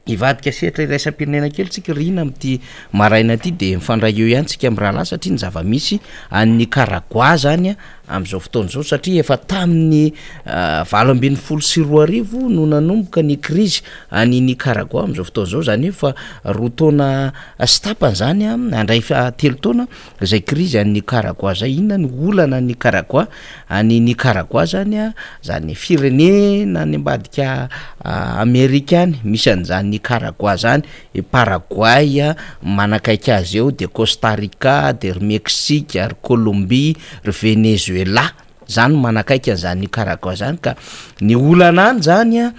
Hivadika sehatra iraisam-pirenena kely tsika Rina amin'ity maraina ity dia mifandray eo ihany tsika mirahalahy satria ny zava-misy any Nicaragua zany amin'izao fotoana izao satria efa tamin'ny 2018 no nanomboka ny krizy any Nicaragua amin'izao fotoana izao, izany hoe efa roa taona sy tapany zany handray telo taona Zay krizy any Nicaragua zay, inona ny olana any Nicaragua? Any Nicaragua zany a, zany firenena any ambadika Amerika any misy an'zany Nicaragua zany, i Paraguay a manakaiky azy eo, de Costa Rica, de ry Mexique, ry Colombie, ry Venezuela, zany manakaiky an'zany Nicaragua zany ka ny olana any zany a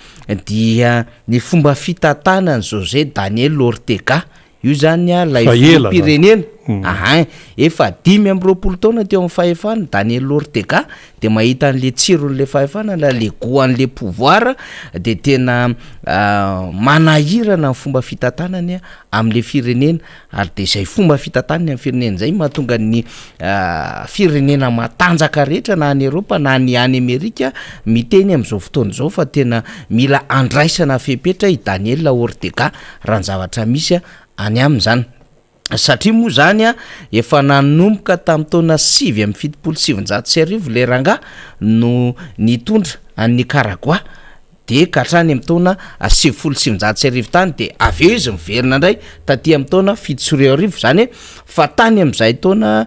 dia ny fomba fitantanan'i José Daniel Ortega. Io zany a lay Efa ela zany. filoham-pirenena ahain, efa 25 taona teo amin'ny fahefana Daniel Ortega de mahita an'le tsiron'le fahefana na le goût an'le pouvoir de tena manahirana ny fomba fitantanany am'le firenena ary de zay fomba fitantanany amin'ny firenena zay mahatonga ny firenena matanjaka rehetra na any Eropa na ny any Amerika miteny am'zao fotoana izao fa tena mila andraisana fepetra i Daniel Ortega raha ny zavatra misy any aminy izany. Satria moa izany efa nanomboka tamin'ny taona 1979 ilay rangahy no nitondra an'i Nicaragua dia ka hatrany amin'ny taona 1990 tany dia avy eo izy miverina indray taty amin'ny taona 2007, izany hoe fa tany amin'izay taona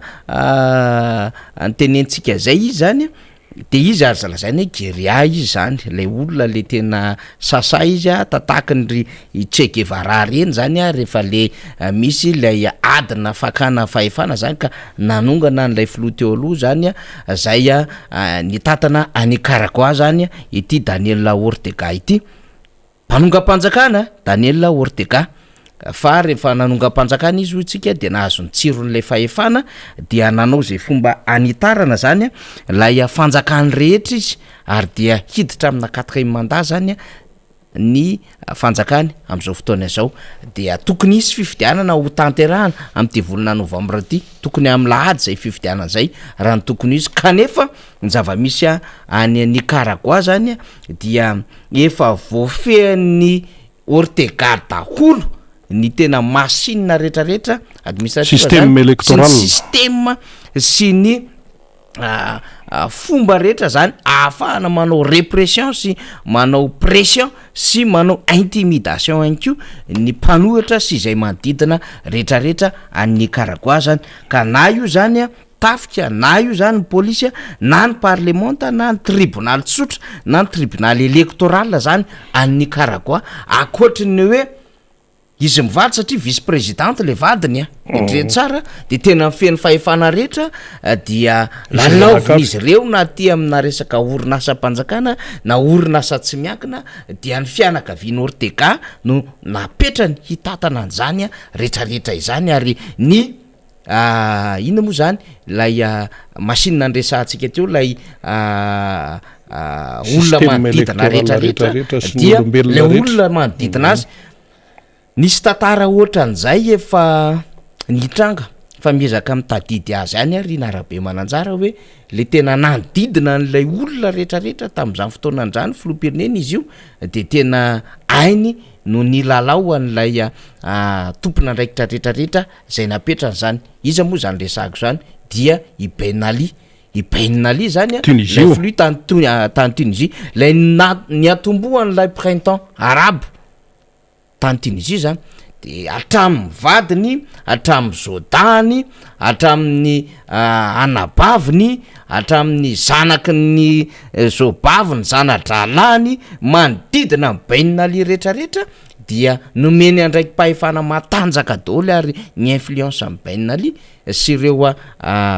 nitenentsika izay izy izany De izy aza lazaina hoe guerilla izy zany, lay olona le tena sasa izy a, tatakin'ny ry i Che Guevara reny zany a, rehefa le misy lay adina fakana fahefana zany ka nanongana an'ilay filoha teo aloha zany a, zay a nitantana an'i Nicaragua zany ity Daniel Ortega ity. Mpanongam-panjakana Daniel Ortega, fa rehefa nanongam-panjakana izy hoy tsika dia nahazo ny tsiron'ilay fahefana dia nanao izay fomba hanitarana izany ilay fanjakany rehetra izy ary dia hiditra amina quatrième mandat izany ny fanjakany amin'izao fotoana izao dia tokony hisy fifidianana ho tanterahana amin'ity volana novambra ity, tokony amin'ny lahady izay fifidianana izay raha ny tokony ho izy kanefa Ny zava-misy any Nicaragua zany dia efa voafehin'ny Ortega daholo ny tena machine retraretra administrative Système zany sy ny électoral. système sy ny fomba rehetra zany ahafahana manao repression sy manao pression sy manao intimidation ihany koa ny mpanohitra sy izay manodidina retraretra any Nicaragua zany ka na io zany a tafika na io zany ny polisy na ny parlemanta na ny tribonaly tsotra na ny tribonaly electoral zany any Nicaragua akoatry ny hoe izy mivady satria vice presidente le vadiny a eritrereto tsara de tena feno fahefana rehetra dia lalaovin'izy ireo na aty amina resaka orinasam-panjakana na orinasa tsy miankina dia ny fianakavian'i Ortega no napetrany hitatana an'izany retraretra izany ary ny Inona moa zany ilay machine niresahantsika teo ilay olona manodidina rehetra rehetra dia ilay olona manodidina azy. Nisy tantara ohatran'izay efa nitranga fa miezaka mitadidy azy ihany aho ry Narabemananjara hoe le tena nanodidina an'ilay olona rehetra rehetra tamin'izany fotoana izany filoham-pirenena izy io de tena hainy no nilalao an'ilay tompon'andraikitra rehetra rehetra Izay napetrany izany. Iza moa izany resahako izany? Dia i Ben Ali. I Ben Ali izany an, ilay filoha tany Tun- tany Tunisie, ilay na- niatombohan'ilay printemps arabe tany Tunisie izany. De hatramin'ny vadiny, hatramin'ny zaodahiny, hatramin'ny anabaviny, hatramin'ny zanaky ny zaobaviny, zana-drahalahiny, manodidina an'i Ben Ali rehetrarehetra dia nomeny andraiki-pahefana matanjaka daholo ary ny influence an'i Ben Ali sy ireo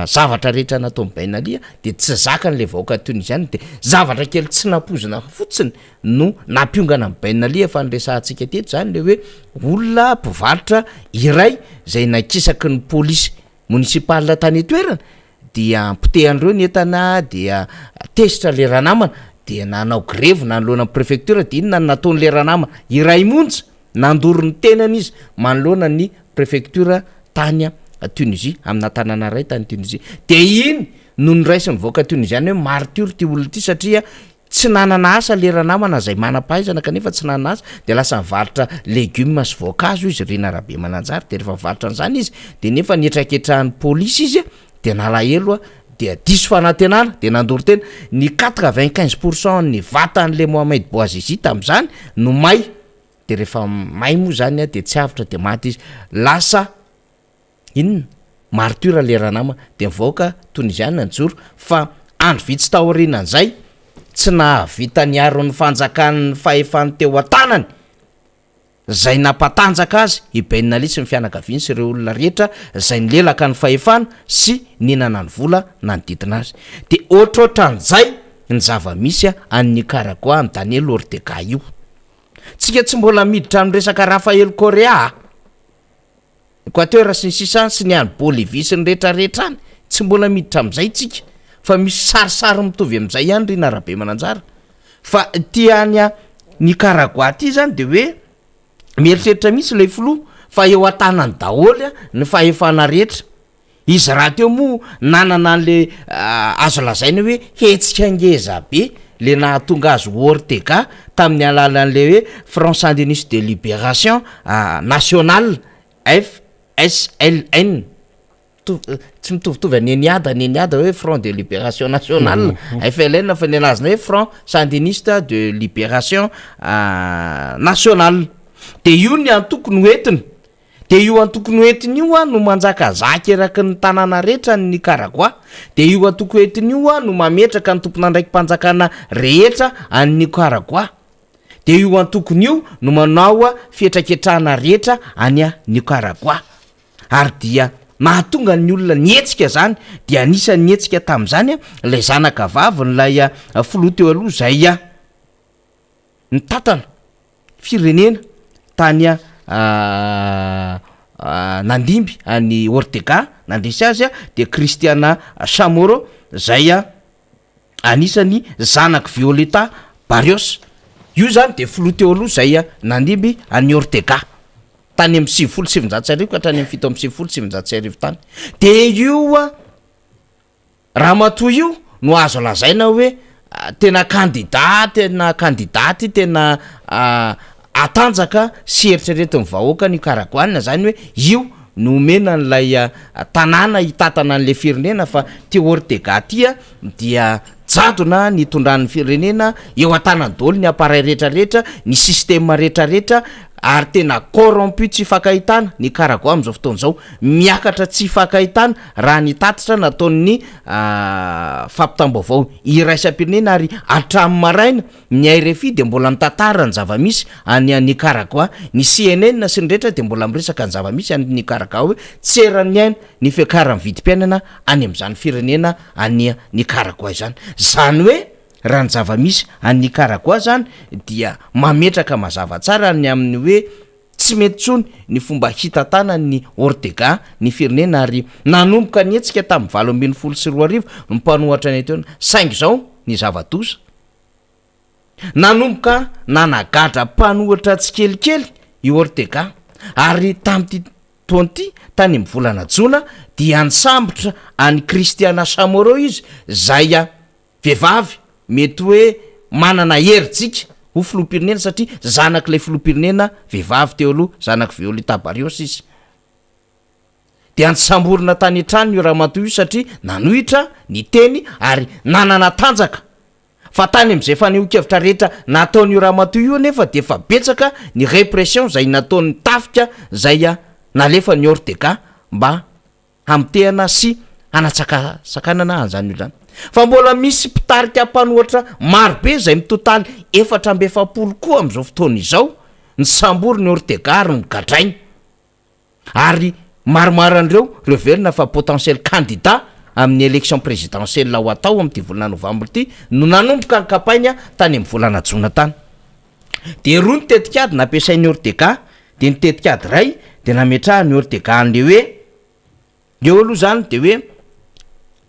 zavatra rehetra nataon'i Ben Ali dia tsy zakany le vahoaka tunisiana dia zavatra kely tsy nampoizina fotsiny no nampiongana an'i Ben Ali efa niresahantsika teto zany le hoe olona mpivarotra iray zay nakisaky ny polisy municipal tany an-toerana. dia potehan'ireo ny entana dia tezitra le ranamana dia nanao grevy nanoloana ny préfecture de inona no nataon'le ranamana iray monja? Nandoro ny tenany izy manoloana ny préfecture tany Tunisie, amina tanàna iray tany Tunisie. Dia iny no noraisin'ny vahoaka toniziana hoe martyr ity olona ity satria tsy nanana asa le ranamana izay manam-pahaizana kanefa tsy nanana asa dia lasa nivarotra legumes sy voankazo izy Rina Rabemananjary dia rehefa nivarotra an'izany izy dia nefa nihetraketrahan'ny polisy izy dia nalahelo dia diso fanantenana dia nandoro tena, ny 95 pour cent ny vatan'le Mohamed Bouazizi tamin'izany no may dia rehefa may moa zany dia tsy avotra dia maty izy, lasa inona? Martyr le ranama dia nivoaka Toniziana nijoro fa andro vitsy taorianan'izay tsy nahavita niaro ny fanjakan'ny fahefany teo an-tanany izay nampatanjaka azy i Ben Ali sy ny fianakaviany sy ireo olona rehetra izay nilelaka ny fahefana sy nihinana ny vola nanodidina azy. Dia ohatrohatran'izay ny zava-misy any Nicaragua amin'i Daniel Ortega io. Tsika tsy mbola miditra amin'ny resaka Rafael Correa a! Equateur sy ny sisa any sy ny any Bolivie sy ny rehetra rehetra any, tsy mbola miditra amin'izay tsika fa misy sarisary mitovy amin'izay ihany Rina Rabemananjara. Fa ity any Nicaragua ity zany de hoe mieritreritra mihitsy ilay filoha fa eo an-tanany daholo ny fahefana rehetra. Izy rahateo moa nanana an'le azo lazaina hoe hetsika ngeza be le nahatonga azy ho Ortega tamin'ny alalan'le hoe Front Sandiniste de Libération Nationale, FSLN, tsy mitovitovy an'i Eniada, ny Eniada hoe Front de Libération Nationale, FLN, fa ny anazy indray Front Sandiniste de Libération Nationale. De io ny antoko noentiny. Dia io antoko noentiny io no manjakazaka eraky ny tanàna rehetra any Nicaragua. Dia io antoko entiny io no mametraka ny tompon'andraiki-panjakana rehetra any Nicaragua. Dia io antokony io no manao fihetraketrahana rehetra any Nicaragua. Ary dia nahatonga ny olona nihetsika izany. Dia anisan'ny nihetsika tamin'izany ilay zanaka vavin'ilay filoha teo aloha izay nitantana firenena tany nandimby an'i Ortega nandresy azy dia Cristiana Chamorro zay anisan'ny zanak'i Violeta Barrios, io zany dia filoha teo aloha zay nandimby an'i Ortega tany amin'ny 1990 ka hatrany amin'ny 1997 tany, dia io Ramatoa io no azo lazaina hoe tena kandida, tena kandidaty tena hatanjaka sy eritreretin'ny vahoaka Nikaragoana zany hoe io no omena an'ilay tanàna hitantana an'ilay firenena fa ty Ortega ty dia jadona ny hitondran'ny firenena eo an-tanany daholo ny appareil rehetra rehetra, ny système rehetra rehetra ary tena corrompu tsy ifankahitana Nicaragua amin'izao fotoana izao, miakatra tsy ifankahitana raha ny tatitra nataon'ny fampitam-baovao iraisam-pirenena ary hatramin'ny maraina ny RFI dia mbola mitantara ny zava-misy any Nicaragua, ny CNN sy ny rehetra dia mbola miresaka ny zava-misy any Nicaragua hoe tsy eran'ny aina ny fiakaran'ny vidim-piainana any amin'izany firenena any Nicaragua izany. Izany hoe raha ny zava-misy any Nicaragua izany dia mametraka mazava tsara ny amin'ny hoe Tsy mety intsony ny fomba hitantanan'i Ortega ny firenena ary nanomboka nihetsika tamin'ny 2018 ny mpanohatra ny teo saingy izao ny zava-doza. Nanomboka nanagadra mpanohitra tsikelikely i Ortega ary tamin'ity taona ity, tany amin'ny volana jona, dia nisambotra an'i Cristiana Chamorro izy izay Vehivavy mety hoe manana herijika ho filoham-pirenena satria zanak'ilay filoham-pirenena vehivavy teo aloha, zanak'i Violeta Barrios izy. Dia nosamborina tany an-tranony io ramatoa io satria nanohitra, niteny ary nanana tanjaka. Fa tany amin'izay fanehoan-kevitra rehetra nataon'io ramatoa io anefa dia efa betsaka ny répression izay nataon'ny tafika izay nalefan'i Ortega mba hamotehana sy hanatsakasakanana an'izany olona izany. Fa mbola misy mpitarika mpanohatra marobe izay mitotaly 44 koa amin'izao fotoana izao nisamborin'i Ortega ary nogadrainy. Ary maromaro an'ireo ireo heverina fa potentiel candidat amin'ny élection présidentielle ho atao amin'ity volana novambra ity no nanomboka ny campagne tany amin'ny volana jona tany. Dia roa ny tetikady nampiasain'i Ortega, dia ny tetikady iray dia nametrahan'i Ortega an'ilay hoe, eo aloha izany dia hoe.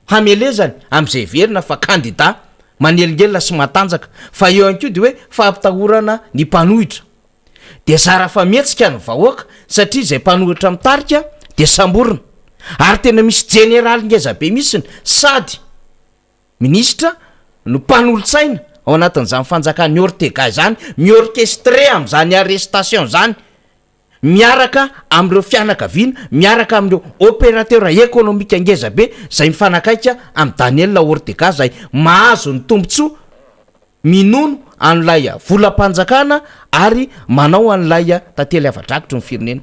hamelezany amin'izay heverina fa kandida manelingelina sy matanjaka, fa eo ihany koa dia hoe fampitahorana ny mpanohitra. Dia zara fa mihetsika ny vahoaka satria izay mpanohitra mitarika dia samborina. Ary tena misy jeneraly ngezabe mihitsiny sady minisitra no mpanolotsaina ao anatin'izany fanjakan'i Ortega izany, mi-orchestrer amin'izany arrestation izany. miaraka amin'ireo fianakaviana, miaraka amin'ireo opérateur économique ngeza be izay mifanakaika amin'i Daniel Ortega izay mahazo ny tombontsoa minono an'ilay volam-panjakana ary manao an'ilay tantely afa-drakitry ny firenena.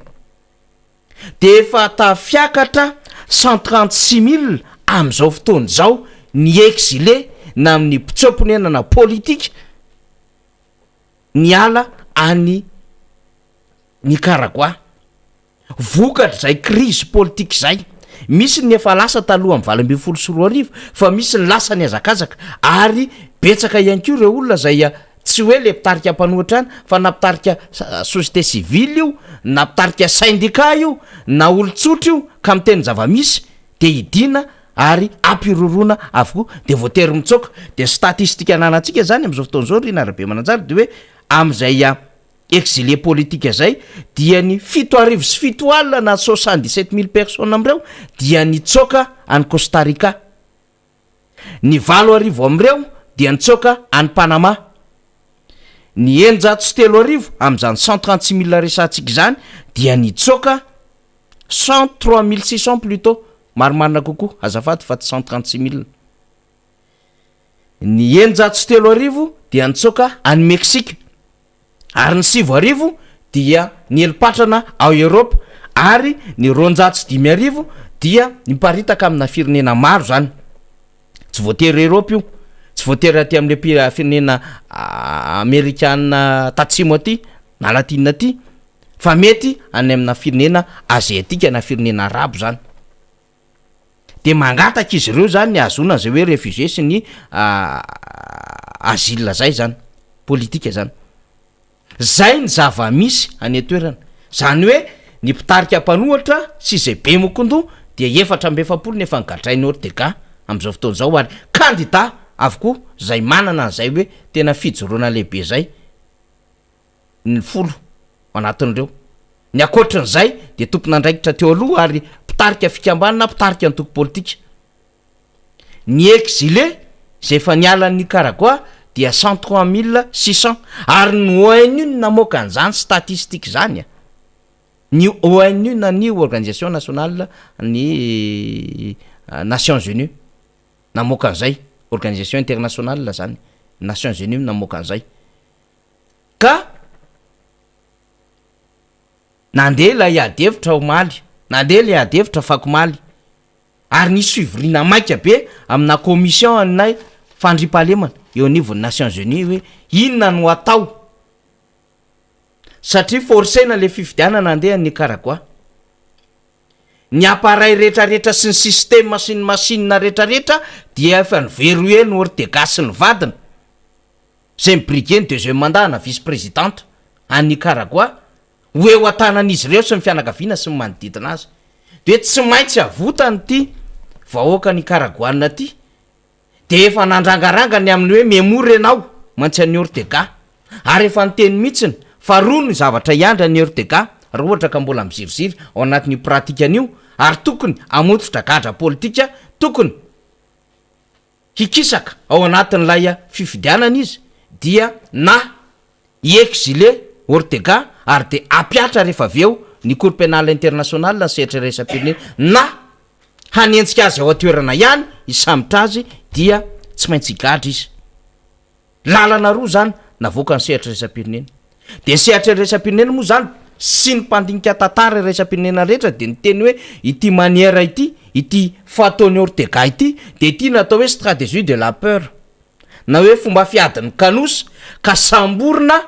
Dia efa tafiakatra 136 mille amin'izao fotoana izao ny exilé na amin'ny mpitsoa-ponenana politika niala any Nicaragua. Vokatr'izay krizy politika izay, misy ny efa lasa talohan'ny 2018 fa misy ny lasa nihazakazaka ary betsaka ihany koa ireo olona izay tsy hoe le mpitarika mpanohitra ihany fa na mpitarika société civile io na mpitarika syndicat io na olon-tsotra io ka miteny zava-misy dia hidiana ary ampiroroana avokoa dia voatery mitsoaka. Dia ny statistique ananantsika izany amin'izao fotoana izao ry Rina Rabemananjara dia hoe amin'izay exilé politique izay dia ny 770 na 77 000 personnes amin'ireo dia nitsoaka any Costa Rica, ny 8000 amin'ireo dia nitsoaka any Panama, ny 3600 amin'izany 136 000 resahantsika izany dia nitsoaka 103 600 plutôt, marimarina kokoa azafady fa tsy 136 000, ny 3600 dia nitsoaka any Mexique ary ny 9000 dia nielipatrana ao Eropa ary ny 502 dia niparitaka amina firenena maro. Zany tsy voatery Eropa io, tsy voatery aty am'le firenena amerikana tatsimo aty na latina aty fa mety any amina firenena aziatika na firenena arabo. Zany de mangataka izy ireo zany ny ahazoana zay hoe réfugié sy ny asile zay zany politika zany. Zay ny zava-misy any an-toerana. Zany hoe ny mpitarika mpanohitra sy izay be mokondo dia 44 nefa nigadrain'i Ortega amin'izao fotoana izao ary kandida avokoa zay manana an'izay hoe tena fijoroana lehibe zay ny 10 anatin'ireo. Ny ankoatrin'izay dia tompon'andraikitra teo aloha ary mpitarika fikambanana, mpitarika antoko politika. Ny exilé izay efa niala an'i Nicaragua dia 103 600 ary ny ONU no namoaka an'izany statistique zany a. Ny ONU na ny Organisation nationale ny Nations Unies namoaka an'izay, organisation internationale zany, Nations Unies namoaka an'izay. Ka nandeha ilay ady hevitra omaly, nandeha ilay ady hevitra fakomaly ary nisy fivoriana maika be amina commission anay fandriampahalemana eo anivon'ny Nations Unies hoe inona no atao satria forcena le fifidianana andeha any Nicaragua. Ny appareil rehetrarehetra sy ny système sy ny machine rehetrarehetra dia efa ni-verrouiller ny Ortega sy ny vadiny izay mi-briguer ny deuxième mandat na vice présidente any Nicaragua ho eo an-tanan'izy ireo sy ny fianakaviana sy ny manodidina azy. De hoe tsy maintsy avotany ity vahoaka Nicaraguana ity. De efa nandrangaranga ny amin'ny hoe memory ianao mantsy an'i Ortega ary efa niteny mihitsiny fa roa ny zavatra hiandry an'i Ortega raha ohatra ka mbola miziriziry ao anatin'io pratikany io ary tokony hamototra gadra politika, tokony hikisaka ao anatin'ilay fifidianana izy dia na hi-exiler Ortega ary dia hampiatra rehefa avy eo ny Cour pénale internationale ny sehatra iraisam-pirenena na hanenjika azy ao an-toerana ihany hisambotra azy dia tsy maintsy higadra izy. Lalana roa zany navoaka ny sehatra iraisam-pirenena. Dia ny sehatra iraisam-pirenena moa zany sy ny mpandinika tantara iraisam-pirenena rehetra dia niteny hoe ity manière ity, ity fataon'i Ortega ity dia ity no atao hoe stratégie de la peur na hoe fomba fiadin'ny kanosa ka samborina,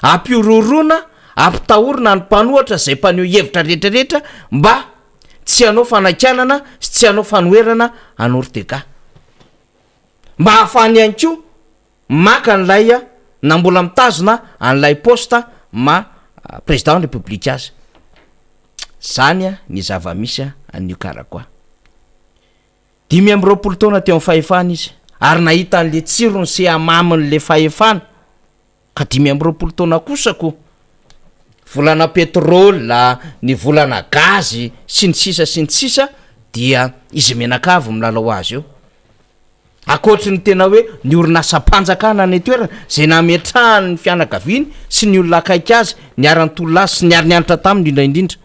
ampihorohoroana, ampitahorina ny mpanohatra izay mpaneho hevitra rehetrarehetra mba tsy hanao fanakianana sy tsy hanao fanoherana an'i Ortega. Mba hahafahany ihany koa maka an'ilay na mbola mitazona an'ilay poste maha président république azy. Zany ny zava-misy any Nicaragua. 25 taona teo amin'ny fahefana izy ary nahita an'le tsirony sy hamamin'le fahefana ka 25 taona kosa ko volana petrole, ny volana gazy sy ny sisa sy ny sisa dia izy mianakavy milalao azy eo. Ankoatry ny tena hoe ny orinasam-panjakana any an-toerana izay nametrahany ny fianakaviany sy ny olona akaiky azy niara-nitolona azy sy niara-nianatra taminy indrindra indrindra.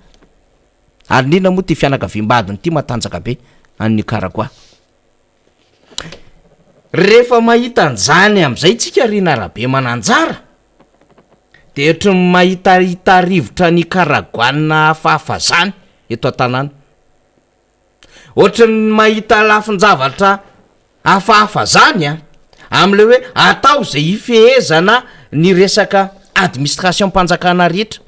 Ary indrindra moa ity fianakaviam-badiny ity matanjaka be any Nicaragua. Rehefa mahita an'izany amin'izay tsika ry Narabemananjara dia ohatry ny mahitahita rivotra Nicaraguana hafahafa zany eto an-tanàna. Ohatry ny mahita lafin-javatra hafahafa zany an, amin'ilay hoe atao izay hifehezana ny resaka administration-mpanjakana rehetra,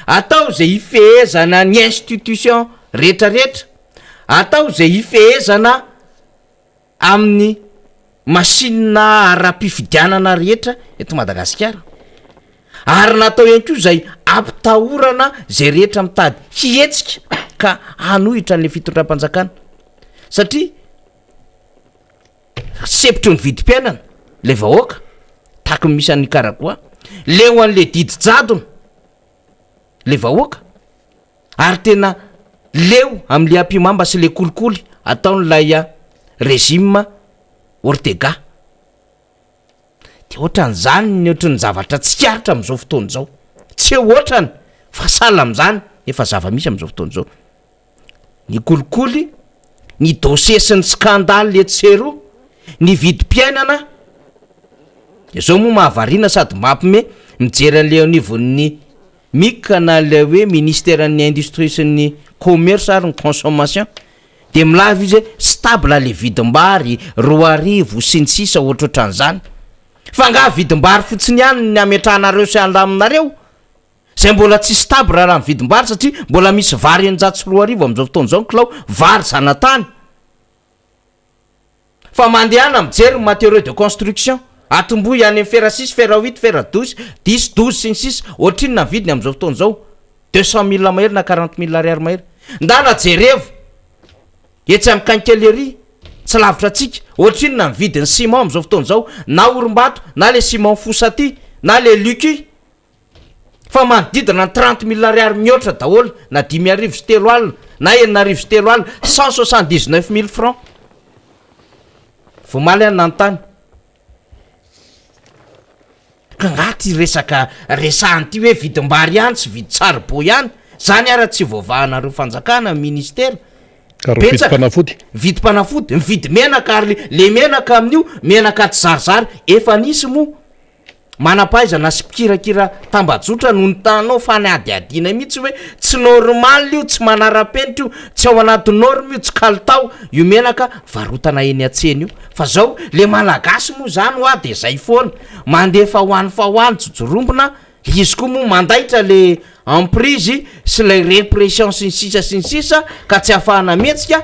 atao izay hifehezana ny institution rehetrarehetra, atao izay hifehezana amin'ny machine ara-pifidianana rehetra eto Madagasikara, ary natao ihany koa izay ampitahorana izay rehetra mitady hihetsika ka hanohitra an'ilay fitondram-panjakana satria sempotry ny vidim-piainana ilay vahoaka tahaky ny misy any Nicaragua, leo an'ilay didy jadona ilay vahoaka. Ary tena leo amin'ilay ampihimamba sy ilay kolikoly ataon'ilay régime Ortega. Dia ohatran'izany ny ohatran'ny zavatra tsikaritra amin'izao fotoana izao. Tsy hoe ohatrany fa sahala amin'izany efa zava-misy amin'izao fotoana izao. Ny kolikoly, ny dossier sy ny scandale etsy sy eroa, ny vidim-piainana, dia izao moa mahavariana sady mampime mijery an'ilay eo anivon'ny Mic na ilay hoe ministeran'ny industrie sy ny commerce ary ny consommation dia milaza izy hoe stable le vidim-bary, 2000 sy ny sisa ohatrohatran'izany. Fa angaha vidim-bary fotsiny ihany ny ametrahanareo sy andaminareo? Izay mbola tsy stable raha ny vidim-bary satria mbola misy vary 2600 amin'izao fotoana izao ny kilao vary zanatany. Fa mandehana mijery ny matériaux de construction, atombohy any amin'ny fer à six, fer à huit, fer à douze, dix, douze sy ny sisa, ohatrinona ny vidiny amin'izao fotoana izao? Deux cent mille mahery na quarante mille ariary mahery. Ndana jerevo etsy amin'ny quincaillerie tsy lavitra antsika, ohatrinona ny vidin'ny ciment amin'izao fotoana izao, na orimbato na le ciment fosaty na le lucky. Fa manodidina ny trente mille ariary mihoatra daholo na 3500 na 3600, 179 mille francs. Vao omaly aho nanontany. Ka nga ty resaka resahana ty hoe vidim-bary ihany sy vidin-tsaribô ihany, zany ara tsy voavahanareo fanjakana, ministera. Ary ny vidim-panafody? Vidim-panafody, mividy menaka ary le menaka amin'io menaka tsizarizary efa nisy moa. Manam-pahaizana sy mpikirakira tambajotra no nitanao fanadihadiana mihitsy hoe tsy normal io, tsy manara-penitra io, tsy ao anaty norme io, tsy kalitao io menaka varotana eny an-tsena io. Fa zao le malagasy moa zany hoa de zay foana, mandefa ho any fa ho any jojorombona, izy koa moa mandaitra le emprise sy lay repression sy ny sisa sy ny sisa ka tsy ahafahana mihetsika,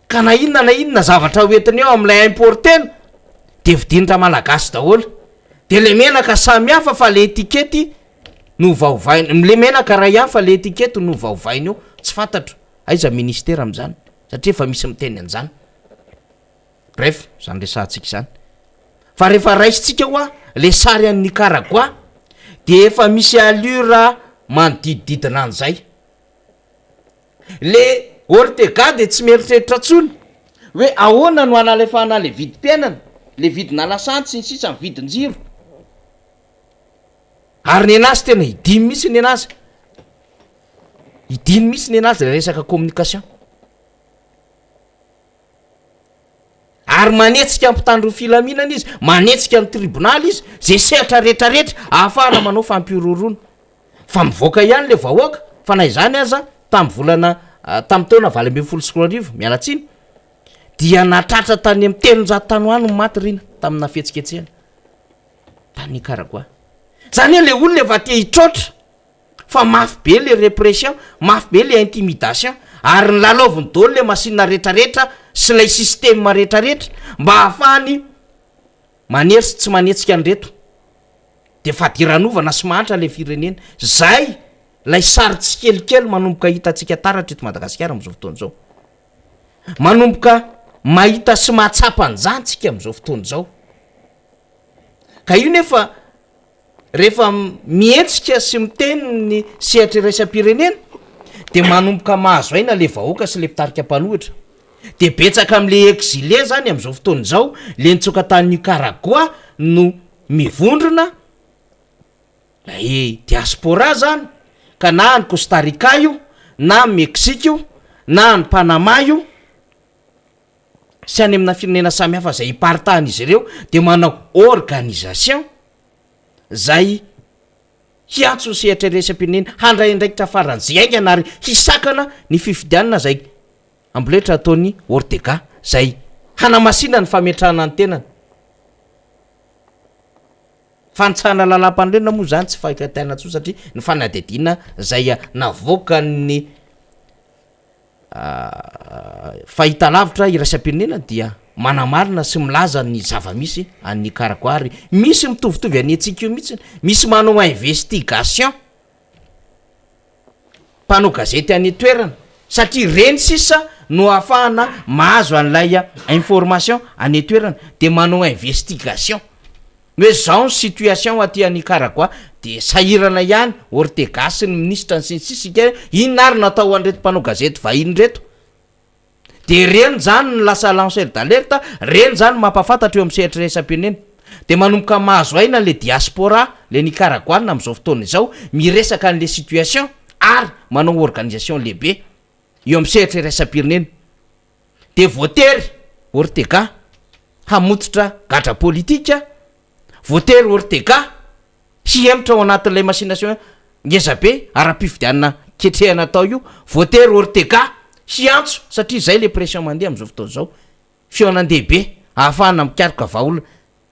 Ka na inona na inona zavatra ho entiny eo amin'ilay importer-na dia vidian-dRamalagasy daholo. Dia ilay menaka samy hafa fa ilay etikety no ovaovaina, ilay menaka iray ihany fa ilay etikety no ovaovaina eo. Tsy fantatro aiza ministera amin'izany satria efa misy miteny an'izany. Bref, izany resahantsika izany. Fa rehefa raisintsika hoa ilay sary an'i Nicaragua dia efa misy allure manodidididina an'izay. Le Ortega de tsy mieritreritra tsony hoe ahoana no hanalefahana le vidim-piainana, le vidina lasantsy sy ny sisa, ny vidin-jiro. Ary nenazy tena idiny mihitsy nenazy, idiny mihitsy nenazy le resaka communication. Ary manetsika ny mpitandro ny filaminana izy, manetsika ny tribonaly izy, ze sehatra retraretra ahafahana manao fampihorohoroana. Fa mivoaka ihany le vahoaka, fa na izany aza tamin'ny volana, tamin'ny taona 2018, miala tsiny, dia nahatratra tany amin'ny 300 tany ho any ny maty Rina tamina fihetsiketsehana tany Nicaragua. Zany hoe le olona efa te hitroatra. Fa mafy be le repression, mafy be le intimidation, ary ny lalaoviny daholo le machine retraretra sy ilay système retraretra mba ahafahany manery sy tsy manetsika an'ireto. De fadiranovana sy mahantra le firenena. Zay lay sary tsikelikely manomboka hitantsika taratra eto Madagasikara amin'izao fotoana izao. Manomboka mahita sy mahatsapa an'izany tsika amin'izao fotoana izao. Ka io nefa rehefa mihetsika sy miteny ny sehatra iraisam-pirenena de manomboka mahazo aina le vahoaka sy le mpitarika mpanohitra. De betsaka am'le exilé zany am'izao fotoana izao le nitsoaka tany Nicaragua no mivondrona lay diaspora zany ka na any Costa Rica io na Mexique io na any Panama io sy any amina firenena samihafa zay iparitahan'izy ireo de manao organisation zay hiantso ny sehatra iraisam-pirenena handray andraikitra faran'izay haingana ary hisakana ny fifidianana zay amboletra ataon'i Ortega zay hanamasina ny fametrahana ny tenany. Fanitsahana lalàmpanorenana moa zany tsy fankatiana intsony satria ny fanadihadiana zay navoakan'ny fahitalavitra iraisam-pirenena dia manamarina sy milaza ny zava-misy any Nicaragua ary misy mitovitovy any antsika io mihitsy, misy manao investigation mpanao gazety any an-toerana satria reny sisa no ahafahana mahazo an'ilay information any an-toerana de manao investigation. Ny hoe zao ny situation aty a Nicaragua de sahirana ihany Ortega sy ny minisitra ny sy ny sisa ika inona ary no atao an'ireto mpanao gazety vahiny ireto? De reny zany no lasa lanceur d'alerte, reny zany no mampafantatra eo amin'ny sehatra iraisam-pirenena. De manomboka mahazo aina le diaspora, le Nicaraguana amin'izao fotoana izao miresaka an'le situation ary manao organisation lehibe eo amin'ny sehatra iraisam-pirenena. De voatery Ortega hamototra gadra politika, voatery Ortega hihemotra ao anatin'ilay machination ngezabe ara-pifidianana ketrehana atao io, voatery Ortega hiantso satria izay le pression mandeha amin'izao fotoana izao, fihaonan-dehibe ahafahana mikaroka vahaolana,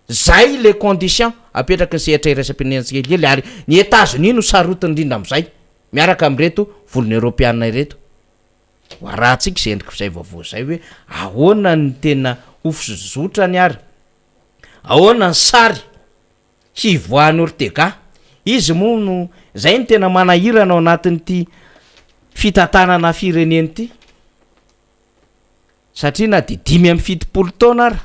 zay le condition apetraky ny sehatra iraisam-pirenena tsikelikely ary ny Etazonia no sarotiny indrindra amin'izay miaraka amin'ireto vondrona eoropeana ireto. Ho arahantsika izay endrik'izay vaovao izay hoe ahoana ny tena ho fizotrany ary ahoana ny sary hivoahan'i Ortega. Izy moa no izay no tena manahirana ao anatin'ity fitantanana firenena ity satria na dia 75 taona ara,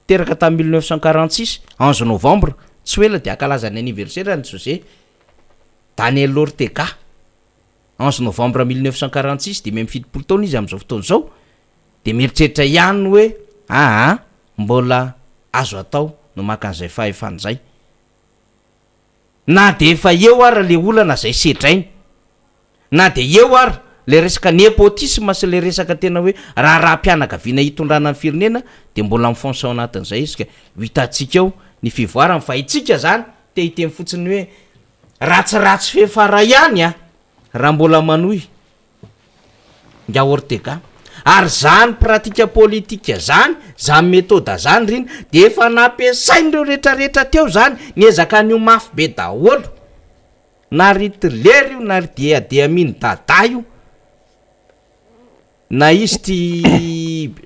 teraka tamin'ny 1946, 11 novembre, tsy ho ela dia hankalaza ny anniversaire-ny José Daniel Ortega. 11 novembre 1946, 75 taona izy amin'izao fotoana izao, dia mieritreritra ihany hoe aa mbola azo atao no maka an'izay fahefana izay. Na dia efa eo ara le olana izay sedrainy, na dia eo ara le resaka nepotisme sy le resaka tena hoe raharaham-pianakaviana hitondrana ny firenena dia mbola mi-fonce ao anatin'izay izy ka ho hitantsika eo ny fivoarany fa itsika zany te hiteny fotsiny hoe Ratsiratsy fefara ihany a! Raha mbola manohy nga Ortega. Ary zany pratika politika zany, zany metoda zany r'ina de efa nampiasain'ireo retraretra teo zany, niezaka an'io mafy be daholo. Na ry Hitler io na ry Diadi Amin Dada io. Na izy ty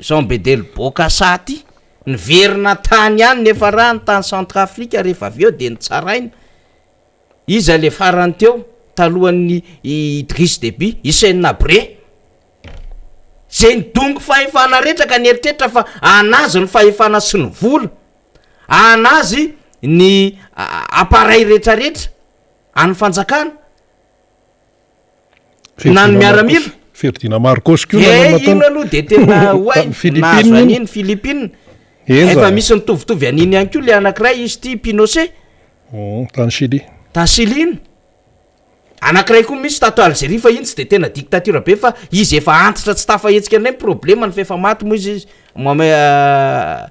Jean Bedel Bokassa ty, niverina tany ihany nefa raha ny tany Centrafrique rehefa avy eo de nitsaraina. Iza le farany teo talohan'ny Idriss Deby? Hissène Habré. Zay nidongy fahefana rehetra ka nieritreritra fa anazy ny fahefana sy ny vola, anazy ny appareil rehetrarehetra an'ny fanjakana. Na ny miaramila. Ferdinand Marcos koa nanao natao. Ino aloha dia tena oay nahazo an'iny Philippines. Efa misy mitovitovy an'iny ihany koa le anankiray izy ity Pinochet. Oh, tany Chili. Tany Chili iny. Anankiray koa misy tato Algerie fa iny tsy dia tena dictature be fa izy efa antitra tsy tafahetsika indray ny problemany fa efa maty moa izy izy. Mohamed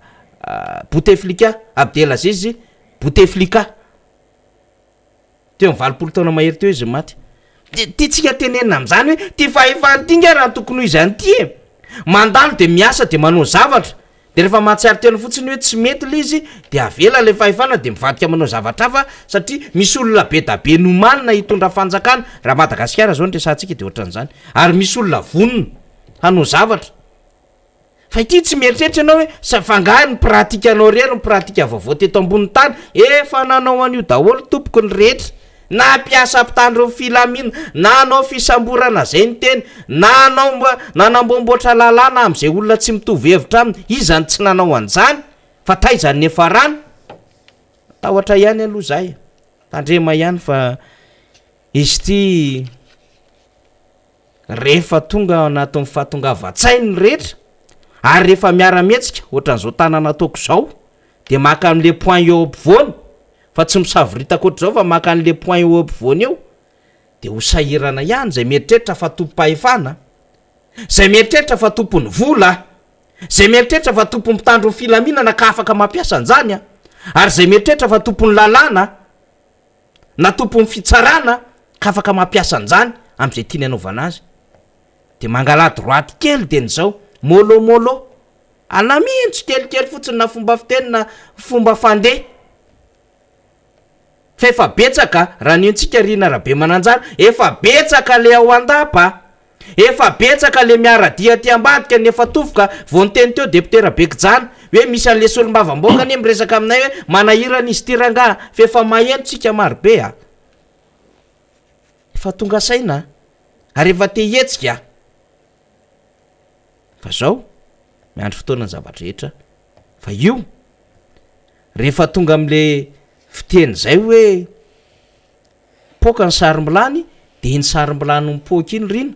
Bouteflika, Abdelaziz Bouteflika. Teo amin'ny 80 taona mahery teo izy no maty. Dia tiantsika tenenina amin'izany hoe ity fahefana ity angaha raha ny tokony ho izy an'ity e! Mandalo dia miasa dia manao zavatra, dia rehefa mahatsiaro tena fotsiny hoe tsy mety ilay izy dia avela ilay fahefana dia mivadika manao zavatra hafa satria misy olona be da be nomanina hitondra fanjakana, raha Madagasikara izao no resahantsika dia ohatran'izany, ary misy olona vonona hanao zavatra. Fa ity tsy mieritreritra ianao hoe sa fa angaha ny pratique anao irery ny pratique vaovao teto ambonin'ny tany? Efa nanao an'io daholo tompoko ny rehetra. Nampiasa mpitandro ny filamina, nanao fisamborana izay niteny, nanao nanamboamboatra lalàna amin'izay olona tsy mitovy hevitra aminy, iza no tsy nanao an'izany? Fa taiza ny niafarany? Matahotra ihany aloha izahay e! Tandrema ihany fa izy ity rehefa tonga ao anatin'ny fahatongavan-tsainy ny rehetra ary rehefa miara-mihetsika ohatran'izao tanana ataoko izao dia maka an'le point eo ampovoany fa tsy misavoritaka ohatr'izao fa maka an'le point eo ampovoany eo dia ho sahirana ihany izay mieritreritra fa tompom-pahefana, izay mieritreritra fa tompon'ny vola, izay mieritreritra fa tompon'ny mpitandro ny filaminana ka afaka mampiasa an'izany ary izay mieritreritra fa tompon'ny lalàna na tompon'ny fitsarana ka afaka mampiasa an'izany amin'izay tiany anaovana azy dia mangalà droite kely dia ny izao mollo mollo alamino tsikelikely fotsiny na fomba fiteny na fomba fandeha fa efa betsaka raha ny antsika Rina Rabemananjara efa betsaka le ao an-dapa efa betsaka le miara-dia aty ambadika ny efa tofoka vao niteny teo député Rabekijana hoe misy an'le solombavambahoaka anie miresaka aminay hoe manahirana izy ity rangaha fa efa maheno tsika marobe a! Efa tonga saina ary efa te hihetsika fa zao miandry fotoana ny zava-drehetra fa io rehefa tonga amle fiteny zay hoe mipoaka ny sarom-bilany de iny sarom-bilany mipoaka iny rina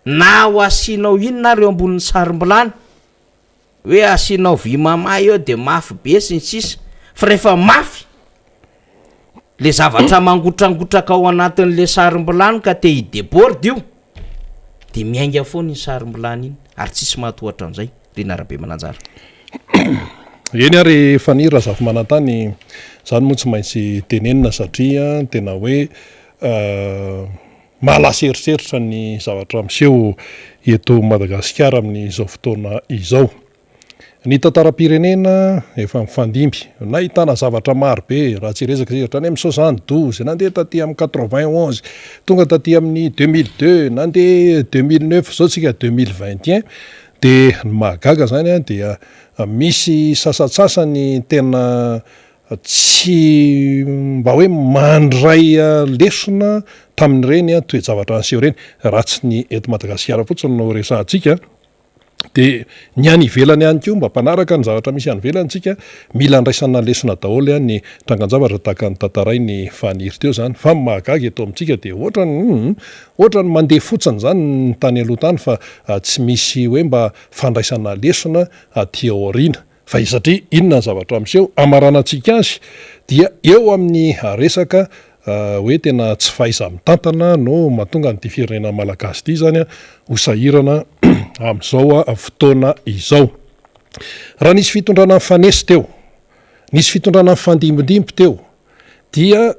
na ho asianao inona ary eo ambonin'ny sarom-bilany hoe asianao vy mamay eo de mafy be sy ny sisa fa rehefa mafy le zavatra mangotrangotraka ao anatin'le sarom-bilany ka te hi-deborde io de miainga foana iny sarom-bilany iny ary tsisy mahatohatra an'izay Rina Rabemananjara. Eny ary Faniry Razafimanantany, zany moa tsy maintsy tenenina satria tena hoe mahalasa eritreritra ny zavatra miseho eto Madagasikara amin'izao fotoana izao. Ny tantaram-pirenena efa mifandimby, nahitana zavatra maro be, raha tsy hiresaka isika hatrany amin'ny 72, nandeha taty amin'ny 91, tonga taty amin'ny 2002, nandeha 2009, izao tsika 2021, dia ny mahagaga izany dia misy sasantsasany tena tsy mba hoe mandray lesona tamin'ireny toe-javatra niseho ireny, raha tsy ny eto Madagasikara fotsiny no resahantsika. Dia ny any ivelany ihany koa mba mpanaraka ny zavatra misy any ivelany tsika, mila andraisana lesona daholo ny trangan-javatra tahaka ny tantarain'i Faniry teo izany, fa ny mahagaga eto amintsika dia ohatrany hum ohatrany mandeha fotsiny izany ny tany aloha tany fa tsy misy hoe mba fandraisana lesona aty aoriana. Fa satria inona ny zavatra miseho, hamaranantsika azy dia eo amin'ny resaka hoe tena tsy fahaiza-mitantana no mahatonga an'ity firenena malagasy ity izany ho sahirana amin'izao fotoana izao. Raha nisy fitondrana nifanesy teo, nisy fitondrana nifandimbindimby teo dia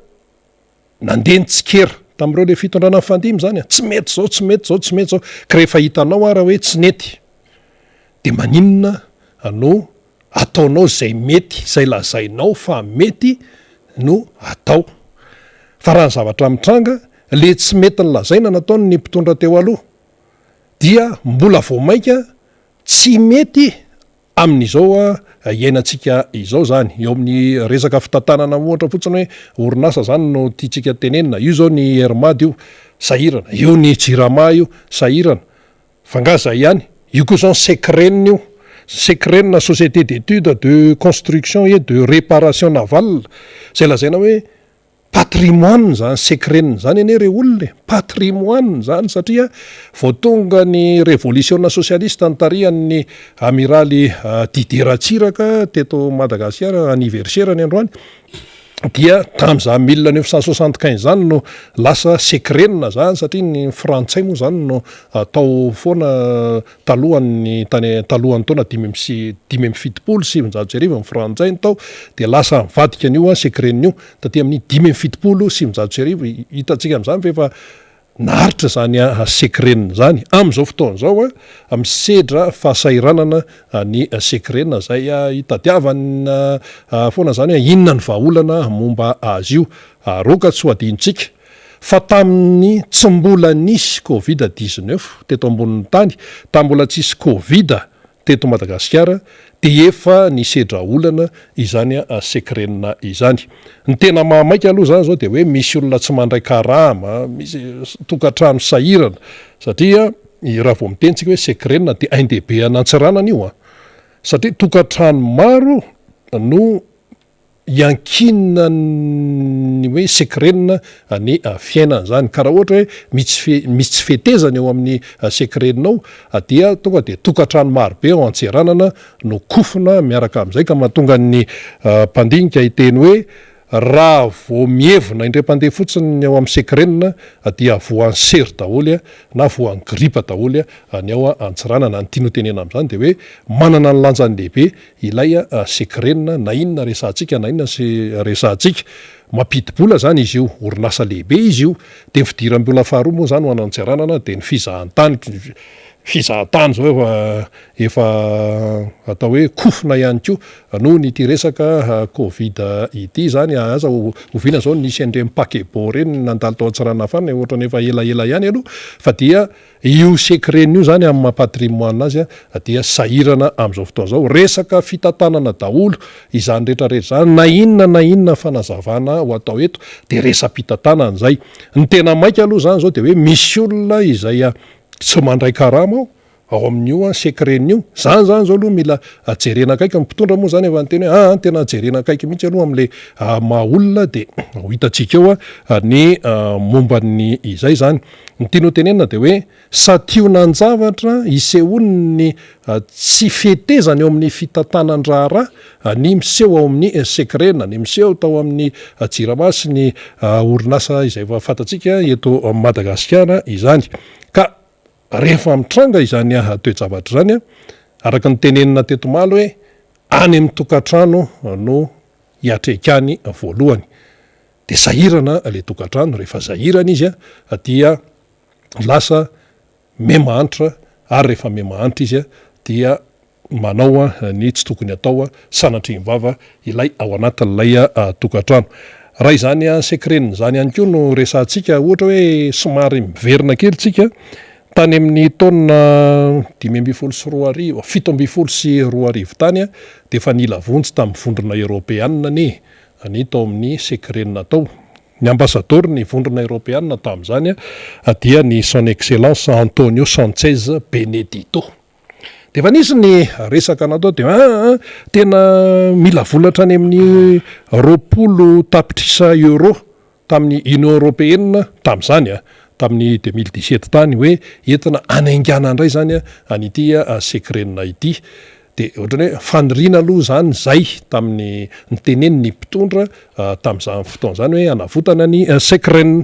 Nandeha nitsikera tamin'ireo le fitondrana nifandimby zany a, tsy mety zao, tsy mety zao, tsy mety zao, ka rehefa hitanao ara hoe tsy nety de maninona no ataonao zay mety, zay lazainao fa mety no atao. Fa raha ny zavatra mitranga, le tsy mety nolazaina nataony ny mpitondra teo aloha dia mbola vao mainka tsy mety Amin'izao iainantsika izao izany, eo amin'ny resaka fitantanana ohatra fotsiny hoe orinasa izany no tiantsika tenenina, io izao ny Air Mad io, sahirana, io ny Jirama io, sahirana, fa nga izay ihany? Io koa izao ny Secren io, Secren société d'études de construction et de réparation navale, izay lazaina hoe Patrimoine zany secret-ny zany anie re olona e! Patrimoine zany satria vao tonga ny revolisiona sosialista notarihan'ny amiraly Didier Ratsiraka teto Madagasikara, anniversaire-ny androany, dia tamin'izany 1975 zany no lasa secret-na zany satria ny frantsay moa zany no tao foana talohan'ny tany talohan'ny taona 1975 ny frantsay no tao dia lasa nivadika an'io secret-ny io taty amin'ny 1975, hitantsika amin'izany fa efa naharitra izany secret-ny izany. Amin'izao fotoana izao, misedra fahasahiranana ny secret-na izay hitadiavana foana izany hoe inona ny vahaolana momba azy io. Aroka tsy ho adinontsika fa tamin'ny tsy mbola nisy covid 19 teto ambonin'ny tany, tamin'ny mbola tsisy covid teto Madagasikara, dia efa nisedra olana izany Secren izany. Ny tena mahamaika aloha izany izao dia hoe misy olona tsy mandray karama, misy tokantrano sahirana satria raha vao miteny tsika hoe Secren dia ain-dehibe an'Antsiranana io an! Satria tokantrano maro no iankinan'ny hoe Secren ny fiainana izany. Ka raha ohatra hoe misy misy tsy fetezana eo amin'ny Secren ao dia tonga dia tokantrano maro be ao Antseranana no kofona miaraka amin'izay ka mahatonga ny mpandinika hiteny hoe raha vao mievina indray mpandeha fotsiny ny ao amin'ny Secren dia voan'ny sery daholo na voan'ny gripa daholo ny ao Antsiranana. Ny tiany hotenenina amin'izany dia hoe manana ny lanjany lehibe ilay Secren na inona resahantsika na inona resahantsika. Mampidi-bola izany izy io, orinasa lehibe izy io. Dia ny fidiram-bola faharoa moa izany ho an'Antsiranana dia ny fizahantany. Fizahantany izao efa efa atao hoe kofona ihany koa noho ny ity resaka covid ity izany. Aza oviana izao nisy an'ireny paquebot ireny nandalo tao Antsiranana farany, ohatran'ny efa elaela ihany aloha fa dia io Secren io izany amin'ny maha patrimoine azy dia sahirana amin'izao fotoana izao. Resaka fitantanana daholo izany rehetra rehetra izany, na inona na inona fanazavana ho atao eto dia resa-pitantanana izay. Ny tena maika aloha izany izao dia hoe misy olona izay tsy mandray karama ao, ao amin'io Secren io. Izany izany izao aloha mila jerena akaiky, ny mpitondra moa izany efa niteny hoe aa tena jerena akaiky mihitsy aloha amin'ilay maha olona dia ho hitantsika eo ny momba ny izay izany. Ny tiany ho tenenina dia hoe santionan-javatra isehoan'ny tsy fetezana eo amin'ny fitantanan-draharaha ny miseho ao amin'ny Secren, ny miseho tao amin'ny Jirama sy ny orinasa izay efa fantatsika eto Madagasikara izany. Ka rehefa mitranga izany toe-javatra izany, araka ny tenenina teto omaly hoe any amin'ny tokantrano no hiatrekany voalohany. Dia sahirana ilay tokantrano, rehefa sahirana izy dia lasa miha-mahantra ary rehefa miha-mahantra izy dia manao ny tsy tokony atao sanatria ny vava ilay ao anatin'ilay tokantrano. Raha izany secret-ny izany ihany koa no resahantsika, ohatra hoe somary miverina kely tsika tany amin'ny taona 2015, 2017 tany dia efa nila vonjy tamin'ny vondrona eoropeanina anie ny tao amin'ny Secren tao. Ny ambasadaoro ny Vondrona Eoropeana tamin'izany dia ny Son Excellence Antonio Sanchez Benedito. Dia efa nisy ny resaka natao dia aa tena mila vola hatrany amin'ny 20 tapitrisa euros tamin'ny Union Européenne tamin'izany tamin'ny 2017 tany hoe entina hanaingana indray izany an'ity Secren ity. Dia ohatran'ny hoe faniriana aloha izany izay tamin'ny niteneniny ny mpitondra tamin'izany fotoana izany hoe hanavotana ny Secren.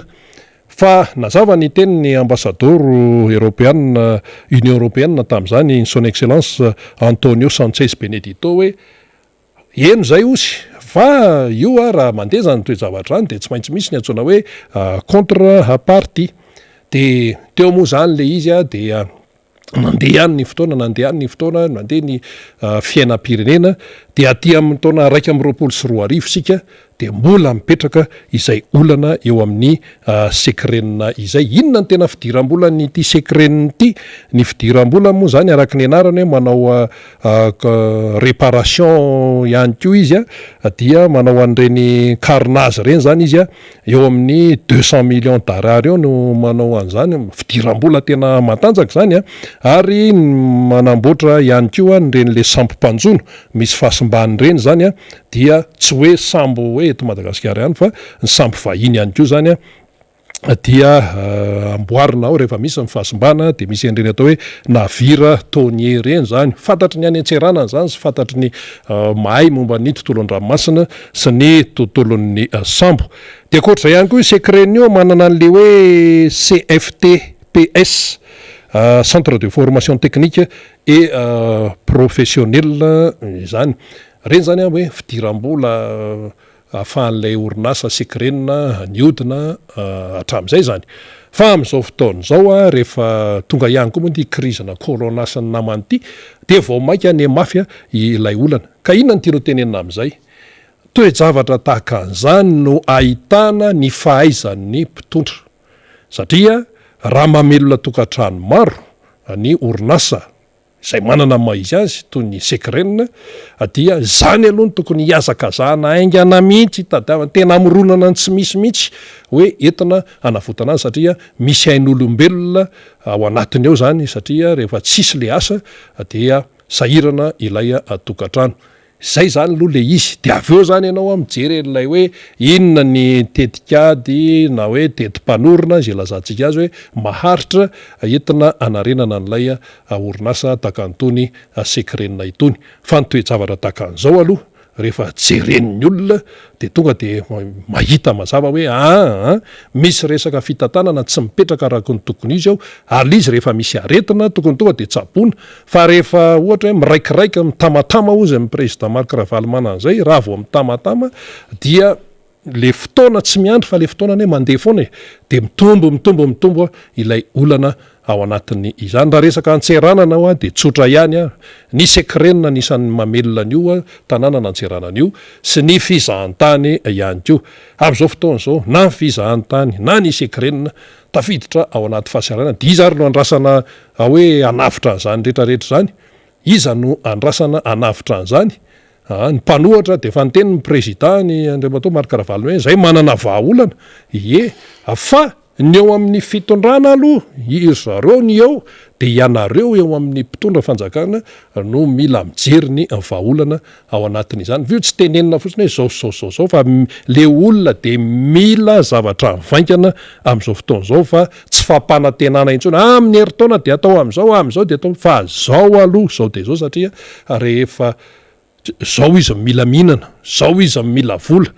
Fa nazava ny tenin'ny ambasadaoro eoropeanina, Union Européenne tamin'izany, Son Excellence Antonio Sanchez Benedito hoe heno izay osy fa io raha mandeha izany toe-javatra izany dia tsy maintsy misy ny antsoina hoe contre partie. Dia teo moa izany ilay izy dia Nandeha ihany ny fotoana, nandeha ihany ny fotoana, nandeha ny fiainam-pirenena, dia aty amin'ny taona 2021 isika dia mbola mipetraka izay olana eo amin'ny Secren izay. Inona no tena fidiram-bolan'ity Secren ity? Ny fidiram-bolany moa izany araka ny anarany hoe manao réparation ihany koa izy dia manao an'ireny carnage ireny izany izy Eo amin'ny 200 millions d'ariary eo no manao an'izany, fidiram-bola tena matanjaka izany an, ary manamboatra ihany koa an'ireny le sambo mpanjono misy fahasimbany ireny izany an, dia tsy hoe sambo hoe eto Madagasikara ihany fa ny sambo vahiny ihany koa izany an dia amboarina ao rehefa misy ny fahasimbana dia misy an'ireny atao hoe navire thonier ireny izany, fantatry ny any an-tseranana izany sy fantatry ny mahay momba ny tontolo an-dranomasina sy ny tontolon'ny sambo. Dia ankoatr'izay ihany koa io Secren io manana an'ilay hoe CFTPS, Centre de formation technique et professionnel izany. Ireny izany hoe fidiram-bola ahafahan'ilay orinasa Secren nihodina hatramin'izay izany. Fa amin'izao fotoana izao rehefa tonga ihany koa moa ity crise-na corona sy ny namany ity dia vao mainka nihamafy ilay olana. Ka inona no tianao tenenina amin'izay? Toe-javatra tahaka an'izany no ahitana ny fahaizan'ny mpitondra. Satria raha mamelona tokantrano maro ny orinasa. izay manana ny maha izy azy toy ny Secren dia izany aloha no tokony hihazakazahana haingana mihitsy hitadiavana tena hamoronana ny tsy misy mihitsy hoe entina hanavotana azy satria misy ain'olombelona ao anatiny ao izany satria rehefa tsisy le asa dia sahirana ilay tokantrano. Zay zany aloha le izy, de avy eo zany ianao an mijery an'ilay hoe inona ny tetikady na hoe teti-panorona izay ilazantsika azy hoe maharitra entina hanarenana an'ilay orinasa tahaka an'itony Secren itony. Fa ny toe-javatra tahaka an'izao aloha rehefa jeren'ny olona dia tonga dia mahita mazava hoe aa misy resaka fitantanana tsy mipetraka araka ny tokony izy ao, ary ilay izy rehefa misy aretina tokony tonga dia tsaboina, fa rehefa ohatra hoe miraikiraika mitamatama hozy ny président Marc Ravalomanana izay, raha vao mitamatama dia le fotoana tsy miandry fa le fotoana anie mandeha foana e, dia mitombo mitombo mitombo ilay olana ao anatin'ny izany. Raha resaka Antseranana hoa dia tsotra ihany a, ny Secren anisan'ny mamelona an'io tanànan'Antseranana io sy ny fizahantany ihany koa. Amin'izao fotoana izao na ny fizahantany na ny Secren tafiditra ao anaty fahasahiranana dia iza ary no andrasana hoe hanavotra an'izany rehetra rehetra izany? Iza no andrasana hanavotra an'izany? Aa ny mpanohatra dia efa niteny ny prezida ny Andriamatoa Marc Ravalomanana hoe zay manana vahaolana, ie fa Ny eo amin'ny fitondrana aloha, ry zareo ny eo, dia ianareo eo amin'ny mpitondra fanjakana no mila mijery ny vahaolana ao anatin'izany. Io tsy tenenina fotsiny hoe izao sy izao sy izao izao fa le olona dia mila zavatra mivaingana amin'izao fotoana izao fa tsy fampanantenana intsony, amin'ny herintaona dia atao amin'izao, amin'izao dia atao, fa izao aloha izao dia izao satria rehefa Zao izy mila mihinana, zao izy mila vola,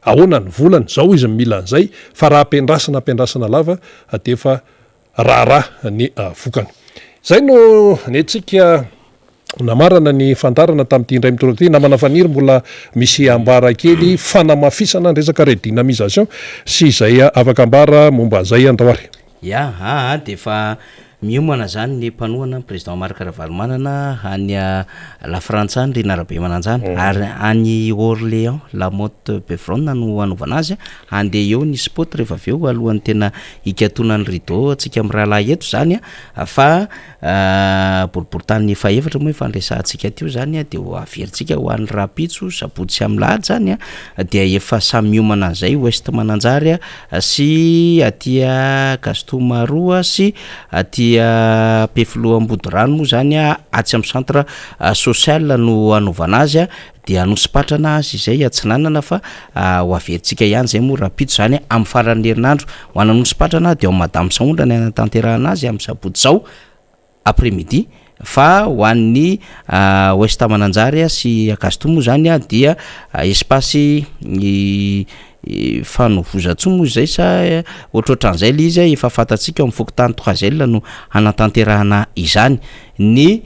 ahoana ny volany, zao izy mila an'izay, fa raha ampiandrasana ampiandrasana lava dia efa raharaha ny vokany. Izay no nentsika namarana ny fandaharana tamin'ity indray mitoraka ity. Namana Faniry mbola misy ambara kely fanamafisana ny resaka redynamisation sy izay afaka ambara momba an'izay andao ary. Ya, aa dia efa miomana zany ny mpanohana ny président Marc Ravalomanana any La Frantsa any Rina Rabemananjana ary any Orléans La Motte Beuvron no hanaovana azy, handeha eo ny spot rehefa avy eo alohan'ny tena hikatonan'ny rideau antsika mirahalahy eto zany fa boriborintany fahefatra moa efa niresahantsika teo zany dia ho averintsika ho an'ny rahampitso sabotsy amin'ny lahady zany dia efa samy miomana an'izay Ouest Mananjary sy aty Gaston Maroa sy aty Ampefiloha Ambodirano moa zany atsy amin'ny centre social no hanaovana azy dia Anosipatrana azy izay atsinanana fa ho averintsika ihany zay moa rahampitso zany amin'ny faran'ny herinandro ho an'Anosipatrana dia ao Madame Sahondra ny hanatanterahana azy amin'ny sabotsy izao après midi fa ho an'ny Ouest Mananjary sy Ankazitoa moa zany dia espace fanovozantsoa moa izay sa ohatrohatran'izay le izy efa fantatsika ao amin'ny fokontany Troisième no hanatanterahana izany ny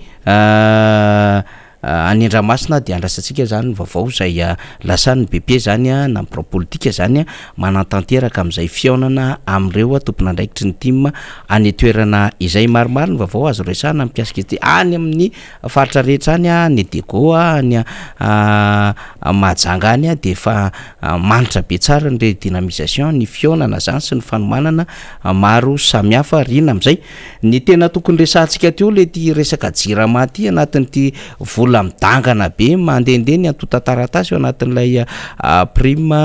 Any Andramasina dia andrasantsika izany ny vaovao izay lasan'ny BP izany na ny birao politika izany manatanteraka amin'izay fihaonana amin'ireo tompon'andraikitry ny tim any an-toerana izay. Maromaro ny vaovao azo resahana mikasika ity any amin'ny faritra rehetra any, any Diego, any Mahajanga any dia efa manitra be tsara ny redynamisation, ny fihaonana izany sy ny fanomanana maro samihafa. Rina amin'izay. Ny tena tokony resahantsika teo le ty resaka jirama ty anatin'ity vola midangana be mandehandeha ny antontan-taratasy ao anatin'ilay prime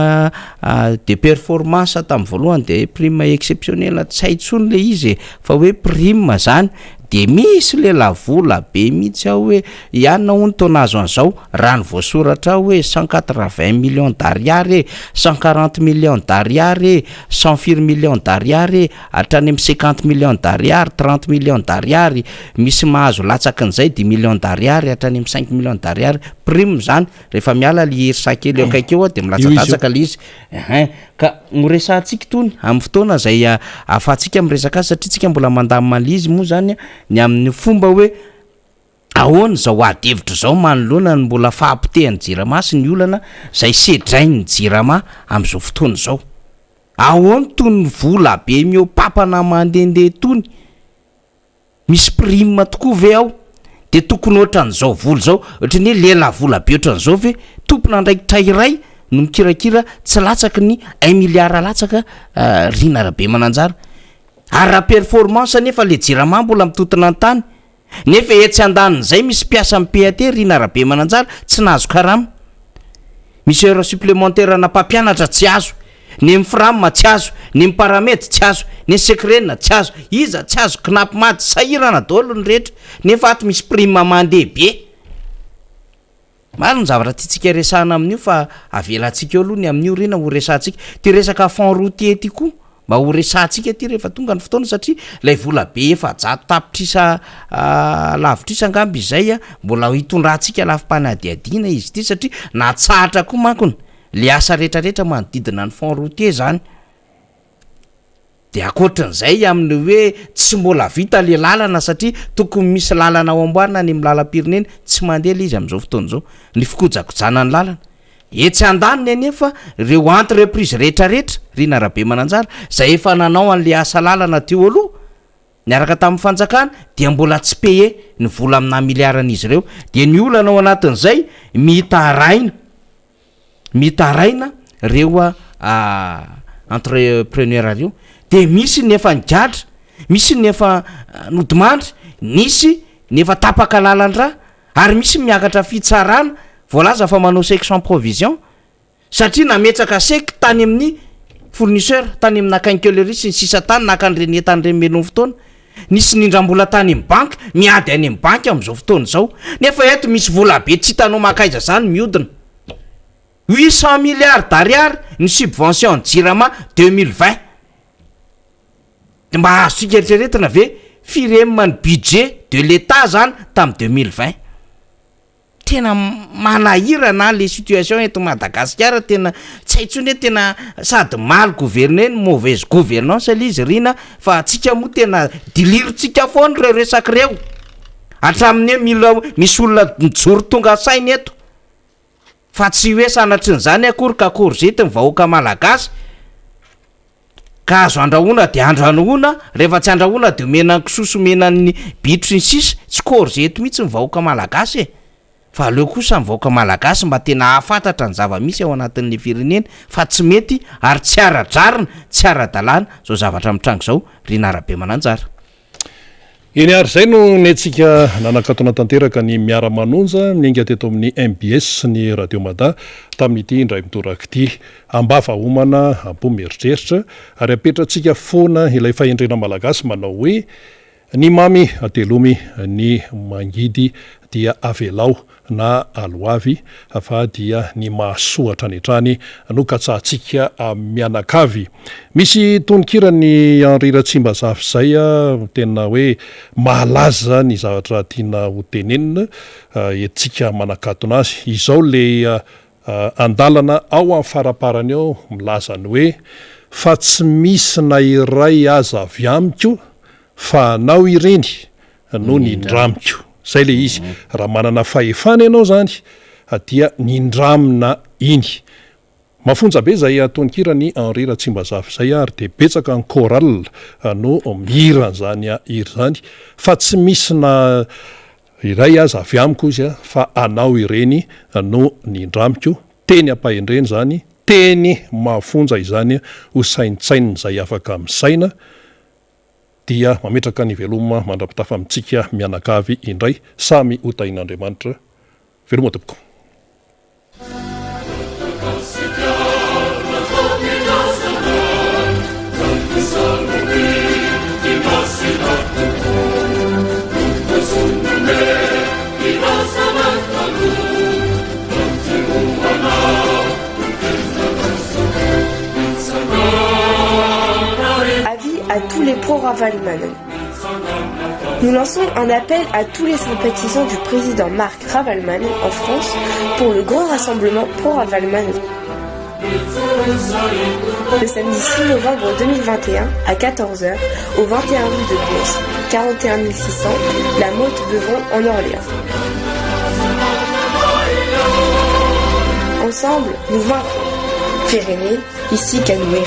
de performance tamin'ny voalohany de prime exceptionnel tsy hay intsony le izy e fa hoe prime zany de misy lelavola be mihitsy ao hoe ianona hono tô nahazo an'izao raha ny voasoratra ao hoe 180 millions d'ariary e 140 millions d'ariary e cent firy millions d'ariary e hatrany amin'ny cinquante millions d'ariary, trente millions d'ariary, misy mahazo latsakin'izay dix millions d'ariary hatrany amin'ny cinq millions d'ariary, prime zany, rehefa miala le IRSA kely eo akaiky eo dia milatsadatsaka le izy, ein, ka noresahantsika itony amin'ny fotoana izay ahafahantsika miresaka azy satria tsika mbola mandamina an'le izy moa zany ny amin'ny fomba hoe ahoana izao ady hevitra izao manoloana ny mbola fahapotehan'ny jirama sy ny olana izay sedrain'ny jirama amin'izao fotoana izao. Ahoana tony vola be mihoapapana mandehandeha tony? Misy prime tokoa ve ao? De tokony ohatran'izao vola izao, ohatran'ny hoe lelavola be ohatran'izao ve tompon'andraikitra iray no mikirakira tsy latsaky ny un milliard latsaka Rina Rabemananjara? Ary raha performance anefa le jirama mbola mitontona an-tany? Nefa etsy andanin'izay misy mpiasan'ny PAT, Rina Rabemananjara, tsy nahazo karama. Misy heure supplémentaire ana mpampianatra tsy azo. Ny Mfram tsy azo, ny Mparamed tsy azo, ny Secren tsy azo, iza tsy azo, Cnapmad, sahirana daholo ny rehetra. Nefa ato misy prime mandeha be. Maro ny zavatra tiantsika resahana amin'io fa avelantsika eo aloha ny amin'io Rina ho resahantsika. Ity resaka fonds routier ity koa mba ho resahantsika ity rehefa tonga ny fotoana satria ilay vola be 400 tapitrisa lavitrisa angamba izay mbola hitondrantsika lafim-panadihadiana izy ity satria natsahatra koa mankony le asa rehetrarehetra manodidina ny fonds routier zany. De ankoatran'izay amin'ny hoe tsy mbola vita le lalana satria tokony misy lalana ao amboarina any amin'ny lalam-pirenena, tsy mandeha le izy amin'izao fotoana izao, ny fikojakojana ny lalana. Etsy andaniny anefa ireo entreprise rehetrarehetra, Rina Rabemananjara, izay efa nanao an'le asa lalana teo aloha niaraka tamin'ny fanjakana dia mbola tsy payer ny vola amina miliaran'izy ireo. Dia ny olana ao anatin'izay mitaraina. Mitaraina reo entrepreneur reo de misy ny efa nigadra, misy ny efa nodimandry, nisy ny efa tapaka lalan-drà ary misy ny miakatra fitsarana voalaza fa manao chèque sans provision satria nametraka chèque tany amin'ny fournisseur, tany amina quincaillerie sy ny sisa tany naka an'ireny entana ireny mialoha ny fotoana, nisy nindram-bola tany amin'ny banky, miady any amin'ny banky amin'izao fotoana izao nefa eto misy vola be tsy hitanao mankaiza zany mihodina. 800 milliards d'ariary ny subvention ny jirama 2020 de mba azontsika eritreretina ve firy M ny budget de l'etat zany tam 2020? Tena manahirana le situation eto Madagasikara tena tsy hay tsony hoe tena sady mal gouverner no mauvaise gouvernance le izy Rina fa antsika moa tena dilirintsika foana ireo resaka ireo hatramin'ny hoe mila misy olona mijoro tonga saina eto. Fa tsy hoe sanatrin'izany akory ka korzety ny vahoaka malagasy ka azo andrahoina dia andranoina, rehefa tsy andrahoina dia omena ny kisoa sy omena ny bitro sy ny sisa, tsy korzety mihitsy ny vahoaka malagasy e! Fa aleo kosa ny vahoaka malagasy mba tena hahafantatra ny zava-misy ao anatin'ilay firenena fa tsy mety ary tsy ara-drariny, tsy ara-dalàna izao zavatra mitranga izao ry Narabemananjara. Eny ary izay no nentsika nanakatona tanteraka ny Miara-manonja niainga teto amin'ny mbs ny Radio Mada tamin'ity indray mitoraka ity. Am-bava homana, am-po mieritreritra ary apetratsika foana ilay fahendrena malagasy manao hoe ny mamy atelomy, ny mangidy dia avelao. na aloavy fa dia ny mahasoa hatrany hatrany no katsahantsika mianakavy. Misy tononkiran'i Henri Ratsimbazafy izay tena hoe mahalaza ny zavatra tiana ho tenenina entintsika manakatona azy. Izao le andalana ao amin'ny faraparany ao milaza ny hoe fa tsy misy na iray aza avy amiko fa anao ireny no nindramiko. Zay le izy. Raha manana fahefana ianao zany dia nindramina iny. Mafonja be zay tononkiran'i Henri Ratsimbazafy zay ary dia betsaka ny chorale no mihira an'izany hira izany fa tsy misy na iray aza avy amiko izy fa anao ireny no nindramiko. Teny ampahendrena izany, teny mafonja izany ho saintsainin'izay afaka misaina. Dia mametraka ny veloma mandra-pitafa amintsika mianakavy indray, samy ho tahin'Andriamanitra. Veloma tompoko. Avis à tous les pro-Ravalomanana. Nous lançons un appel à tous les sympathisants du président Marc Ravalomanana en France pour le grand rassemblement pro-Ravalomanana. Le samedi 6 novembre 2021 à 14h au 21 rue de Beauce, 41 600, la Motte-Beuvron en Orléans. Ensemble, nous vaincrons. Pyrénées, ici Canouéry.